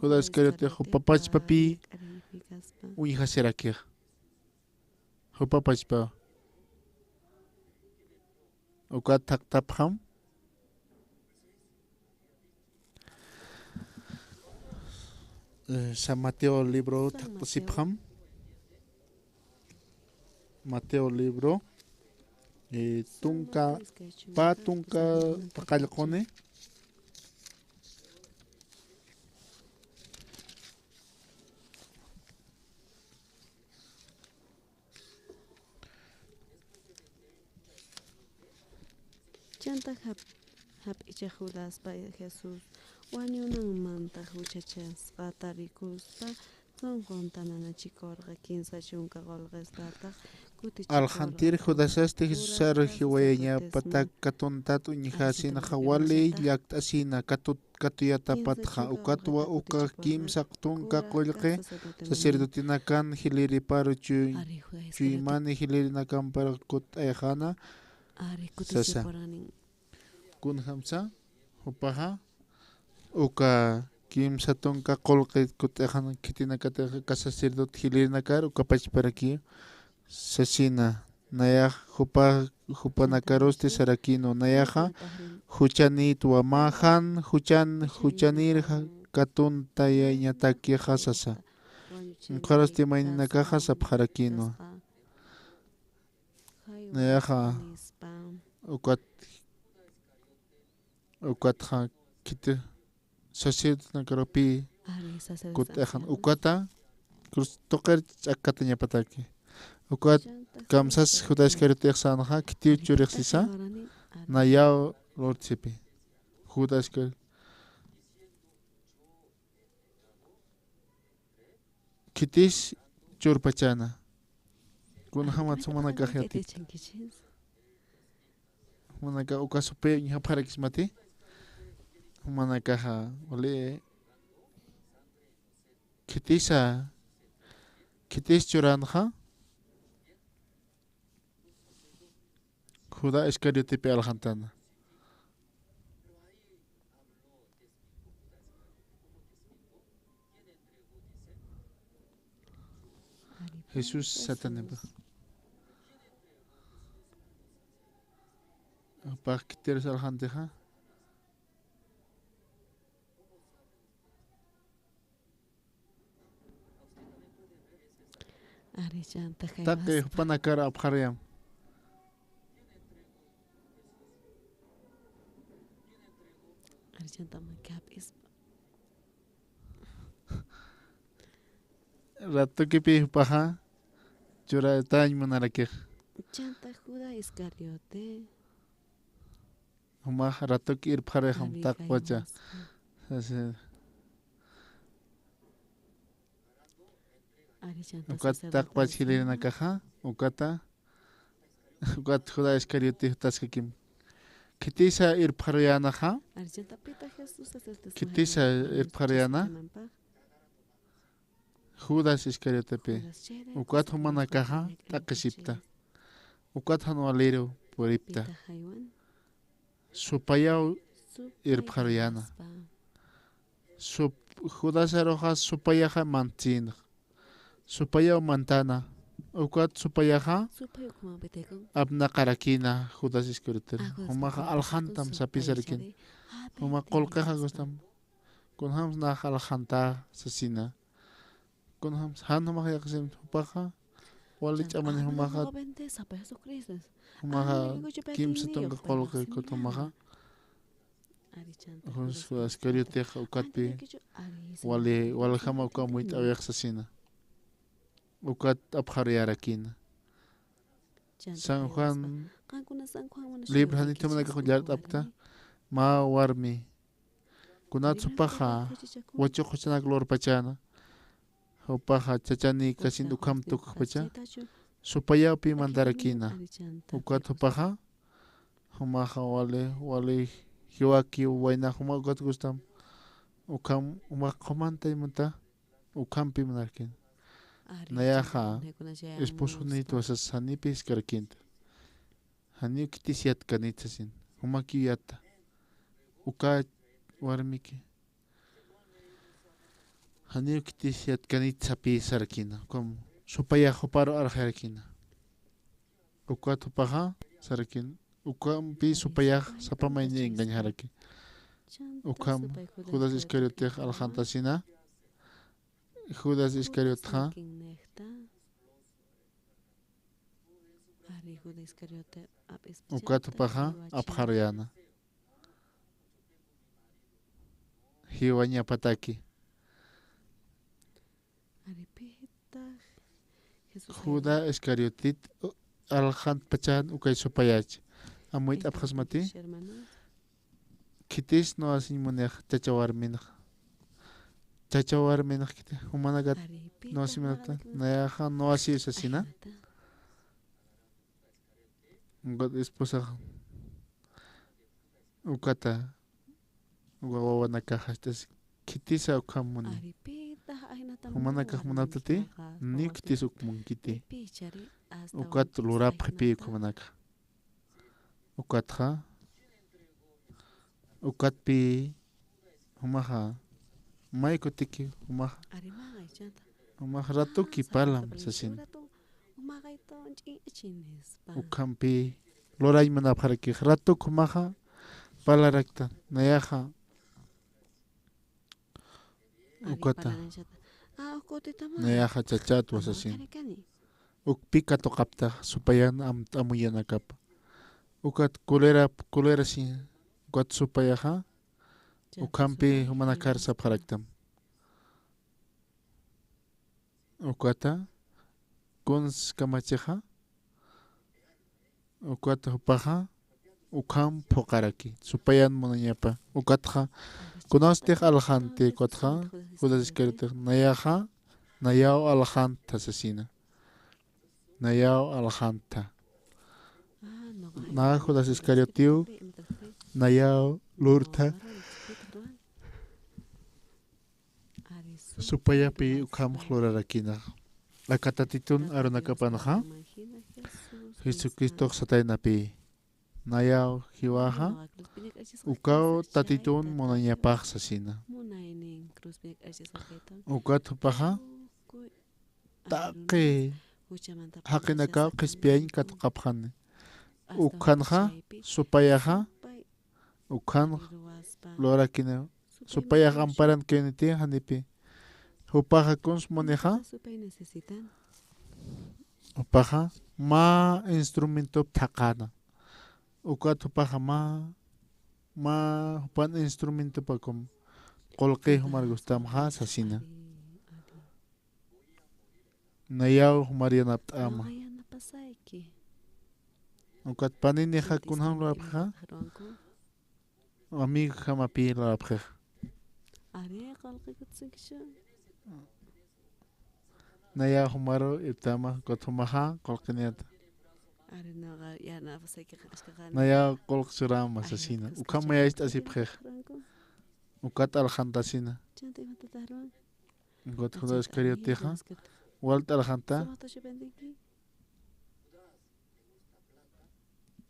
Judas Iscariote jupa pachpapi uñjasirakix. Jupa pachpa. Ukat thaqtapxam. Eh, San Mateo libro thaqtasipxam. Mateo libro, eh, tunka, pä tunka paqallquni. Chantá jap-, jap'ichax Judaspa Jesús wañunanmantax juchachasqata rikuspa, sunqunta nanachikurqa, kinsa chunka qullqistatax kutichikurqa. Alxantir Judasasti Jesusar jiwayañapatak katuntat uñjasinxa wali llakt'asina katut katuyatapatxa, ukatwa uka kimsa tunka qullqi sacerdotinakan jilïriparu chuy-, chuymani jilïrinakampar kutt'ayxäna sasa. Kunjamsa, jupaxa, uka kimsa tunka qullqi kutt'ayxäna khitinakatix uka sacerdote jilïrinakar, uka pachparakiw sasina. Nayax jupa, jupanakarusti sarakïnwa, nayaxa juchanïtwa, mä jan juchan, juchanïr katuntayäñatakixa sasa. Ukharusti mayninakaxa sapxarakïnwa. Nayaxa ukat, ukatxa khiti sacerdotenakarupi kutt'axan ukata cruz tuqir ch'akkatañapataki. Ukat kamsas Judas Iscariotex sänxa, khitiw churix sisa, nayaw lurt'sipi. Judas Iscariote. Khitis churpachäna. Kunjamat jumanakax yatipta. Jumanakax uka supayaw uñjapxarakismati. Jumanakaxa, wali, khitisa, khitis churänxa. Judá Iscariotepi alxantäna. Jesús satanipa. Jupax khitir alxantixa. Ari, chanta taqi jaymaspa. Jupanakar apxarayam. Ari, chanta man kap'ispa. Ratukipi jupaxa churatañ munarakix. Chanta Judas Iscariote. Jumax ratuki irpxarixam. Ari, taqpacha jaymaspa. Sasi. Ari, chanta ukat sacerdote taqpach jilïrinakaxa, ukata, ukat Judas Iscariote jutaskakim. Khitisa irpxaruyänaxa? Ari, chanta pita Jesús sacerdote khitisa irpxaruyäna? Judas Iscariotepi. Judas chévere, ukat jumanakaxa taqisipta. Ukat jan waliru puripta. Pita jaywan. Supayaw irpxaruyäna. Sup-, Judasaruxa supayaxa mantsïnx. Supayaw mantäna. Ukat supayaxa apnaqarakïna Judas Iscariote. Jumaxa alxantam sapisarakïna. Juma qullqixa gustam. Kunjams nax alxantä sasina. Kunjams jan jumax yaqhisim jupaxa, wali ch'amani jumaxa, jumaxa kimsa tunka qullqi kut jumaxa. Judas Iscariotex ukatpi wali, waljama uka amuyt'awix sasina. Ukat apxaruyarakïna. San Juan libro janit jumanakax ullart'apkta, mä warmi. Kunat jupaxa wachuq juchanak lurpachäna, jupaxa chachanïkasin ukham tukjpacha, supayawpi mantarakïna. Ukat jupaxa, jumaxa wali, wali jiwaki wayna juma ukat gustam, ukham, jumax qhumantay munta, ukhampi munarakïna. Nayaxa esposonïtwa sas janipi jiskarakïnta. Janiw khitis yatkanit sasin. Jumakiw yatta. Uka warmiki. Janiw khitis yatkanit sapï sarakïna. Ukham supayax juparu arxayarakïna. Ukat jupaxa sarakïna. Ukhampi supayax sapa mayni engañjaraki. Ukham Judas Iscariotex alxantasina. Judas Iscariotxa. Ukat jupaxa apxaruyäna. Jiwañapataki. Judas Iscariotit alxantpachan ukay supayach. Amuyt'apxasmati. Khitis nuwasiñ munix chacha warminx. Chacha warminx khiti, jumanakat nuwasiñ munata, nayaxa nuwasiw sasina. Ukat esposax ukata, uka wawanakax jastas khitisa ukham muni. Jumanakax munaptati, ni khitis uk munkiti. Ukat lurapxipï ukhamanakax. Ukatxa, ukatpï jumaxa, may kutiki jumaxa, jumax ratuki parlam sasin. Ukhampï lurañ munapxarakix, ratuk jumaxa parlarakta, nayaxa. Ukata. Nayaxa chachatwa sasin. Ukpi katuqaptax supayan am-, amuyanakapa. Ukat kulera, kulera sin. Ukat supayaxa. Ukhampi jumanakar sapxaraktam. Ukata. Kuns kamachixa. Ukat jupaxa, ukham phuqaraki, supayan munañapa. Ukatxa, kunastix alxanti, ukatxa, Judas Iscariotix, nayaxa, nayaw alxanta sasina. Nayaw alxanta. Na Judas Iscariotiw, nayaw lurtha. Supayapï ukham lurarakïna. Aka Tatitun arunakapanxa, Jesucristox sataynapï. Nayaw jiwaxa, ukaw Tatitun munañapax sasina. Ukat jupaxa, taqi jaqinakaw qhispiyañ katuqapxani. Ukhanxa, supayaxa, ukhan lurakiniw. Supayax amparankïniti janipi. Jupaxa kuns munixa. Jupaxa mä instrumentop thaqäna. Ukat jupaxa mä, mä jupan instrumentopakum qullqi jumar gustamxa sasina. Nayaw jumar yanapt'äma. Ukat paninixa kunjam lurapxixa, amigojamapi lurapxixa. Nayaw jumaru ipt'äma, ukat jumaxa qullqiniyata. Nayaw qullq churäma sasina. Ukham mayacht'asipxixa. Ukat alxantasina. Ukat Judas Iscariotexa walt'a alxanta.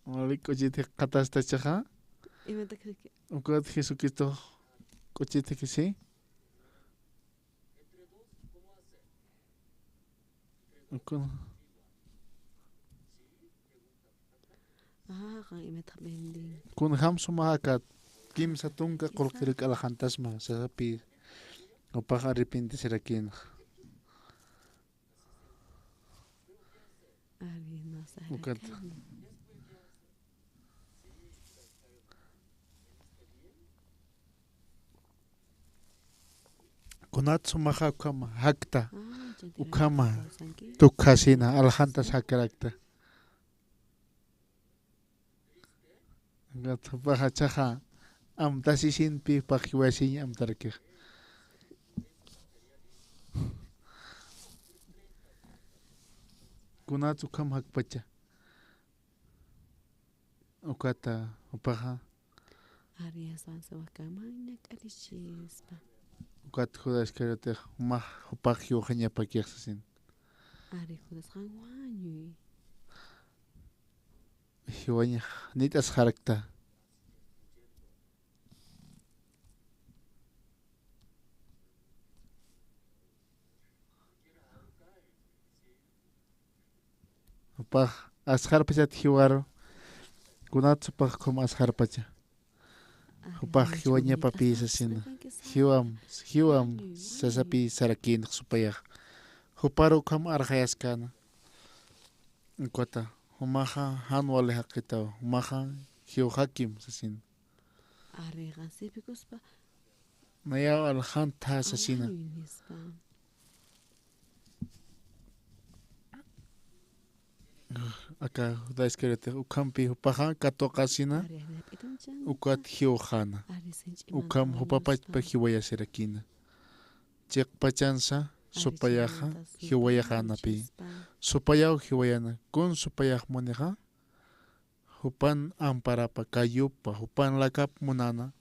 Wali k'uchit jikxatastachaxa. Ukat Jesucristox k'uchit jikxatasi. Ukat kunjam sumax akat kimsa tunka qullqiruk alxantasma, sasapi jupax arrepentisirakïnxa. Ukat. Kunat sumaxa ukhama jakta, ukhama tukhasina, alxantas jakarakta. Jupaxa jichhaxa amtasisinpi, jupax jiwasiñ amtarakix. Kunat ukham jakpacha. Ukata jupaxa. Ari, aswan sawakamaña k'arichispa. Ukat Judas Iscariotex jumax jupax jiwxañapakix sasin. Ari, Judas qanwañuy. Jiwañax nit'asxarakta. Jupax asxarpachat jiwaru, kunat jupax ukham asxarpacha. Jupax jiwañapapï sasina. Jiwam, jiwam sasapi sarakïnx supayax. Juparu ukham arxayaskäna. Ukata, jumaxa jan wali jaqitaw, jumaxa jiwxakim sasina. Ari, qasipikuspa. Nayaw alxantha sasina. Aka Judas Iscariote ukhampi jupaxa katuqasina. Ukat jiwxäna. Ukham jupapachpa jiwayasirakïna. Chiqpachansa supayaxa jiwayaxänapï. Supayaw jiwayäna. Kun supayax munixa. Jupan amparapa, kayupa, jupan lakap munäna.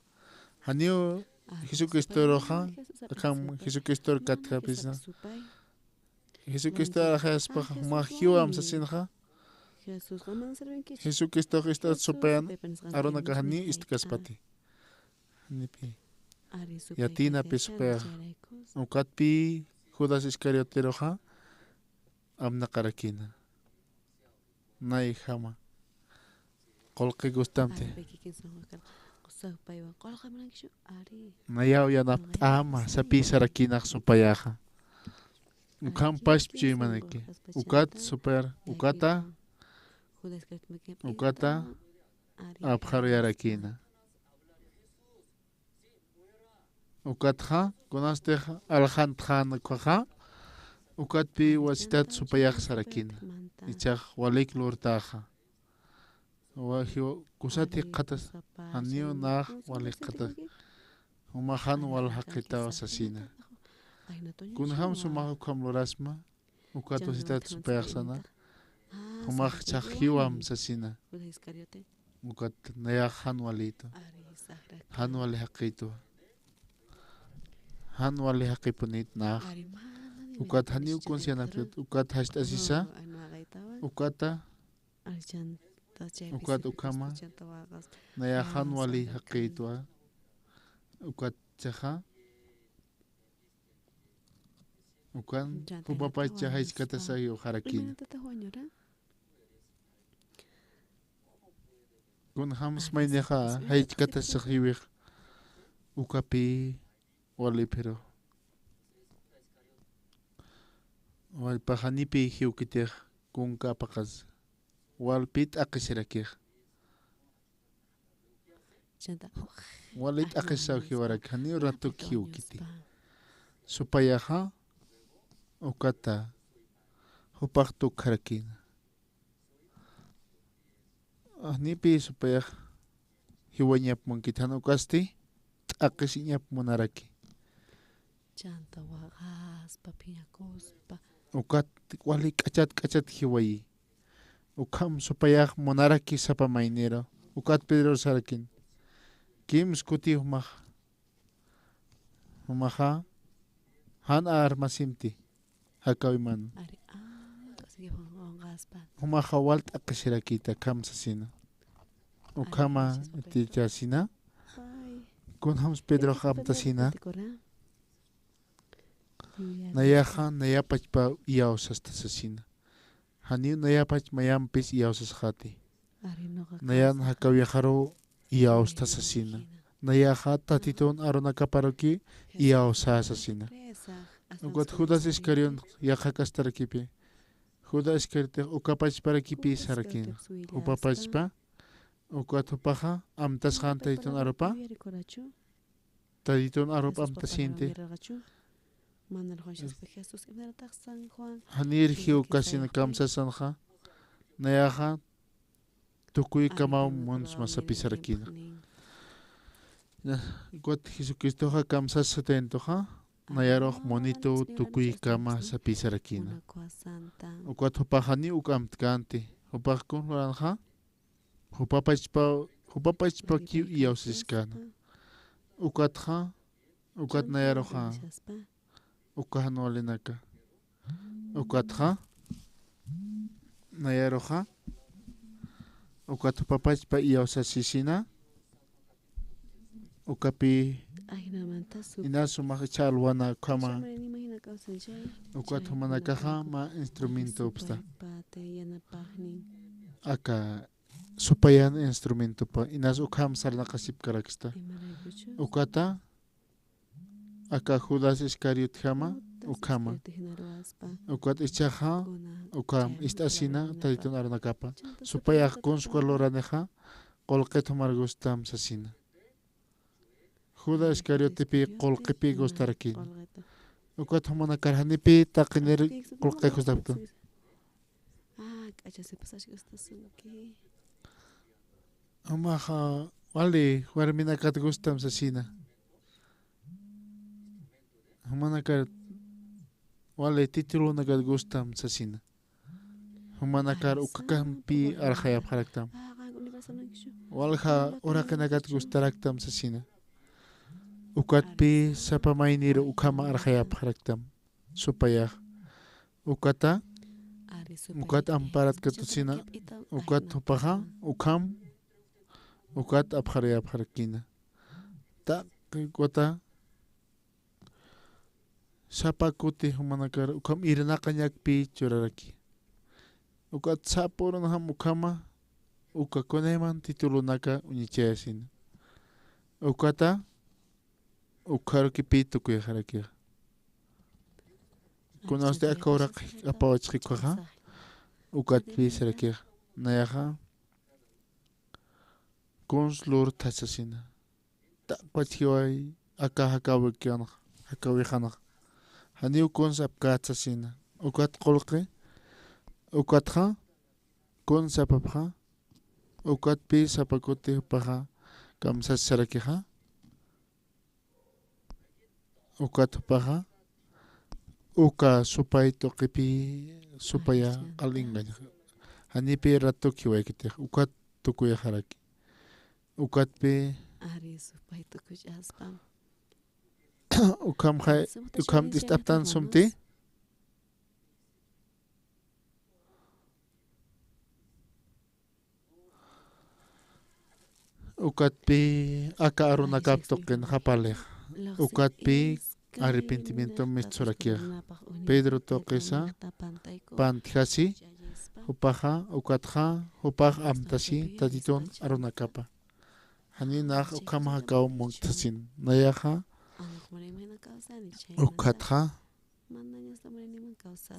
Janiw Jesucristoruxa, akham Jesucristor katjapisa. Jesucristo arxayaspaxa, jumax jiwam sasinxa. Jesucristox ist'at supayan, arunakax janiw ist'kaspati. Janipi. Yatïnapï supayaxa. Ukatpï Judas Iscarioteruxa, amnaqarakïna. Nayjama. Qullqi gustamti. Nayaw yanapt'äma, sapï sarakïnax supayaxa. Ukham pachpa chuymanaki. Ukat supayar, ukata, ukata, apxaruyarakïna. Ukatxa, kunastix aljantxän ukhaxa, ukatpï wasitat supayax sarakïna. Ichhax walik lurtäxa. Wa-, jiw-, kusat jikxatas, janiw nax walik jikxatas. Jumax jan wal jaqitaw sasina. Kunjam sumax ukham lurasma, ukat wasitat supayax sana, jumax jichhax jiwam sasina. Ukat nayax jan walïtwa. Jan wali jaqïtwa. Jan wali jaqipunït nax. Ukat janiw kunsa yanapt'it, ukat jast'asisa. Ukata. Ukat ukhama. Nayax jan wali jaqïtwa. Ukat jichhaxa. Ukan, jupapachcha jaychkatasa jiwxarakïna. Kunjams maynixa jaychkatasa jiwix. Ukapï wali, pero wallpax janipï jiwkitix, kunka apaqas. Walpi t'aqisirakixa. Chanta. Wali t'aqisaw jiwarak, janiw ratuk jiwkiti. Supayaxa, ukata, jupax tukjarakina. Janipi supayax jiwañap munkit, jan ukasti, t'aqisiñap munaraki. Chanta waqaspa, phiñakuspa. Ukat wali k'achat k'achat jiwayi. Ukham supayax munaraki sapa mayniru. Ukat Pedro sarakin. Kims kuti jumax. Jumaxa. Jan armasimti. Jakawiman. Ari, ah, kasi jumax waqaspa. Jumaxa wal t'aqisirakita kamsasina. Ukhama itichasina. Kunjams Pedro amtasina. Nayaxa, nayapachpa iyawsasta sasina. Janiw nayapach mayampis iyawsasxati. Nayan jakawiyaxaru iyawsta sasina. Nayaxa Tatitun arunakaparuki iyawsa sasina. Ukat Judas Iscariot yaqhakastarakipi. Judas Iscariotix ukapachparakipi sarakina. Jupapachpa, ukat jupaxa amtasxan Tatitun arupa. Tatitun arupa amtasinti. Janir jiwkasina kamsasanxa, nayaxa tukuykamaw munsma sapisarakina. Ukat Jesucristoxa kamsas satantuxa, nayarux munitu tukuykama sapisarakina. Ukat jupaxa janiw uk amtkanti, jupax kun luranxa, jupapachpa, jupapachpakiw iyawsiskana. Ukatxa, ukat nayaruxa, uka jan walinaka. Ukatxa, nayaruxa, ukat jupapachpa iyawsasisina. Ukapi, inas jumax ichha alwana ukhama. Ukat jumanakaxa mä instrumentopsta. Aka supayan instrumentopa, inas ukham sarnaqasipkaraksta. Ukata, aka Judas Iscariotjama, ukhama. Ukat ichhaxa, ukham ist'asina, Tatitun arunakapa. Supayax kuns uka luranixa, qullqit jumar gustam sasina. Judas Iscariotepi qullqipi gustarakina. Ukat jumanakar janipi taqinir qullqi gustapkta. Jumaxa wali warminakat gustam sasina. Jumanakar wali titulonakat gustam sasina. Jumanakar ukakampi arxayapxaraktam. Walja uraqinakat gustaraktam sasina. Ukatpi sapa maynir ukhama arxayapxaraktam. Supayax. Ukata, ukat amparat katusina, ukat jupaxa, ukham, ukat apxarayapxarakina. Taqi ukat, sapa kuti jumanakar ukham irnaqañakpi churaraki. Ukat sapa urunjam ukhama, uka kunayman titulonaka uñichayasina. Ukata, ukharukipi tukuyxarakixa. Kunasti aka uraq apawachxi ukhaxa, ukatpi sarakixa. Nayaxa, kuns lurtha sasina. Taqpach jiway aka jakawikanax, jakawixanax. Janiw kuns apkät sasina. Ukat qullqi, ukatxa, kuns apapxa, ukatpi sapa kuti jupaxa, kamsas sarakixa. Ukat jupaxa, uka supay tuqipi, supaya q'alingañaxa. Janipi ratuk jiwaykitix, ukat tukuyaxaraki. Ukatpi. Ari, supay tukuch'aspam. Ukham jay, ukham t'ist'aptan sumti. Ukatpi aka arunakap tuqin japalix. Ukatpi arrepentimiento mistsurakix. Pedro tuqisa pantjasi, jupaxa, ukatxa, jupax amtasi, Tatitun arunakapa. Jani nax ukham jakaw munktasin. Nayaxa, ukatxa,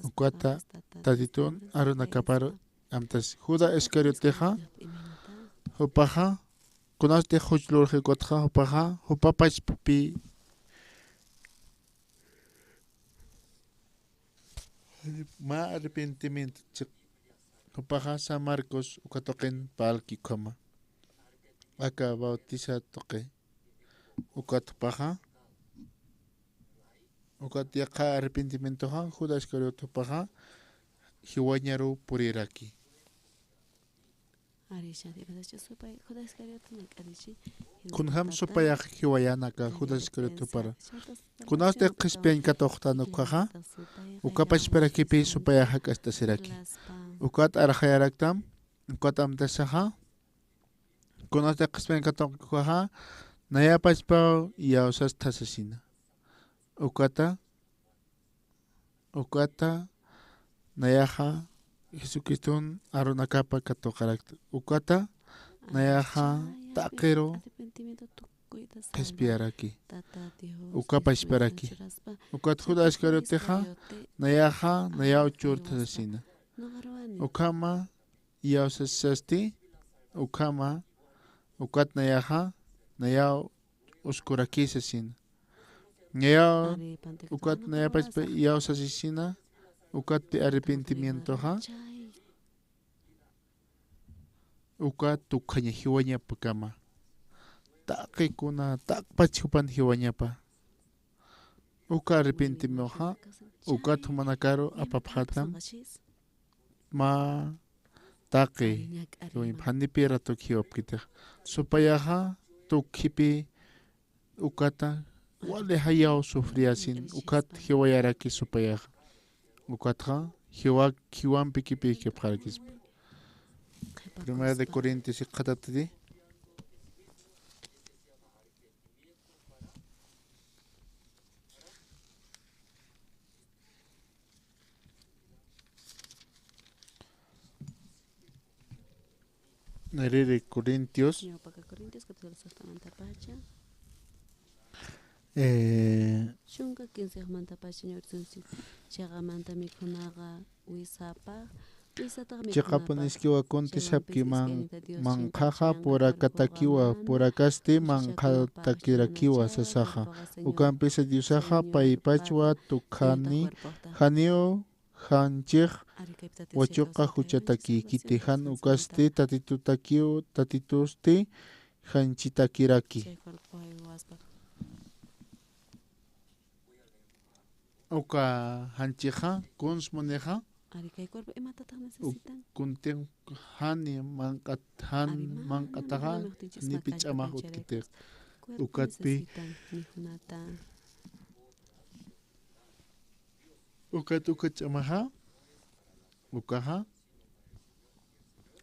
Ukata Tatitun arunakaparu amtas. Judas Iscariotexa, jupaxa, kunasti juch lurxi ukatxa, jupaxa, jupa pachpapi mä arrepentimiento chiq-, jupaxa San Marcos uka tuqin parlki ukhama. Aka bautizar tuqi. Ukat jupaxa, ukat yaqha arrepentimientoxa, Judas Iscariote jupaxa, jiwañaru puriraki. Ari, shanti, imasachi supay, Judas Iscariote, nak'arichi. Kunjam supayax jiwayan aka Judas Iscariote jupara. Kunasti qhispiyañ katuqtan ukhaxa, uka pachparakipi supayax jak'acht'asiraki. Ukat arxayaraktam, ukat amtasaxa, kunasti qhispiyañ katuqtan ukhaxa, naya pachpaw iyawsastha sasina. Ukata, ukata, nayaxa Jesucriston arunakapa katuqarakta. Ukata, nayaxa taqiru qhispiyaraki. Uka pachparaki. Ukat Judas Iscariotexa, nayaxa, nayaw churtha sasina. Ukhama, iyawsasasti, ukhama, ukat nayaxa, nayaw uskuraki sasina. Nayaw, ukat nayapachpa iyawsasisina, ukatpi arrepentimientoxa, ukat tukhaña jiwañapakama. Taqikuna, taqpach jupan jiwañapa. Uka arrepentimientoxa, ukat jumanakaru apapxatam. Mä taqi, janipi ratuk jiwapkitix. Supayaxa, tukhipi, ukata, wali jayaw sufriyasin, ukat jiwayaraki supayaxa. Ukatxa, jiwa, jiwampi kipïkipxarakispa. Primera de Corintios, jikxatatiri. Primera de Corintios. Ñawpaqi Corintios, capítulo sextamantapacha. Eh, chunka quincemantapacha, ñawirsunsi, chiqamanta mikhunaqa wisapa, wisataqa mikhunapa. Chiqapuniskiwa kunti sapki man-, manqhaxa purakatakiwa, purakasti manqhatakirakiwa sasaxa. Ukampisa Diosaxa paypachwa tukhani, janiw janchix wachuqa juchatakïkiti, jan ukasti tatitutakiw, tatitusti janchitakiraki. Uka janchixa, kuns munixa, uk-, kuntin jani manq'at, jan manq'ataxa, nipi ch'amax utkitix. Ukatpi. Ukat, ukat ch'amaxa, ukaxa,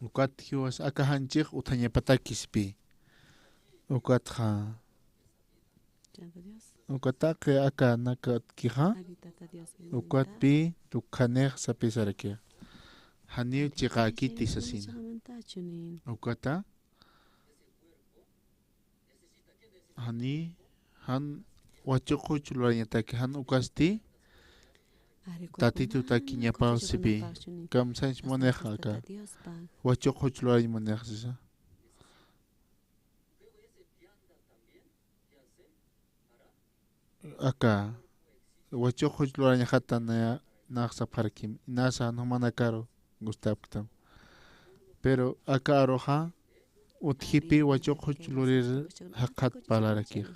ukat jiwas aka janchix utjañapatakispi. Ukatxa. Ukataqi aka nakatkixa, ukatpi tukhanix sapisarakixa. Janiw chiqäkiti sasina. Ukata. Jani, jan wachuq juch lurañataki, jan ukasti tatitutaki ñapaw sipi. Kamsañs munixa aka wachuq juch lurañ munixa sisa. Aka wachuq juch lurañxata naya, nax sapxarakim, inasa jan jumanakaru gustapktam. Pero aka aruxa utjipi wachuq juch lurir jaqhat parlarakix.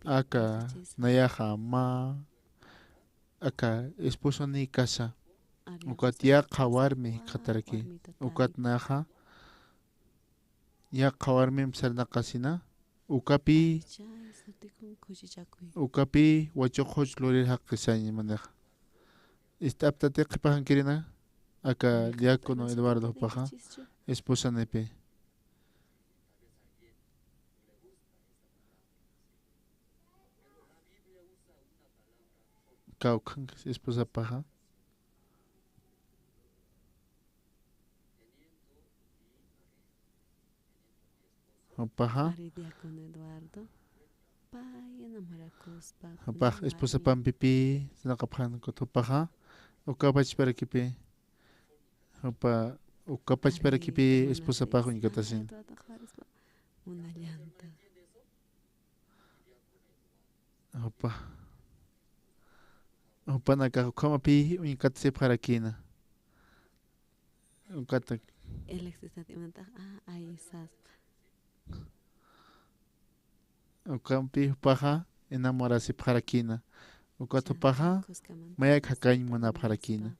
Aka nayaxa mä, aka esposanï kasa, ukat yaqha warmi jikxataraki, ukat nayaxa yaqha warmimp sarnaqasina, ukapi, ukapi wachuq juch lurir jaqisañ manix. Ist'aptati qhipaxankirina, aka diácono Eduardo jupaxa, esposanipi. Kawkhankas esposapaxa. Jupaxa. Ari diácono Eduardo. Jupax esposapampipï sarnaqapxän, ukat jupaxa uka pachparakipi, jupa uka pachparakipi esposapax uñkatasin. Jupa, jupanakax ukhamapï uñkatasipxarakïna. Ukatak. Ukampi jupaxa enamorasipxarakïna. Ukat jupaxa mayak jakañ munapxarakïna.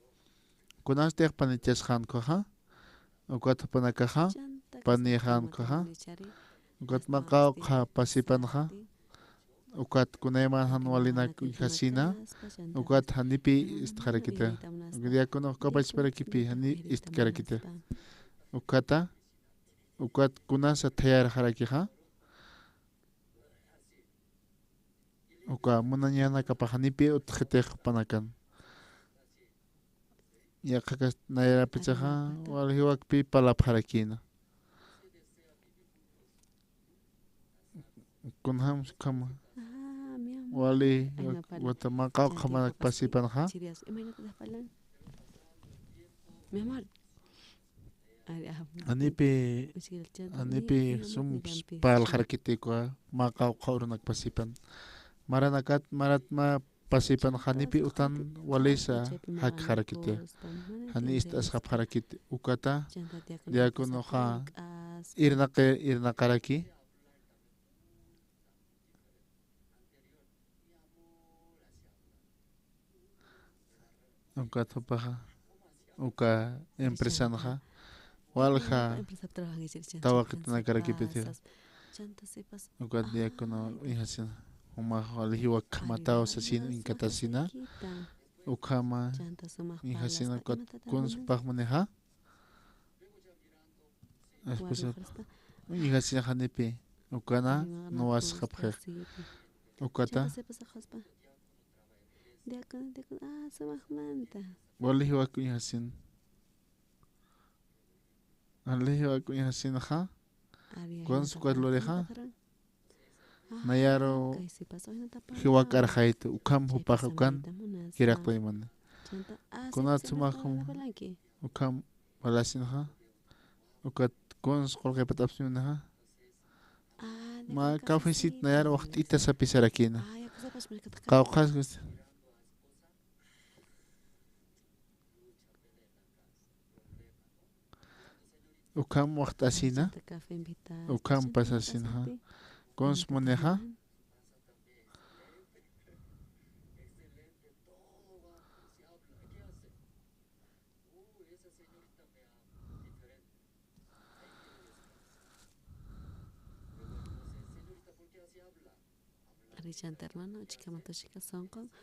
Kunastix panichasxän ukhaxa, ukat jupanakaxa panïxän ukhaxa, ukat mä qawqha pasipanxa, ukat kunayman jan walinak uñjasina, ukat janipi istxarakita. Diácono, uka pachparakipi jani istkarakita. Ukata, ukat kunasa thayarxarakixa, uka munañanakapax janipi utjxitix jupanakan. Yaqhakas nayarapichaxa wali jiwakpi parlapxarakïna. Kunjams ukhama wali wata mä qawqha manak pasipanxa. Janipi, janipi sum parlxarakiti uka mä qawqha urunak pasipan. Maranakat, marat mä pasipan janipi utan walisa jakxarakiti. Jani ist'asxapxarakiti. Ukata diáconoxa irnaqi, irnaqaraki. Ukat jupaxa, uka empresanxa walja tawaqitanakaraki piti. Ukat diácono uñjasina, jumax wali jiwakjamataw sasin uñkatasina. Ukhama uñjasina, ukat kuns jupax munixa. Esposa, uñjasin janipi, ukana nuwasxapxix. Ukata. Wali jiwak uñjasin. Wali jiwak uñjasinxa. Kuns ukat lurixa. Nayaru jiwak'arxaytu, ukham jupax ukan jiraqt'aymani. Kunat sumax ukham walasinxa, ukat kuns qullqipat'apsimunixa. Mä cafecito nayar waxt'ita sapisarakïna. Qawqhas Ukham waxt'asina, ukham pasasinxa, kuns munixa.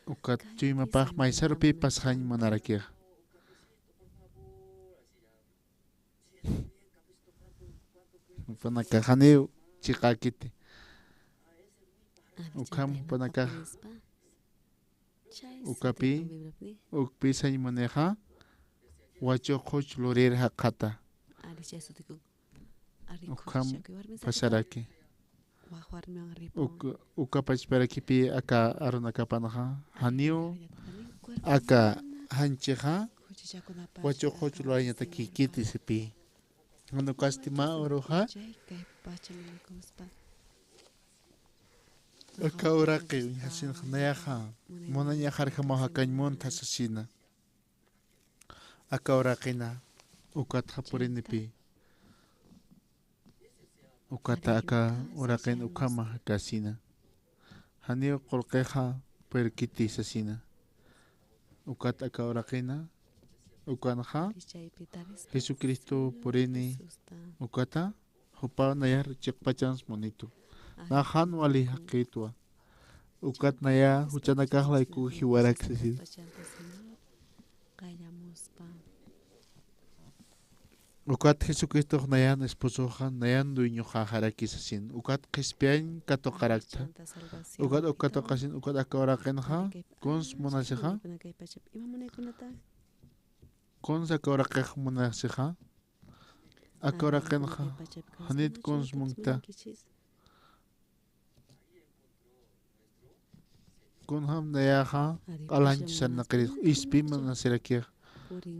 Ukat chuymapax maysarupi pasxañ munarakixa. Jupanakax janiw chiqäkiti. Ukham jupanakax ukapï, ukpï sañ munixa, wachuqux lurir jaqxata. Ukham pasaraki. Uka, uka pachparakipï aka arunakapanxa, janiw aka janchixa, wachuqux lurañatakïkiti sipï. Jan ukasti mä uruxa, aka uraqi uñjasinxa nayaxa munañaxarjamaw jakañ muntha sasina. Aka uraqina ukatxa purinipï. Ukata aka uraqin ukhama jakasina. Janiw qullqixa purirkiti sasina. Ukat aka uraqina ukanxa Jesucristo purini ukata jupaw nayar chiqpachans munitu. Nax jan wali jaqïtwa. Ukat naya juchanakax layku jiwarak sasin. Ukat Jesucristox nayan esposoxa, nayan dueñoxaxaraki sasin. Ukat qhispiyañ katuqarakta. Ukat uk katuqasin, ukat aka uraqinxa kuns munasixa. Kuns aka uraqix munasixa. Aka uraqinxa janit kuns munkta. Kunjam nayaxa q'alañchu sarnaqirix, ispim munasirakix.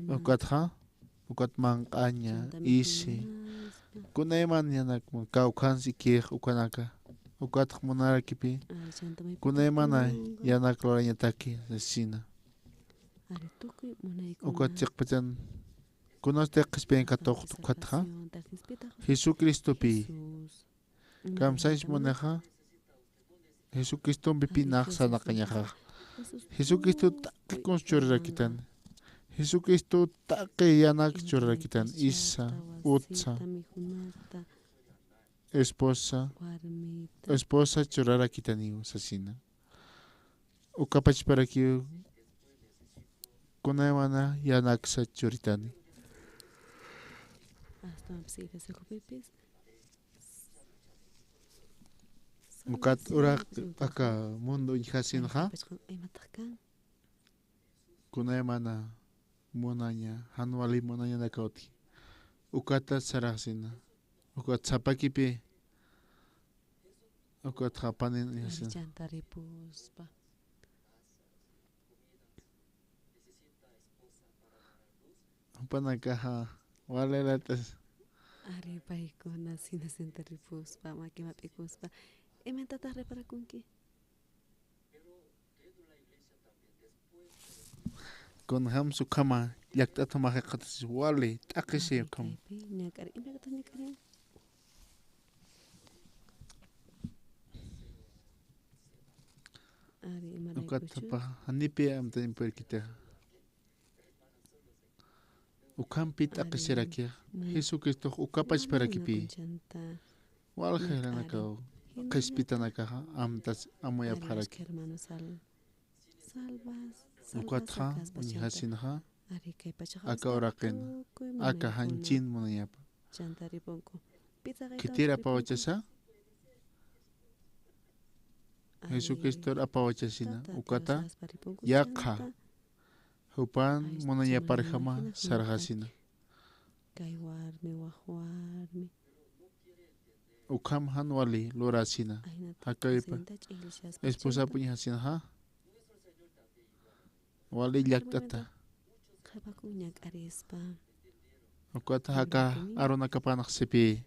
Ukatxa, ukat manq'aña, isi. Kunayman yanak mun, kawkhansi ikix ukanaka. Ukatx munarakipï. Kunaymana yanak lurañataki sasina. Ukat chiqpachan, kunasti qhispiyañ katuqta ukatxa. Jesucristopï. Kamsañs munixa, Jesucristompipï nax sarnaqañaxa. Jesucristo taqi kuns churarakitani. Jesucristo taqi yanak churarakitani. Isa, utsa, esposa, esposa churarakitaniw sasina. Ukapachparakiw kunayman yanaksa churitani. Ukat uraq aka mundo uñjasinxa, kunayman munaña, jan wali munañanaka utji. Ukata saraxsina. Ukat sapakipï. Ukat japanin uñjasin. Chanta ripuspa. Jupanakaxa wali latas. Ari, paykuna sina santa ripuspa, makimap'ikuspa. Imantataq reparakunki? Kunjamsa ukhama llakt'at jumax jikxatasis wali t'aqhisi ukhama. Ñak'ari, imaykatix ñak'ari. Ari, imaraykuchu. Ukat janipi amtañ purirkitixa. Ukhampi t'aqhisirakixa. Jesucristox ukapachparakipï. Walja jilanakaw, qhispitanakaxa amtas amuyapxaraki. Ukatxa uñjasinxa aka uraqin aka janchin munañapa. Khitir apawachasa, Jesucristor apawachasina, ukata yaqha jupan munañaparjama sarxasina. Kay warmi, waj warmi. Ukham jan wali lurasina. Jakawaypa esposap uñjasinxa. Wali llakt'ata. Ukat jaka arunakapanx sipï.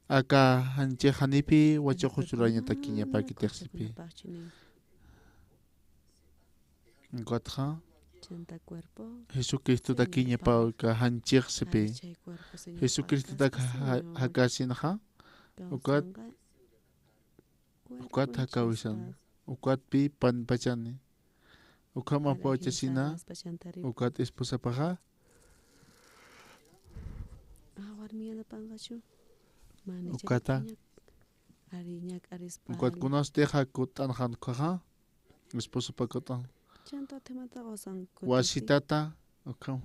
Aka janchix janipi wachuqus lurañatakiñapakitix sipï. Ukatxa Jesucristotakiñapaw aka janchix sipï. Jesucristotak ja-, jakasinxa. Ukat, ukat jakawisan. Ukatpï panpachani. Ukham apawachasina. Ukat esposapaxa. Ukata. Ukat kunasti jakut'an jankhaxa. Esposopa kut'an. Wasitata, ukham.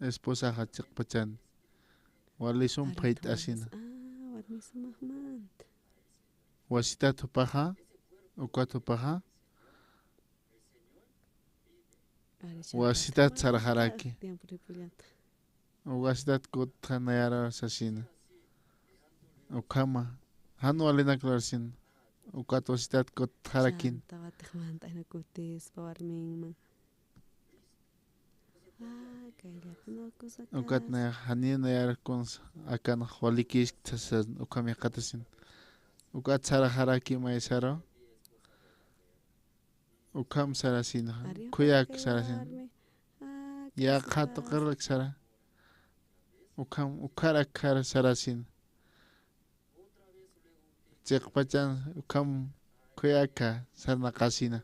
Esposaxa chiqpachan. Wali sum phayt'asina. Wasitat jupaxa, ukat jupaxa. Wasitat sarxaraki. Wasitat kutxanayara sasina. Ukhama. Jan walinak lurasina. Ukat wasitat kutxarakin. Ukat nayax janiw nayar kunsa akan walikisk sasan ukham yaqatasin. Ukat sarxaraki maysaru. Ukham sarasin, khuyak sarasin. Yaqha tuqirak sara. Ukham, ukharak sarasin. Chiqpachan ukham khuyaka sarnaqasina.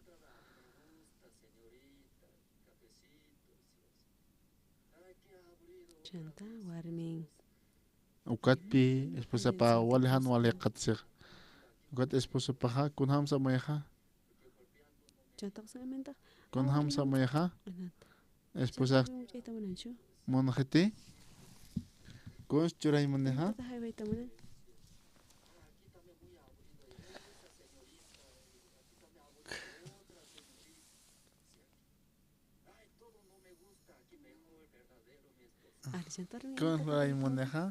Chanta warmin. Ukatpï esposapa wali jan wali jikxatasix. Ukat esposapaxa kunjamsa amuyxa. Kunjamsa amuyxa. Esposax munxiti. Kuns churañ munixa. Kuns lurañ munixa.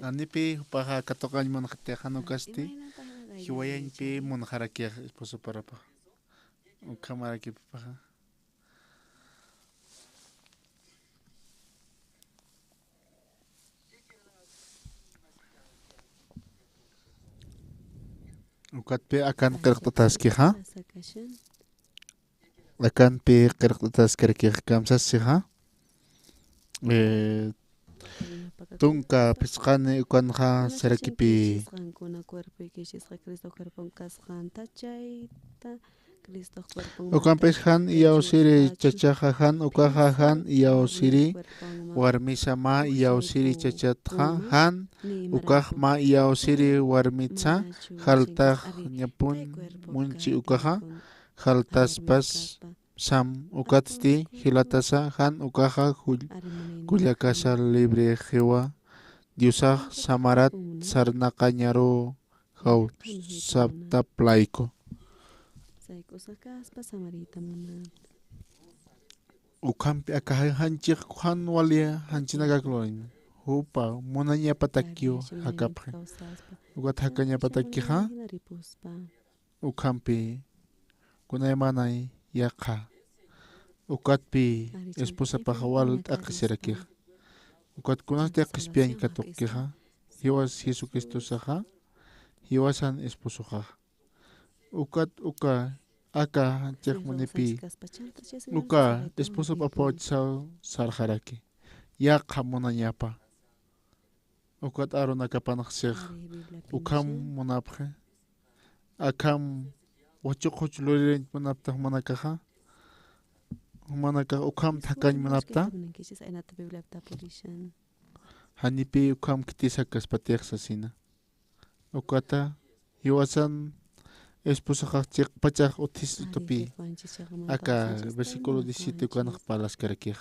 Anipï jupaxa katuqañ munxatixa, jan ukasti jiwayañpï munxarakix esposoparapa. Ukhamarakipaxa. Ukatpï akan qillqt'ataskixa. Akanpï qillqt'ataskarakix kamsasixa. Eh, tunka phisqani ukanxa sarakipï. Ukampis jan iyawsiri chachaxa jan ukaxa jan iyawsiri warmisa mä iyawsiri chachatxa jan ukax mä iyawsiri warmitsa jaltax ñapun munchi ukaxa jaltaspas sam ukatsti jilatasa jan ukaxa kullakasa libre jiwa Diosax samarat sarnaqañaru jawsaptap layku. Ukhampi aka janchix jan wali janchinakak lurin jupa munañapatakiw jakapxi. Ukat jakañapatakixa ukhampi kunaymanay yaqha. Ukatpi esposapaxa wal t'aqhisirakix. Ukat kunasti qhispiyañ katuqkixa jiwas Jesucristosaxa jiwasan esposoxax. Ukat uka aka chixmunipï uka esposop apawchsaw sarxaraki yaqha munañapa. Ukat arunakapanxsix ukham munapxi. Akham wachuq juch lurirañ munapta jumanakaxa. Jumanakax ukham thakañ munapta. Janipï ukham khitisa kaspatix sasina. Ukata jiwasan esposaxax chiqpachax utjistupï. Aka versículo diecisiete ukanx parlaskarakix.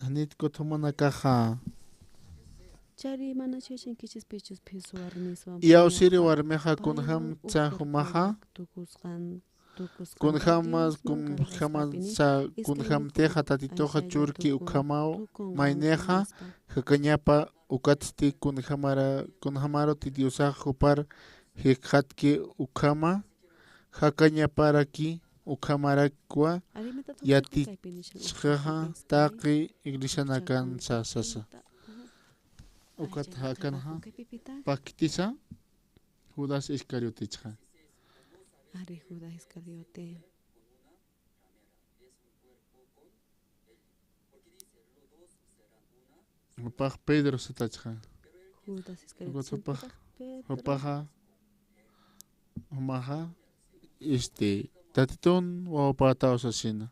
Janit kuthumanakaxa. Chari mana chuyachinkichispichus phisu warmiswan. Iyawsiri warmixa kunjamtsa jumaxa. Kunjamas kunjamatsa kunjamtixa tatituxa churki ukhamaw maynixa jakañapa ukatsti kunjamara kunjamaruti Diosax jupar jikxatki ukhama jakañaparaki ukhamarakwa yatichxaxa taqi iglesianakansa sasa. Ukat jakanxa paktisa Judas Iscariotechxa. Ari Judas Iscariote. Jupax Pedro satachxa. Judas Iscariot. Jupax jupaxa jumaxa este tatitun wawapataw sasina.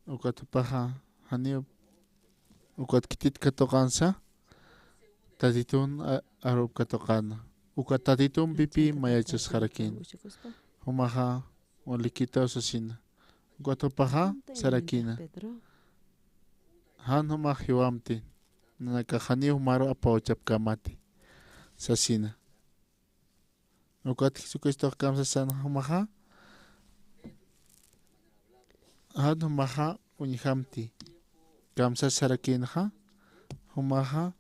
Ukat jupaxa janiw ukat khitit katuqansa tatitun arup katuqana. Ukat tatitun pipi mayachasxarakina. Jumaxa walikitaw sasina. Ukat jupaxa sarakina. Jan jumax jiwamti. Nanakax janiw jumaru apawchapkamati sasina. Ukat Jesucristox kamsasan jumaxa. Jan jumaxa uñjamti. Kamsasarakïnxa jumaxa.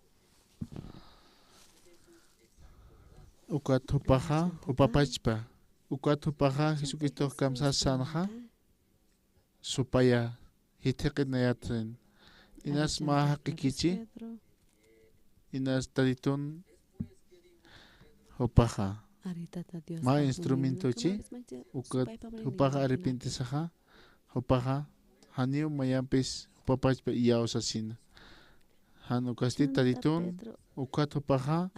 Ukat jupaxa jupapachpa. Ukat jupaxa Jesucristox kamsasanxa. Supaya jithiqi nayatin. Inas mä jaqikichi. Inas tatitun jupaxa. Mä instrumentochi. Ukat jupaxa arrepentisaxa. Jupaxa janiw mayampis jupapachpa iyaw sasina. Jan ukasti tatitun ukat jupaxa.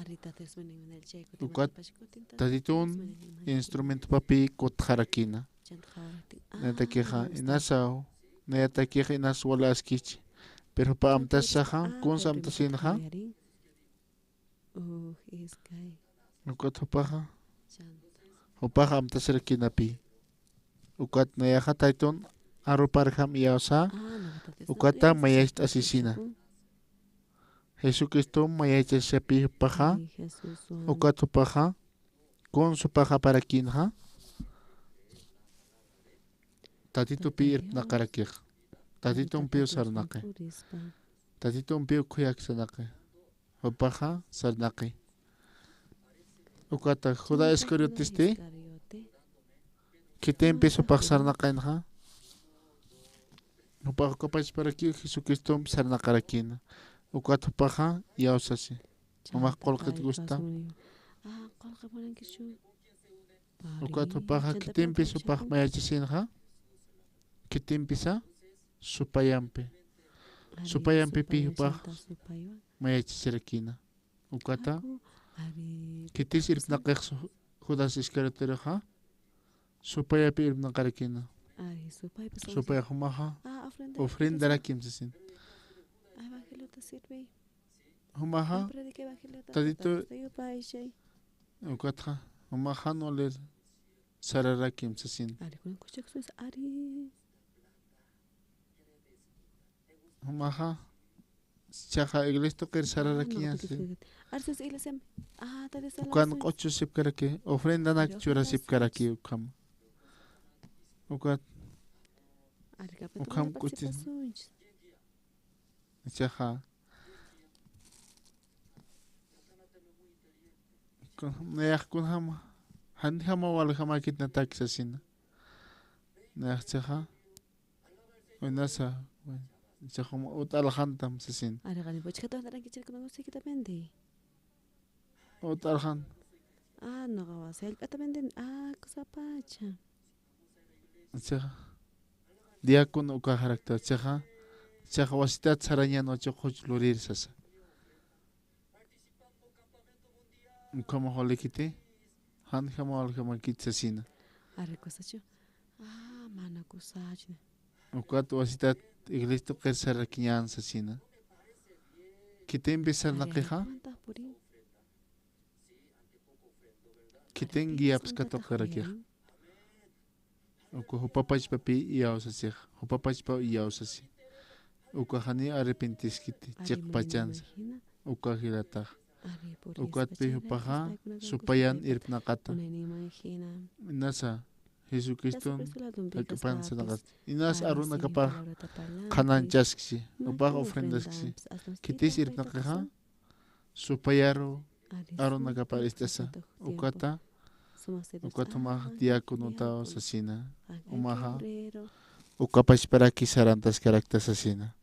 Ukat tatitun instrumentopapi kutxarakina. Nayatakixa inasaw, nayatakixa inas wali askichi. Pero jupa amtasaxa, kunsa amtasinxa. Ukat jupaxa, jupaxa amtasirakinapï. Ukat nayaxa tatitun aruparjam iyawsa, ukata mayacht'asisina. Jesucristom mayachasapï jupaxa, ukat jupaxa, kunsa jupaxa aparakïnxa. Tatitupï irpnaqarakix. Tatitumpiw sarnaqi. Tatitumpiw khuyaksanaqi. Jupaxa sarnaqi. Ukata Judá Iscariotisti, khitimpis jupax sarnaqaynxa. Jupax ukapachparakiw Jesucristompi sarnaqarakïna. Ukat jupaxa iyawsasi. Jumax qullqit gusta. Ukat jupaxa khitimpis jupax mayachasinxa. Khitimpisa supayampi. Supayampipi jupax mayachasirakïna. Ukata khitis irpnaqix Judas Iscarioterixa. Supayapi irpnaqarakïna. Supaya jumaxa ofrendarakim sasin. Jumaxa Tatitu ukatxa jumaxa jan walir sararakim sasin. Jumaxa chaxa iglesia tuqir sararakiñan sasin. Ukan q'uchusipkaraki, ofrendanak churasipkaraki ukham. Ukat ukham k'uchi. Chaxa nayax kunjama, janjama waljamakitnatak sasina. Nayax chaxa, waynasa, chaxa ut'alxantam sasina. Ut'alxan. Chixa, diácono ukaxarakta, chixa, chixa wasitat sarañan uchuqux lurir sasa. Ukhamax walikiti, janjama waljamakit sasina. Ukat wasitat iglesia tuqir sararakiñan sasina. Khitimpi sarnaqixa, khitin guiaps katuqirakixa. Uka jupapachpapi iyawsasix, jupapachpa iyawsasi. Uka jani arrepentiskiti, chiqpachansa, uka jilatax. Ukatpi jupaxa supayan irpnaqata. Inasa, Jesucriston jak'apan sarnaqat. Inas arunakapax qhananchaskisi, jupax ofrendaskisi. Khitis irpnaqixa, supayaru arunakapar ist'asa, ukata, ukat jumax diáconotaw sasina, jumaxa, ukapachparaki sarantaskarakta sasina.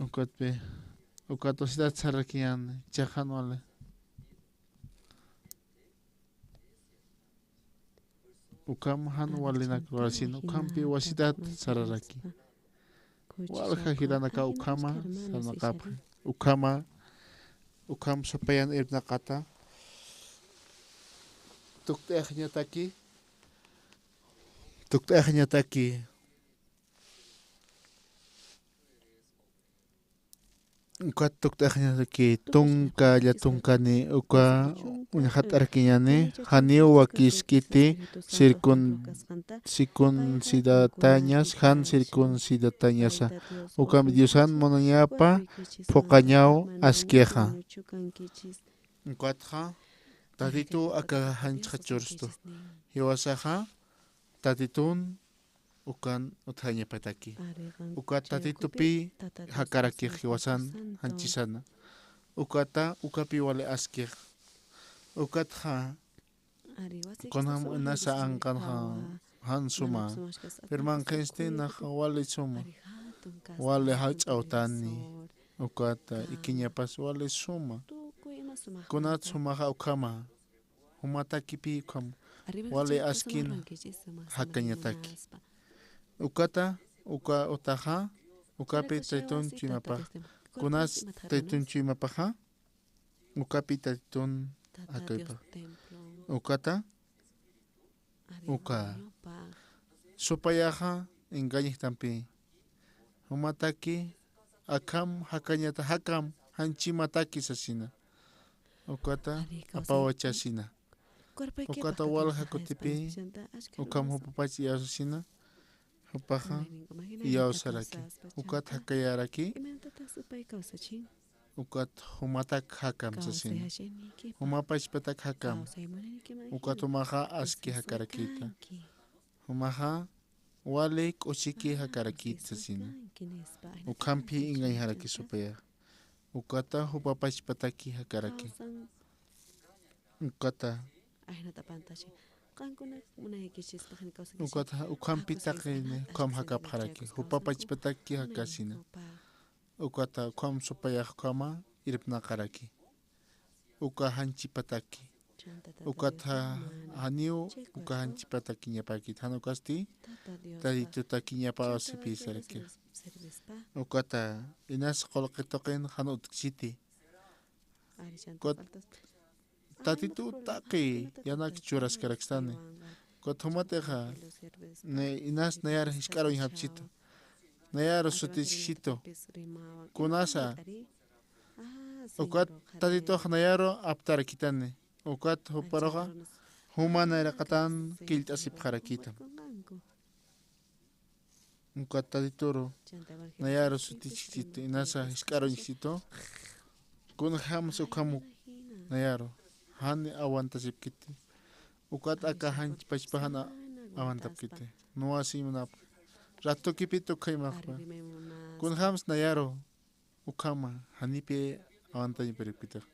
Ukatpi, ukat wasitat sararakiñan, chaxan wali. Ukham jan walinak lurasin, ukhampi wasitat sararaki. Walja jilanaka ukhama sarnaqapxi. Ukhama, ukham supayan irpnaqata. Tukt'ayaxañataki, tukt'ayaxañataki. Ukat tukt'ayaxañataki tunka, llatunkani, uka uñjat'arakiñani, janiw wakiskiti circun-, circuncidatañas, jan circuncidatañasa. Ukham Diosan munañapa phuqañaw askixa. Ukatxa, Tatituw aka janchxa churstu. Jiwasaxa, Tatitun ukan utjañapataki. Ukat Tatitupi jakarakix jiwasan janchisana. Ukata, ukapi wali askix. Ukatxa, kunjam inasa anqanxa jan suma. Pero manqhinsti naxa wali suma. Wali jach'a utani. Ukata, ikiñapas wali suma. Kunat sumaxa ukhama. Jumatakipi ukham wali askin jakañataki. Ukata, uka utaxa, ukapi Tatitun chuymapax. Kunas Tatitun chuymapaxa, ukapi Tatitun akaypax. Ukata, uka. Supayaxa engañjtampi. Jumataki, akham jakañata, jakam janchimataki sasina. Ukata apawachasina. Ukata walja kutipi, ukham jupapach iyawsasina, jupaxa iyawsaraki. Ukat jakayaraki, ukat jumatak jakam sasina. Jumapachpatak jakam. Ukat jumaxa aski jakarakita. Jumaxa wali k'uchiki jakarakit sasina. Ukhampi engañjaraki supaya. Ukata jupa pachpataki jakaraki. Ukata. Ukata ukhampi taqini, ukham jakapxaraki. Jupa pachpataki jakasina. Ukata ukham supayax ukhama irpnaqaraki. Uka janchipataki. Ukata janiw uka janchipatakiñapakit. Jan ukasti Tatitutakiñapaw sipïsaraki. Ukata inas qullqi tuqin jan utjkchiti. Ukat Tatitu taqi yanak churaskarakistani. Ukat jumatixa, ne, inas nayar jisk'aruñjapchitu. Nayar sutichkchitu. Kunasa. Ukat Tatitux nayaru aptarakitani. Ukat juparuxa juma nayraqatan killt'asipxarakita. Ukat Tatituru nayaru sutichkchitu, inasa jisk'aruñkchitu. Kunjams ukhamuk nayaru jan aguantasipkiti. Ukat aka janchpachpa jan aguantapkiti. Nuwasiñ munapxi. Ratukipit ukhaymaxpa. Kunjams nayaru ukhama, janipi aguantañparipkitix.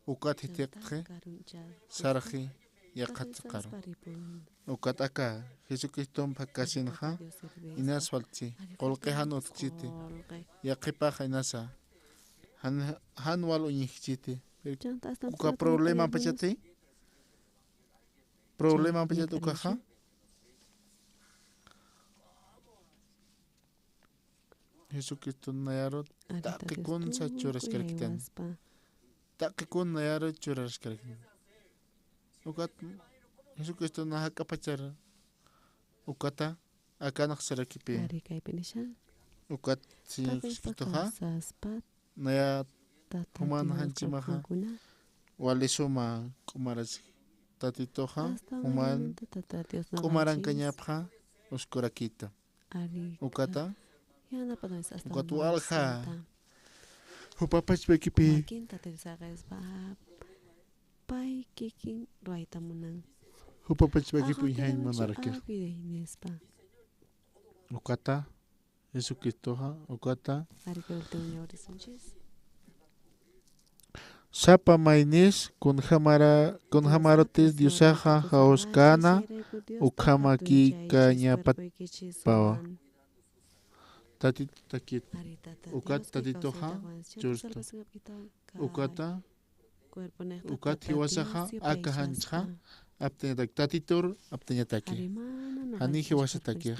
Ukat jithiqtxi, sarxi, yaqhat saqaru. Ukat aka Jesucristomp jakasinxa, inas waltsi, qullqi jan utjkchiti, yaqhipax inasa, jan, jan wal uñjkchiti. Uka problemampachati, problemampachat ukaxa. Jesucristo nayaru taqi kunsa churaskarakitani. Taqi kun nayaru churaskarakitani. Ukat Jesucristo na jak'apachar ukata akanx sarakipï. Ukat Señor Jesucristoxa naya juman janchimaxa wali suma k'umaras Tatituxa juman k'umarankañapxa uskurakita. Ukata, ukat walja jupa pachpakipï. Pay kikin ruwayta munan. Jupa pachpakipï uñjañ munaraki. Ukata Jesucristoxa, ukata. Sapa maynis kunjamara, kunjamarutis Diosaxa jawskäna, ukhamakïkañapatpawa. Tatitutakit. Ukat Tatituxa churstu. Ukata ukat jiwasaxa aka janchxa aptañataki, Tatitur aptañataki. Jani jiwasatakix.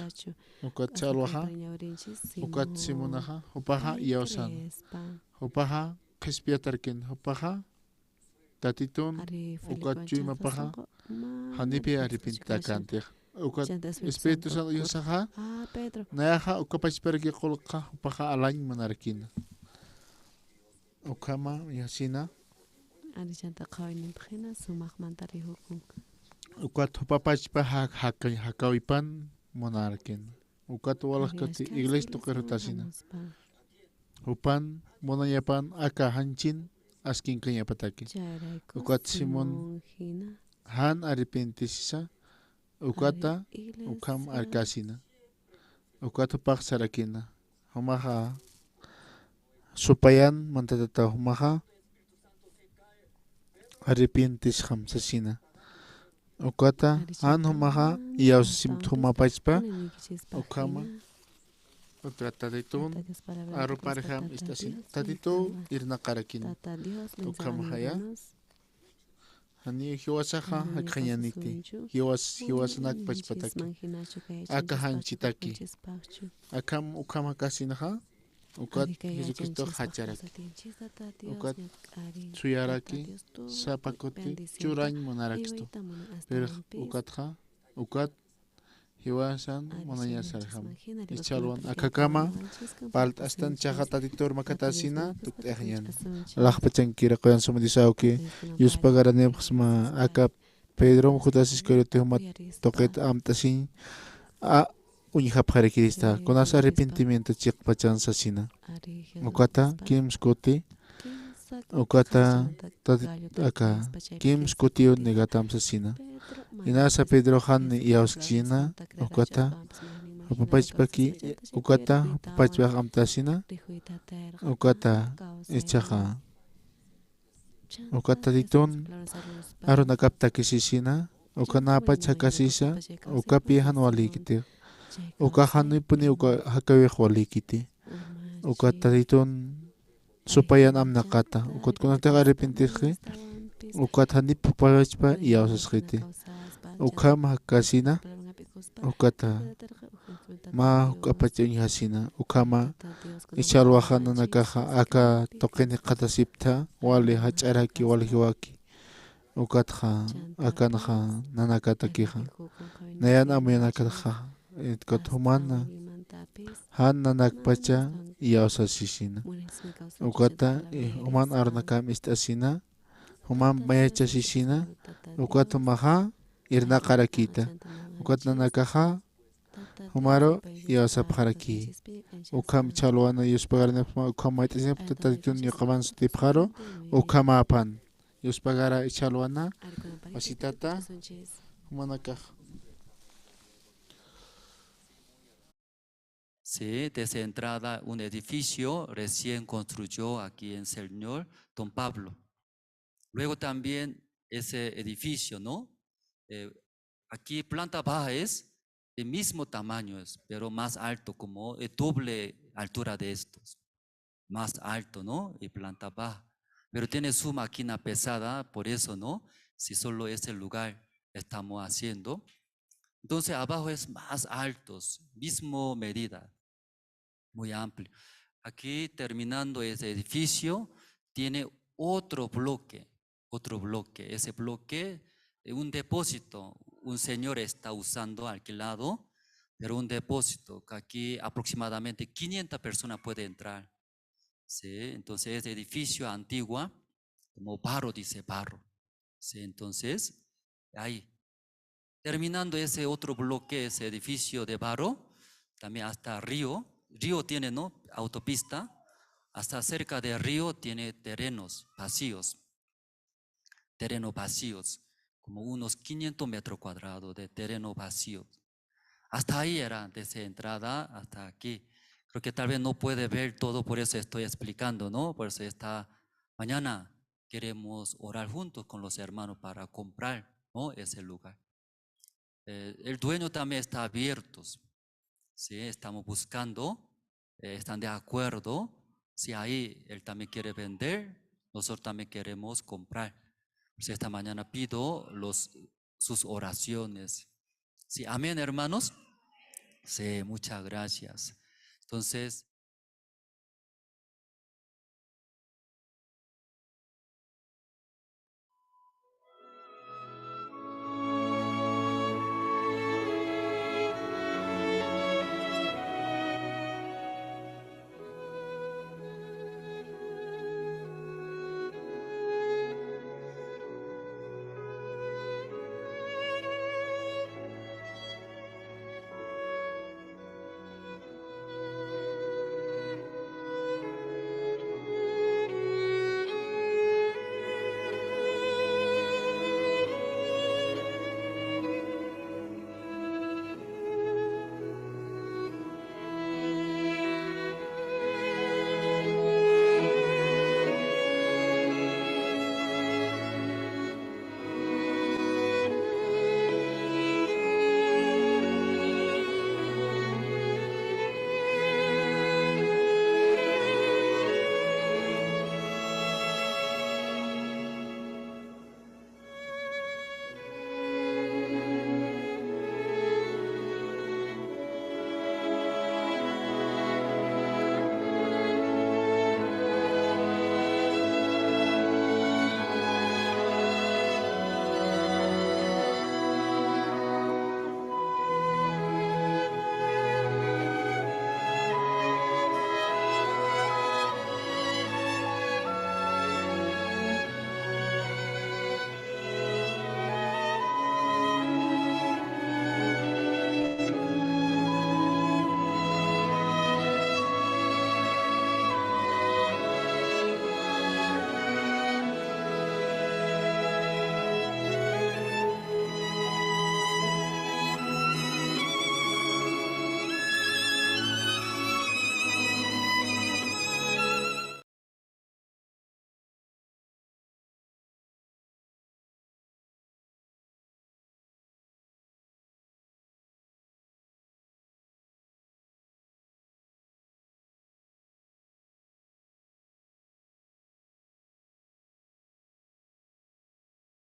Ukat ch'alwaxa, ukat Simonaxa, jupaxa iyawsan. Jupaxa qhispiyatarkin, jupaxa Tatitun ukat chuymapaxa janipi arrepentitäkänti. Ukat Espíritu Santo Diosaxa, nayaxa uka pachparaki qullqxa, jupaxa alañ munarakina. Ukhama yasina. Ari chanta qhawinintxina sumaqmantari jukun. Ukat jupa pachpa ja-, jaka-, jakawipan munarakin. Ukat walajkati iglesia tuqirutasina. Jupan munañapan aka janchin askinkañapataki. Ukat Simón jan arrepentisisa. Ukata, ukham arkasina. Ukat jupax sarakina. Jumaxa supayan mantatata jumaxa arrepientisxam sasina. Ukata, jan jumaxa iyawsasimta juma pachpa, ukhama, ukat Tatitun aruparjam ist'asina. Tatitu irnaqarakina. Ukhamxaya. Janiw jiwasaxa jakxañäniti, jiwas-, jiwasanak pachpataki, aka janchitaki. Akham, ukham jakasinxa, ukat Jesucristox jacharaki. Ukat suyaraki, sapa kuti churañ munarakstu. Pero ukatxa, ukat jiwasan munañasarjam. Ischalwan akhakama parlt'astan, jichhaxa Tatitur makatasina tukt'ayañäni. Alaxpachankir quyan suma Dios awki, yuspagaraniwapxsma aka Pedrom Judas Iscariote juma tuqit amt'asiñ, a, uñjapxarakirista, kunas arrepentimiento chiqpachan sasina. Ukata kimsa kuti, ukata Tati-, aka kimsa kutiw negatam sasina. Inasa Pedroxan iyawskchina, ukata Jupapachpaki, ukata jupapachpax amtasina, ukata ichaxa, ukat Tatitun arunakap takisisina, uka näpach jakasisa, ukapi jan walïkiti, uka janipuni uka jakawix walïkiti, ukat Tatitun supayan amnaqata, ukat kunatix arrepentisxi, ukat janip jupapachpa iyawsasxiti. Ukham jakasina, ukata mä juk'apach uñjasina, ukhama ichhalwaxa nanakaxa aka tuqin jikxatasipta, wali jach'araki, wali jiwaki. Ukatxa, akanxa nanakatakixa, nayan amuyanakatxa, ukat jumana, jan nanakpacha iyawsasisina. Ukata, eh, juman arunakam ist'asina, juman mayachasisina, ukat jumaxa irnaqarakïta. Ukat nanakaxa jumaru iyawsapxarakï. Ukham ichhalwana yuspagarnipxma, ukham mayt'asinipxta Tatitun yuqaman sutipxaru, ukhamäpan. Yuspagara ichhalwana, wasitata, jumanakax. Sí, desde entrada un edificio recién construyó aquí en Señor Don Pablo. Luego también ese edificio, ¿no? Eh, aquí planta baja es el mismo tamaño, es, pero más alto, como el doble altura de estos. Más alto, ¿no? Y planta baja. Pero tiene su máquina pesada, por eso, ¿no? Si solo ese lugar estamos haciendo. Entonces, abajo es más altos, mismo medida, muy amplio. Aquí, terminando ese edificio, tiene otro bloque, otro bloque. Ese bloque, eh, un depósito, un señor está usando alquilado, pero un depósito que aquí aproximadamente quinientas personas pueden entrar. ¿Sí? Entonces, es edificio antigua, como barro, dice barro. ¿Sí? Entonces, ahí, terminando ese otro bloque, ese edificio de barro, también hasta Río. Río tiene, ¿no? Autopista. Hasta cerca de Río tiene terrenos vacíos. Terrenos vacíos, como unos quinientos metros cuadrados de terreno vacío. Hasta ahí era, desde entrada hasta aquí. Creo que tal vez no puede ver todo, por eso estoy explicando, ¿no? Por eso esta mañana queremos orar juntos con los hermanos para comprar, ¿no? Ese lugar. Eh, el dueño también está abierto, ¿sí? Estamos buscando, eh, están de acuerdo. Si ahí él también quiere vender, nosotros también queremos comprar. Pues esta mañana pido los, sus oraciones. Sí, amén, hermanos. Sí, muchas gracias. Entonces,